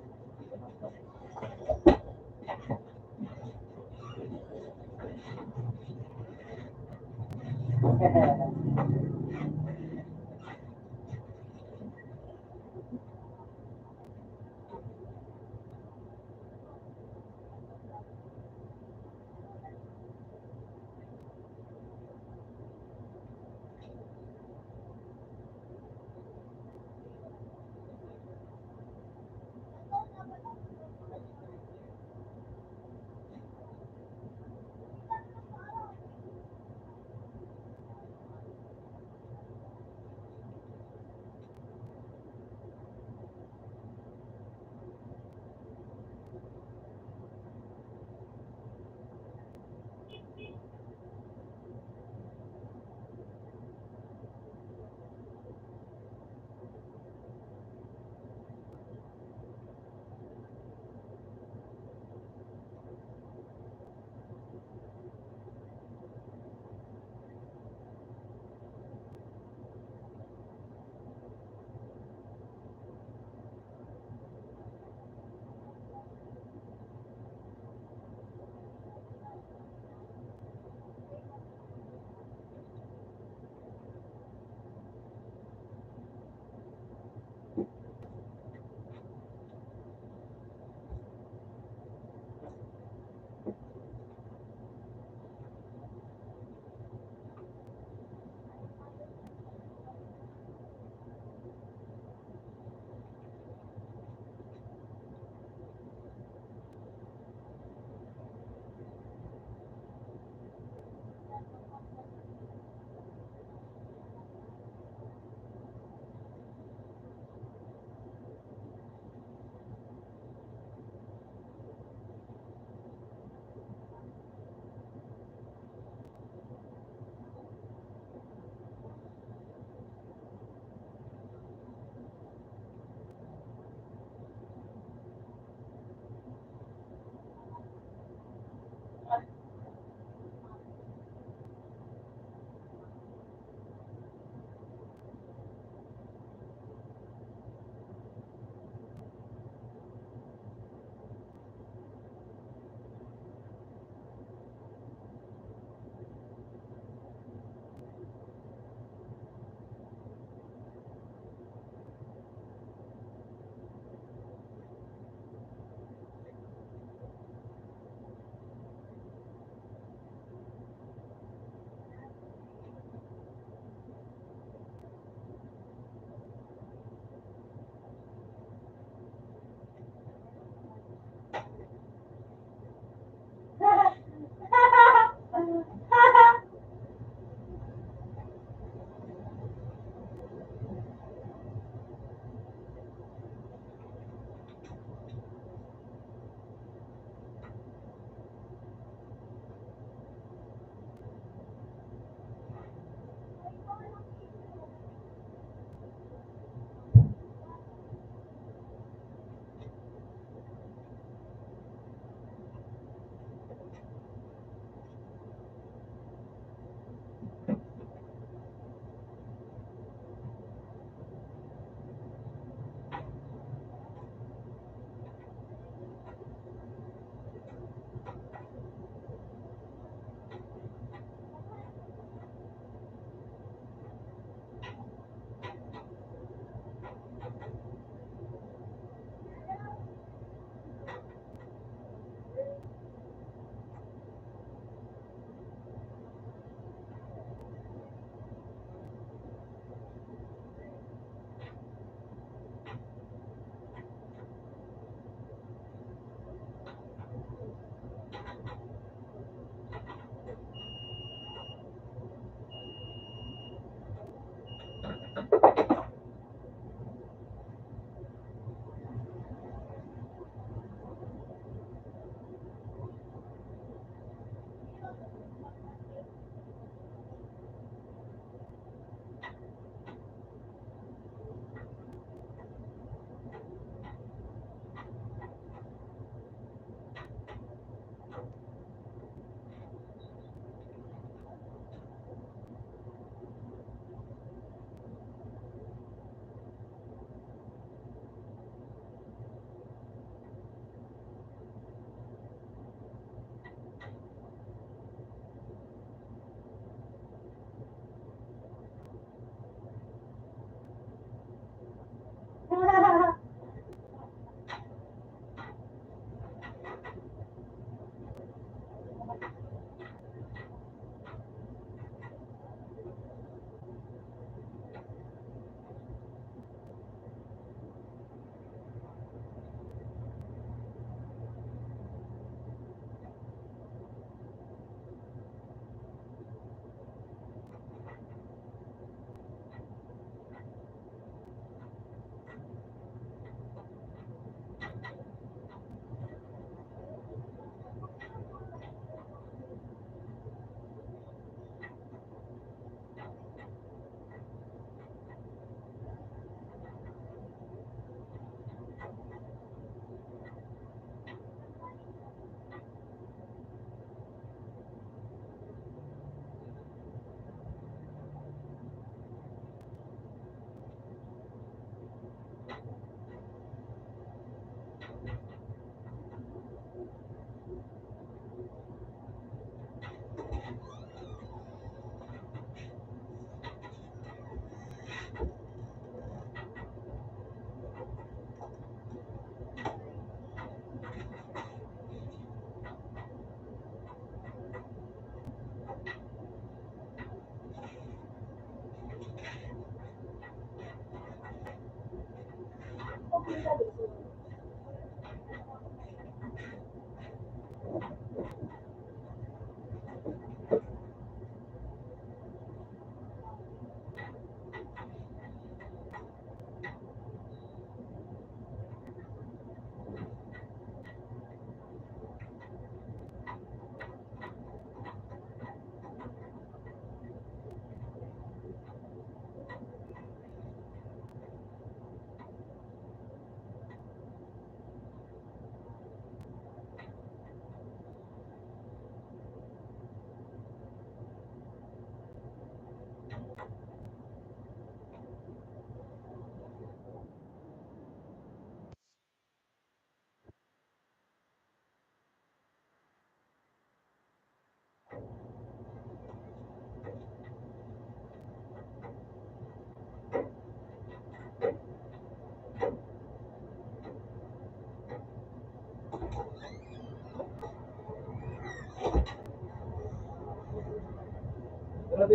Sila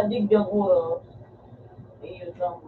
digdang oras. Iyo lang.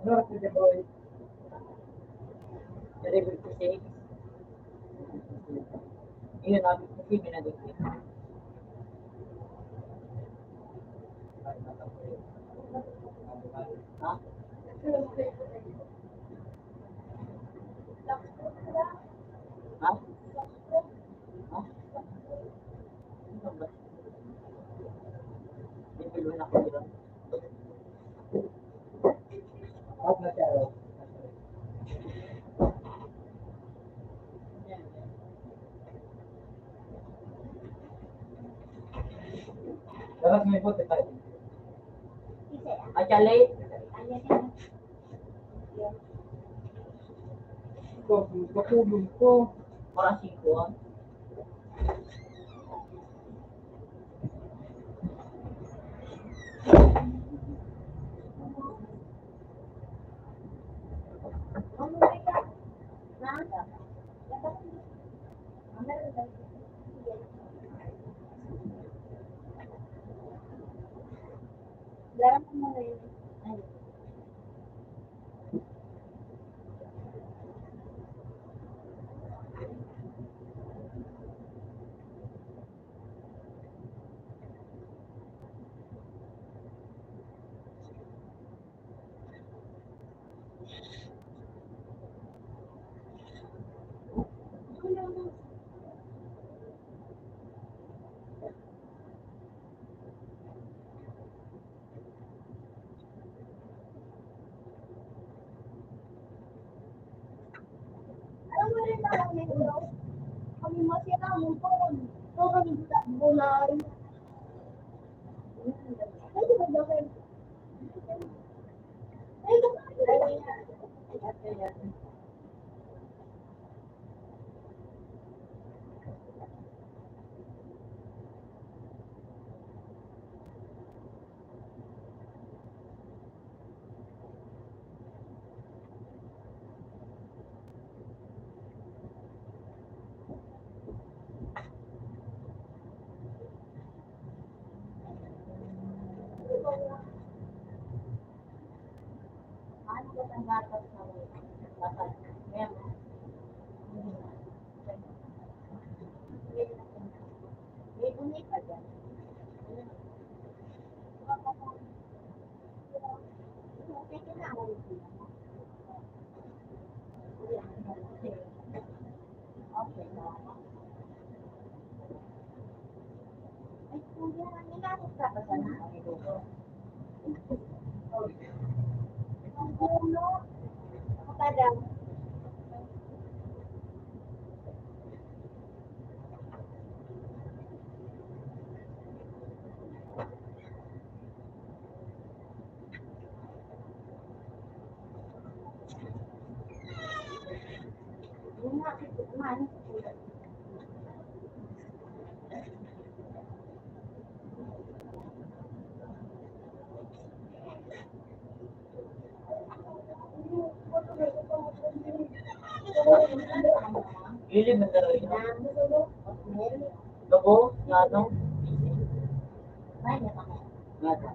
North of the boy. Delivered to six. Yun, sabi ko, sige na din. Ha? Ha? Ha? Dapat may bote tayo. Ay, chale. Ito, makulong ko. Para singko, ah. Gilid na talaga. Loko, nga ano? Nga ano?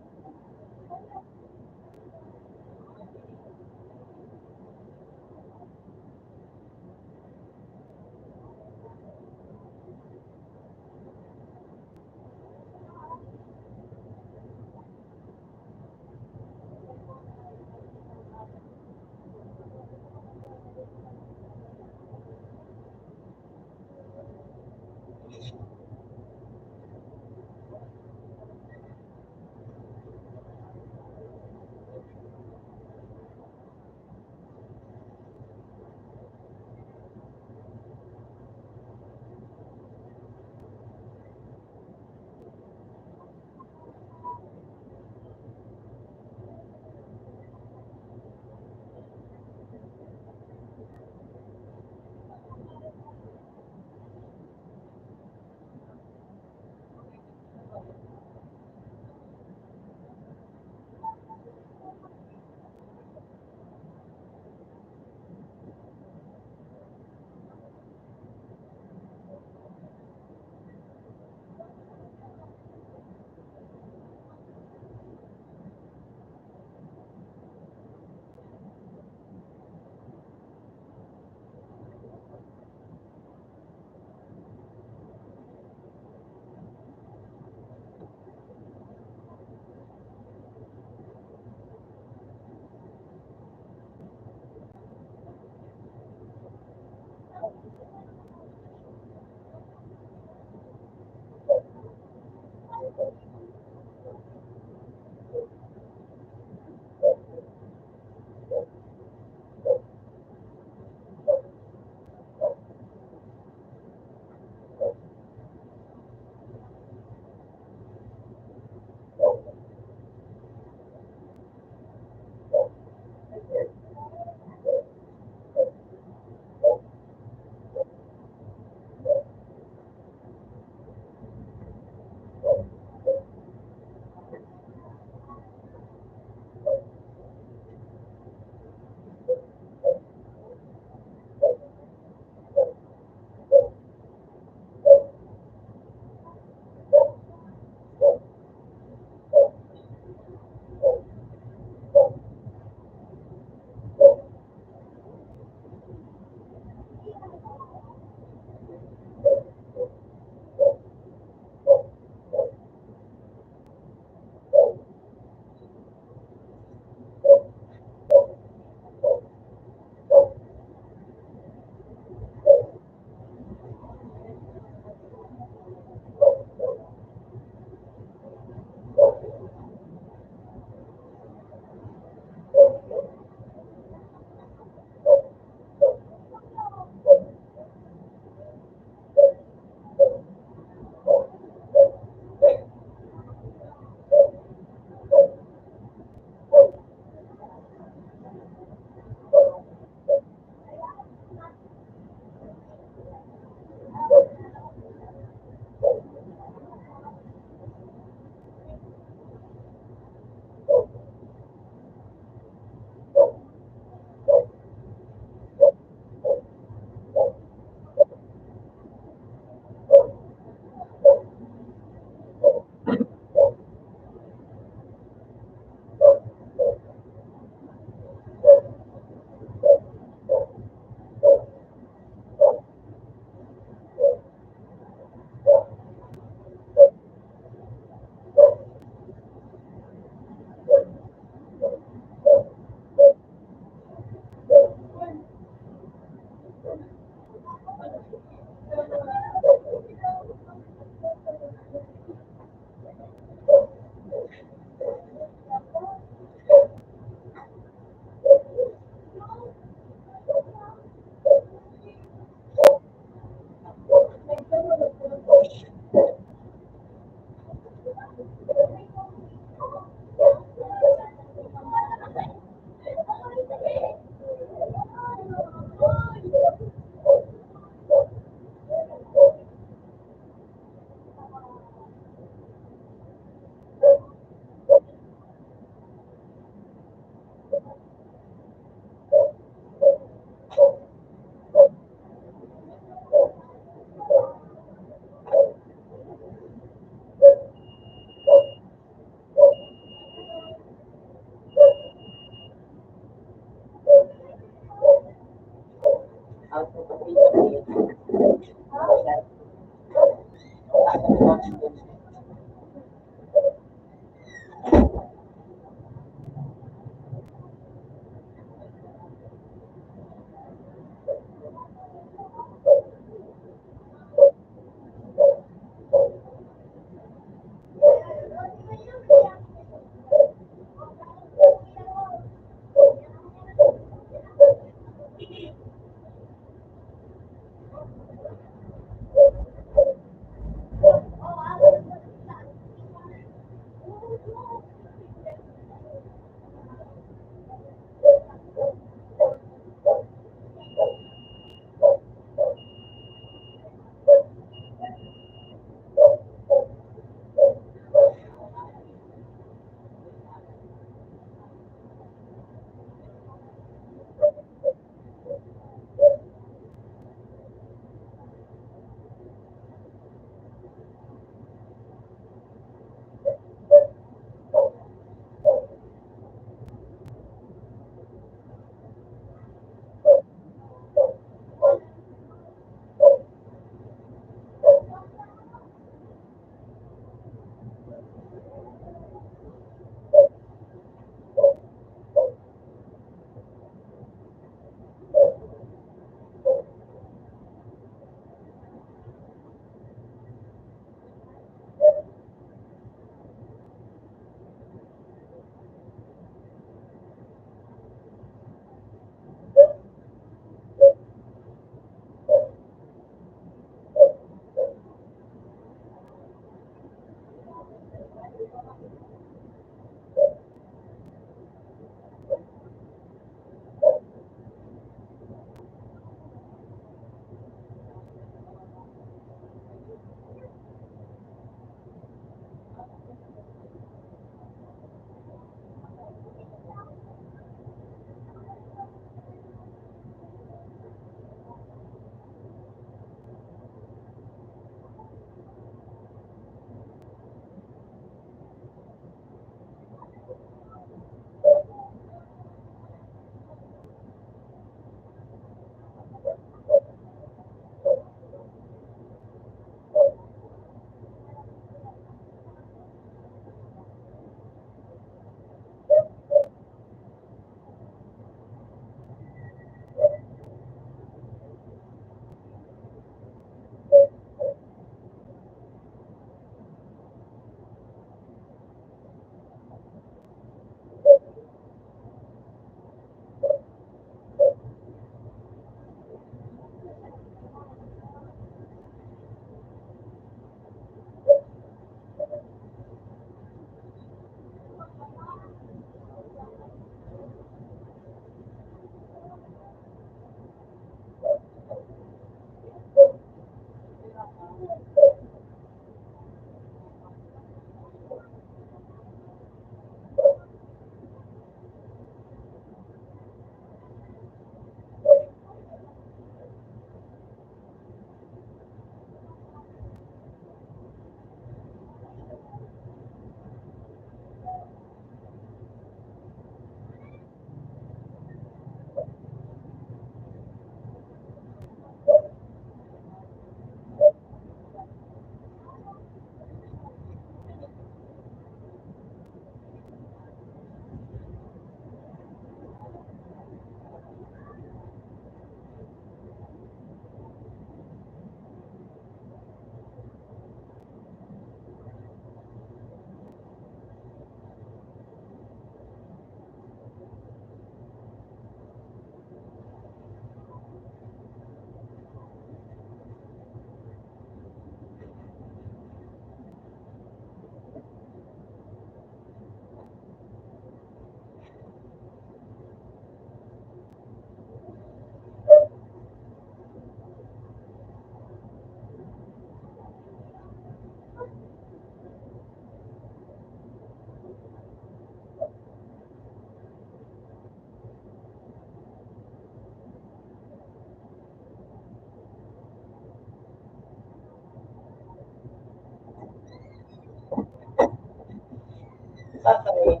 Tatay.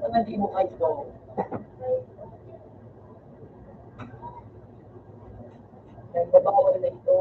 Mga di mo kayo. Nagbabawal na ito.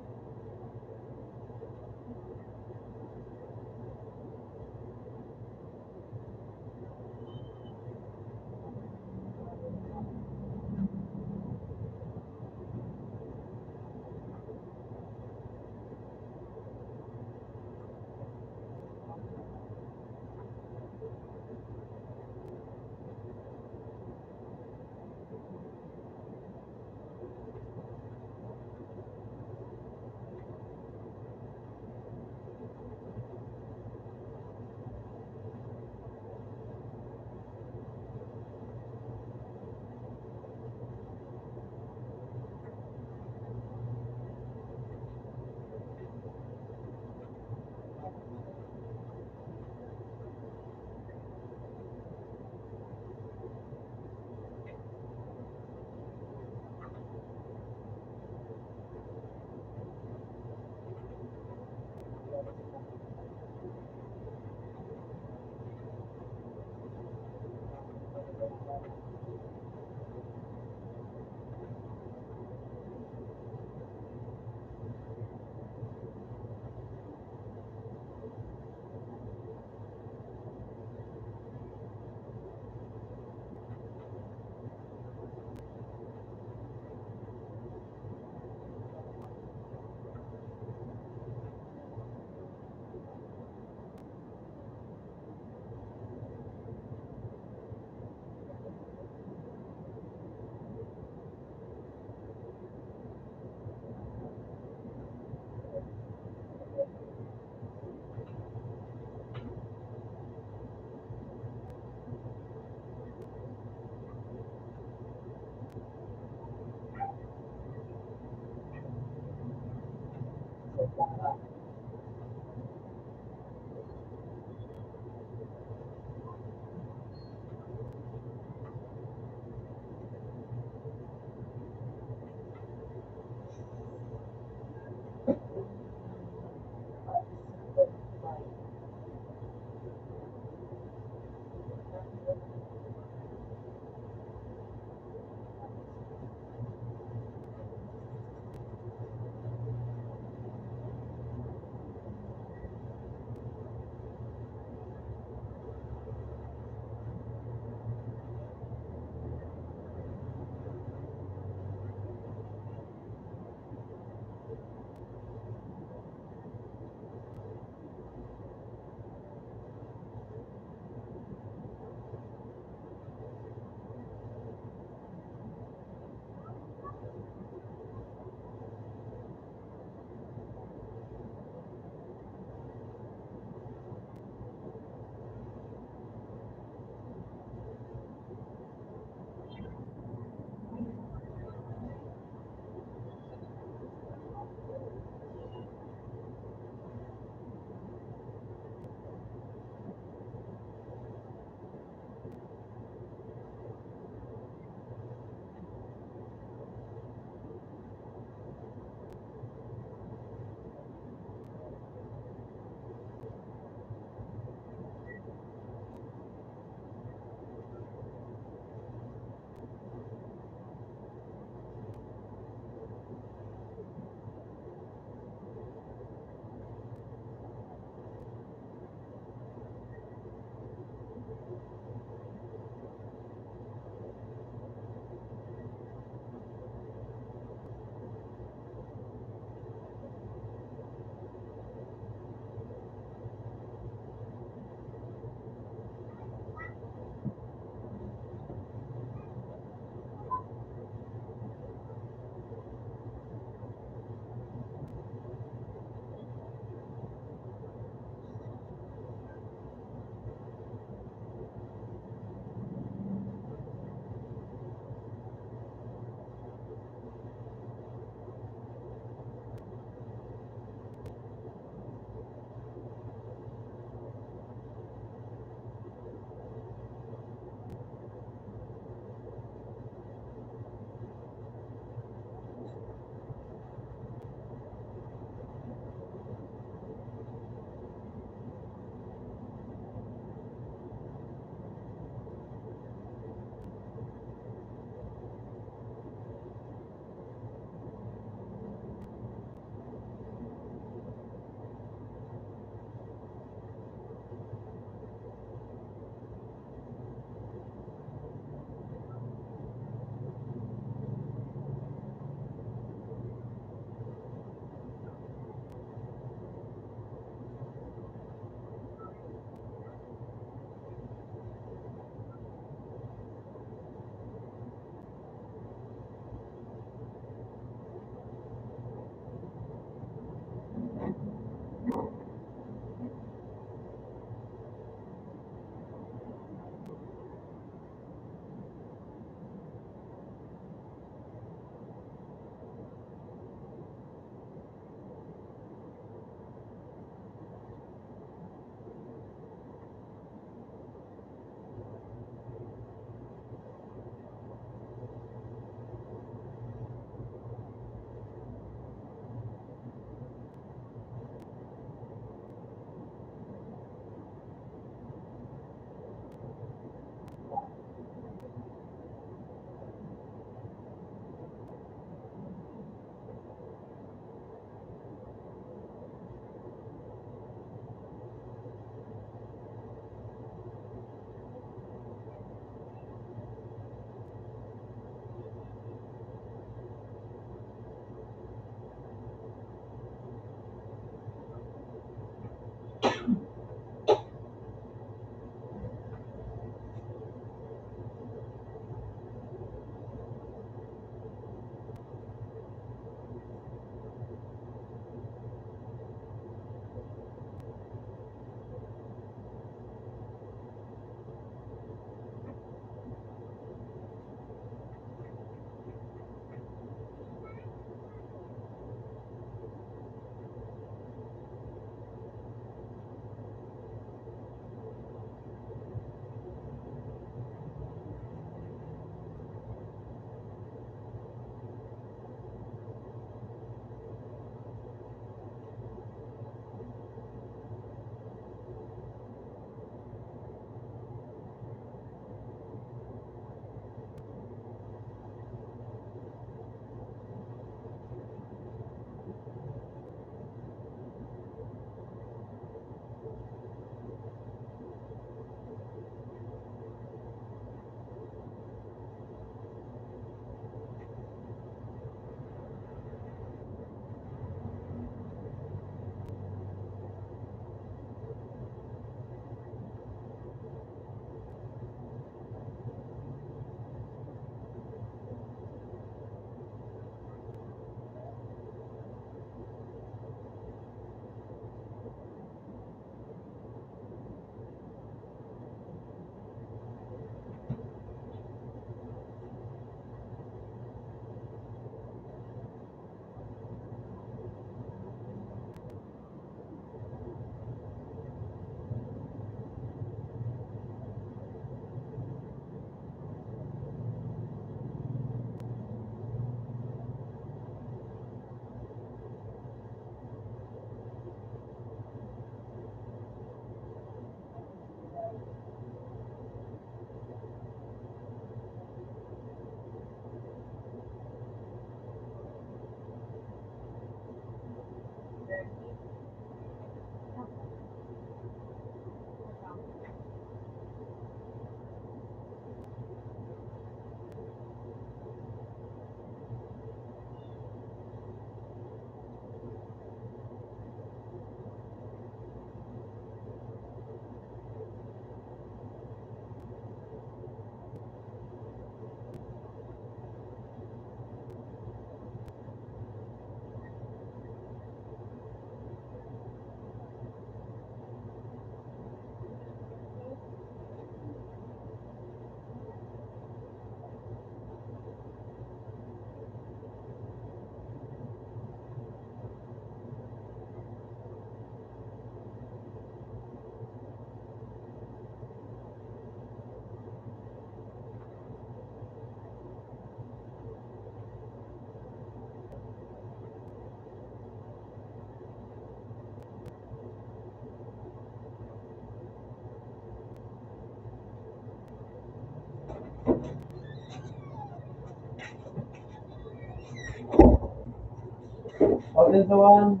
This one.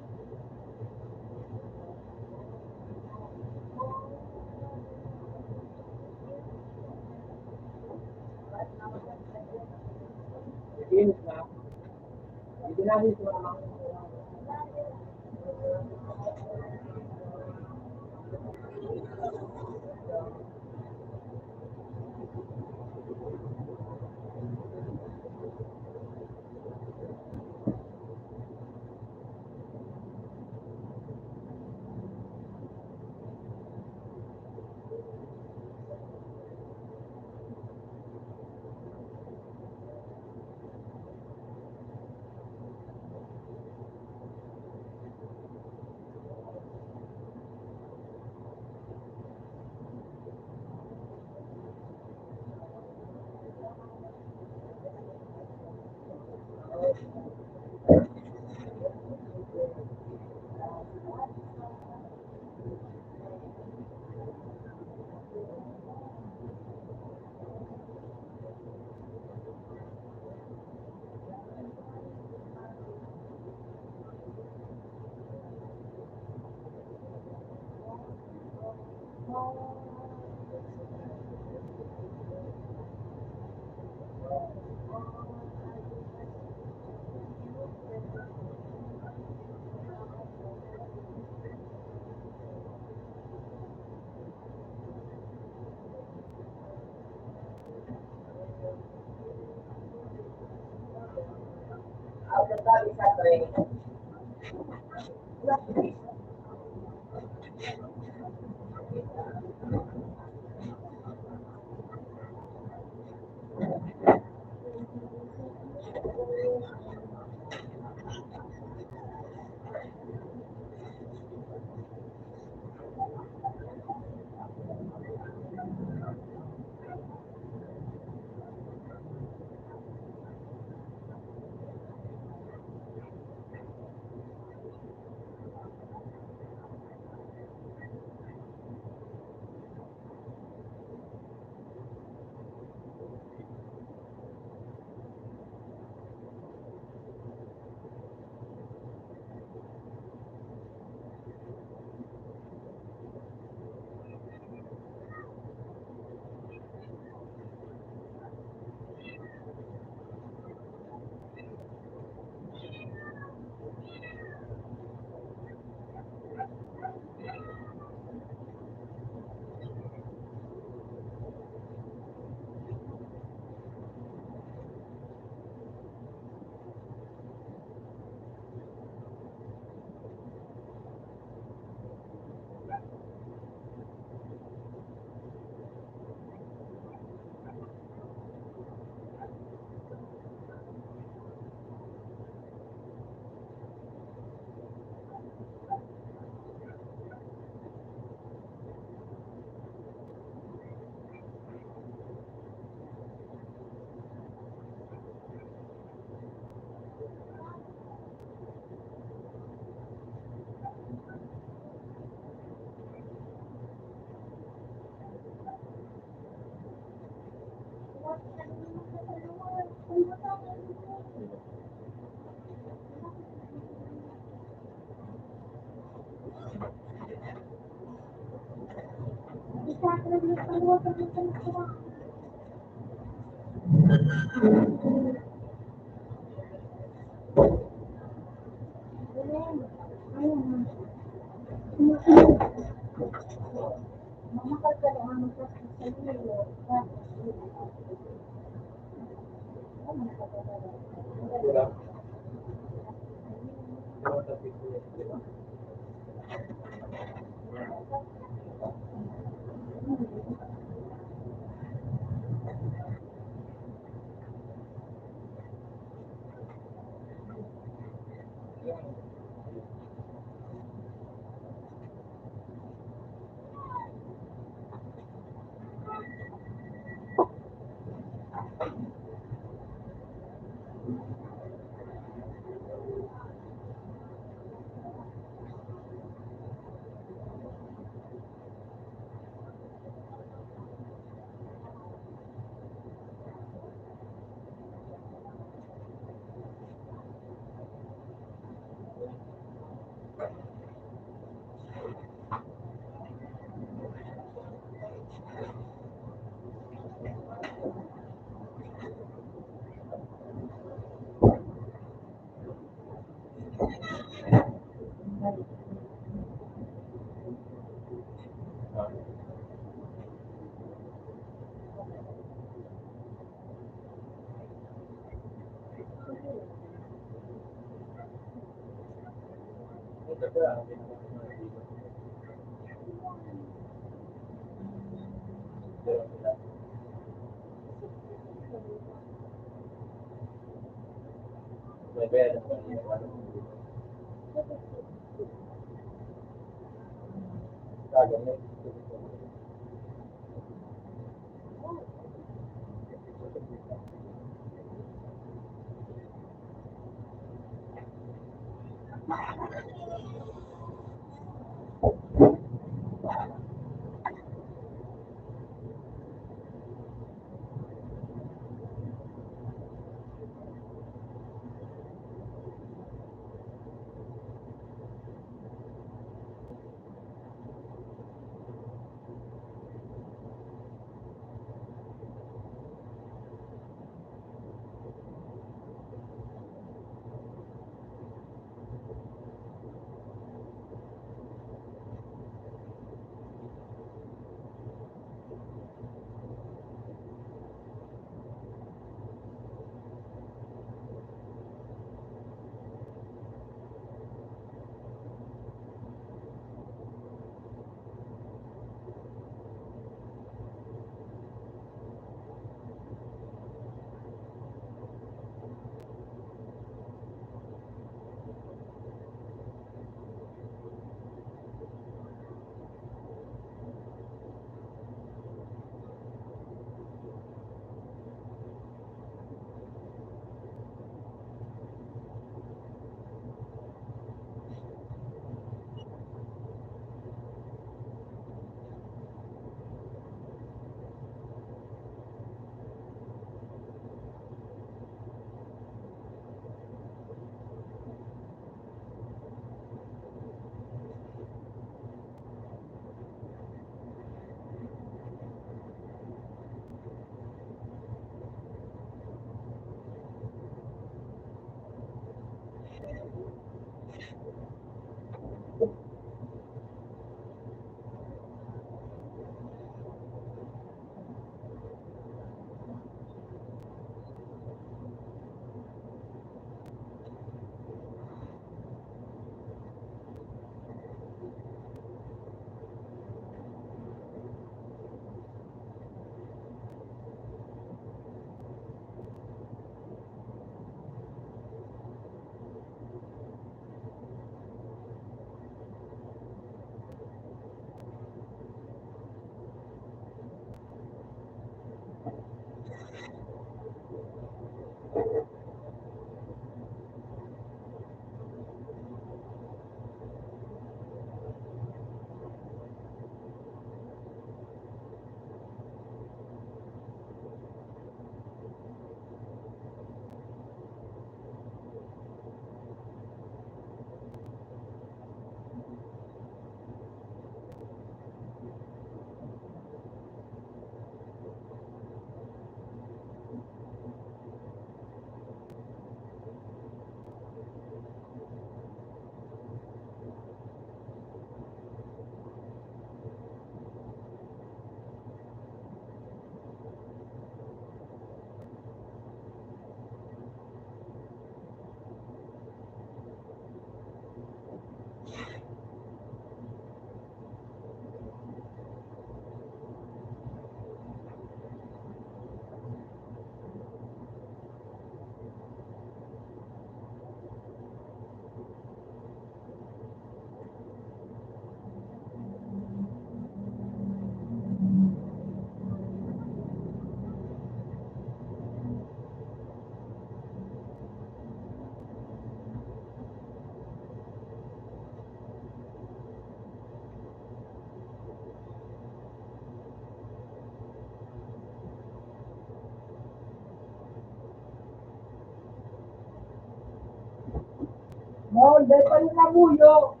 Oh, dahil pa rin nabuyo.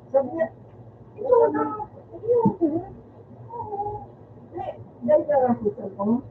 Sabi niya, "Ito na, ito na." Dahil ka lang sa cellphone.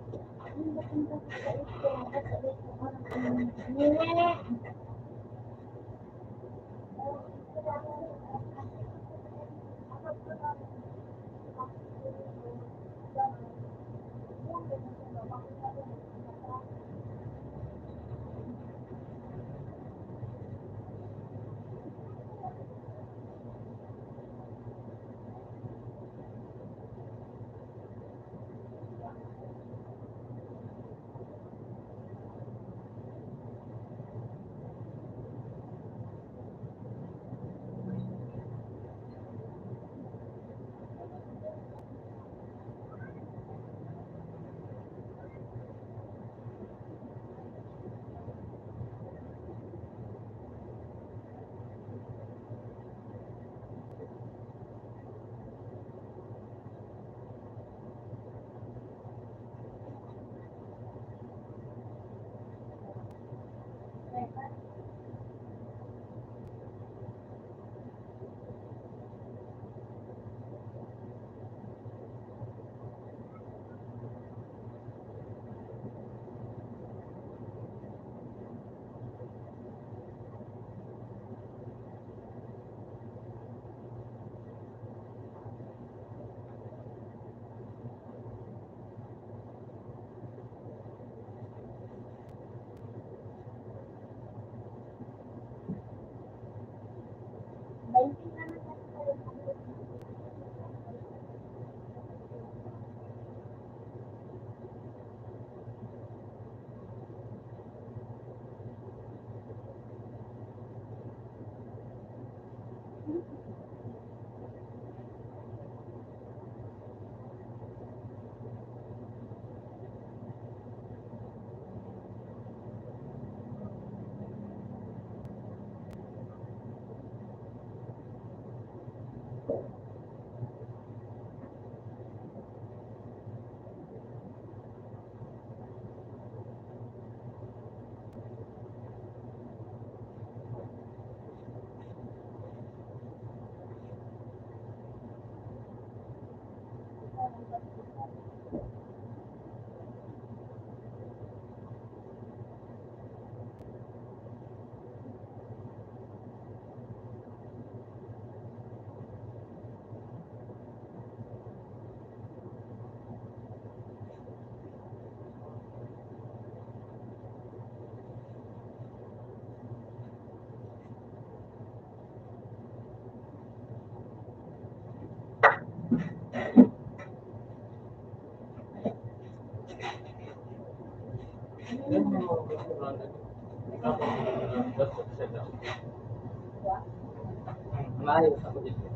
Maayos ako dito.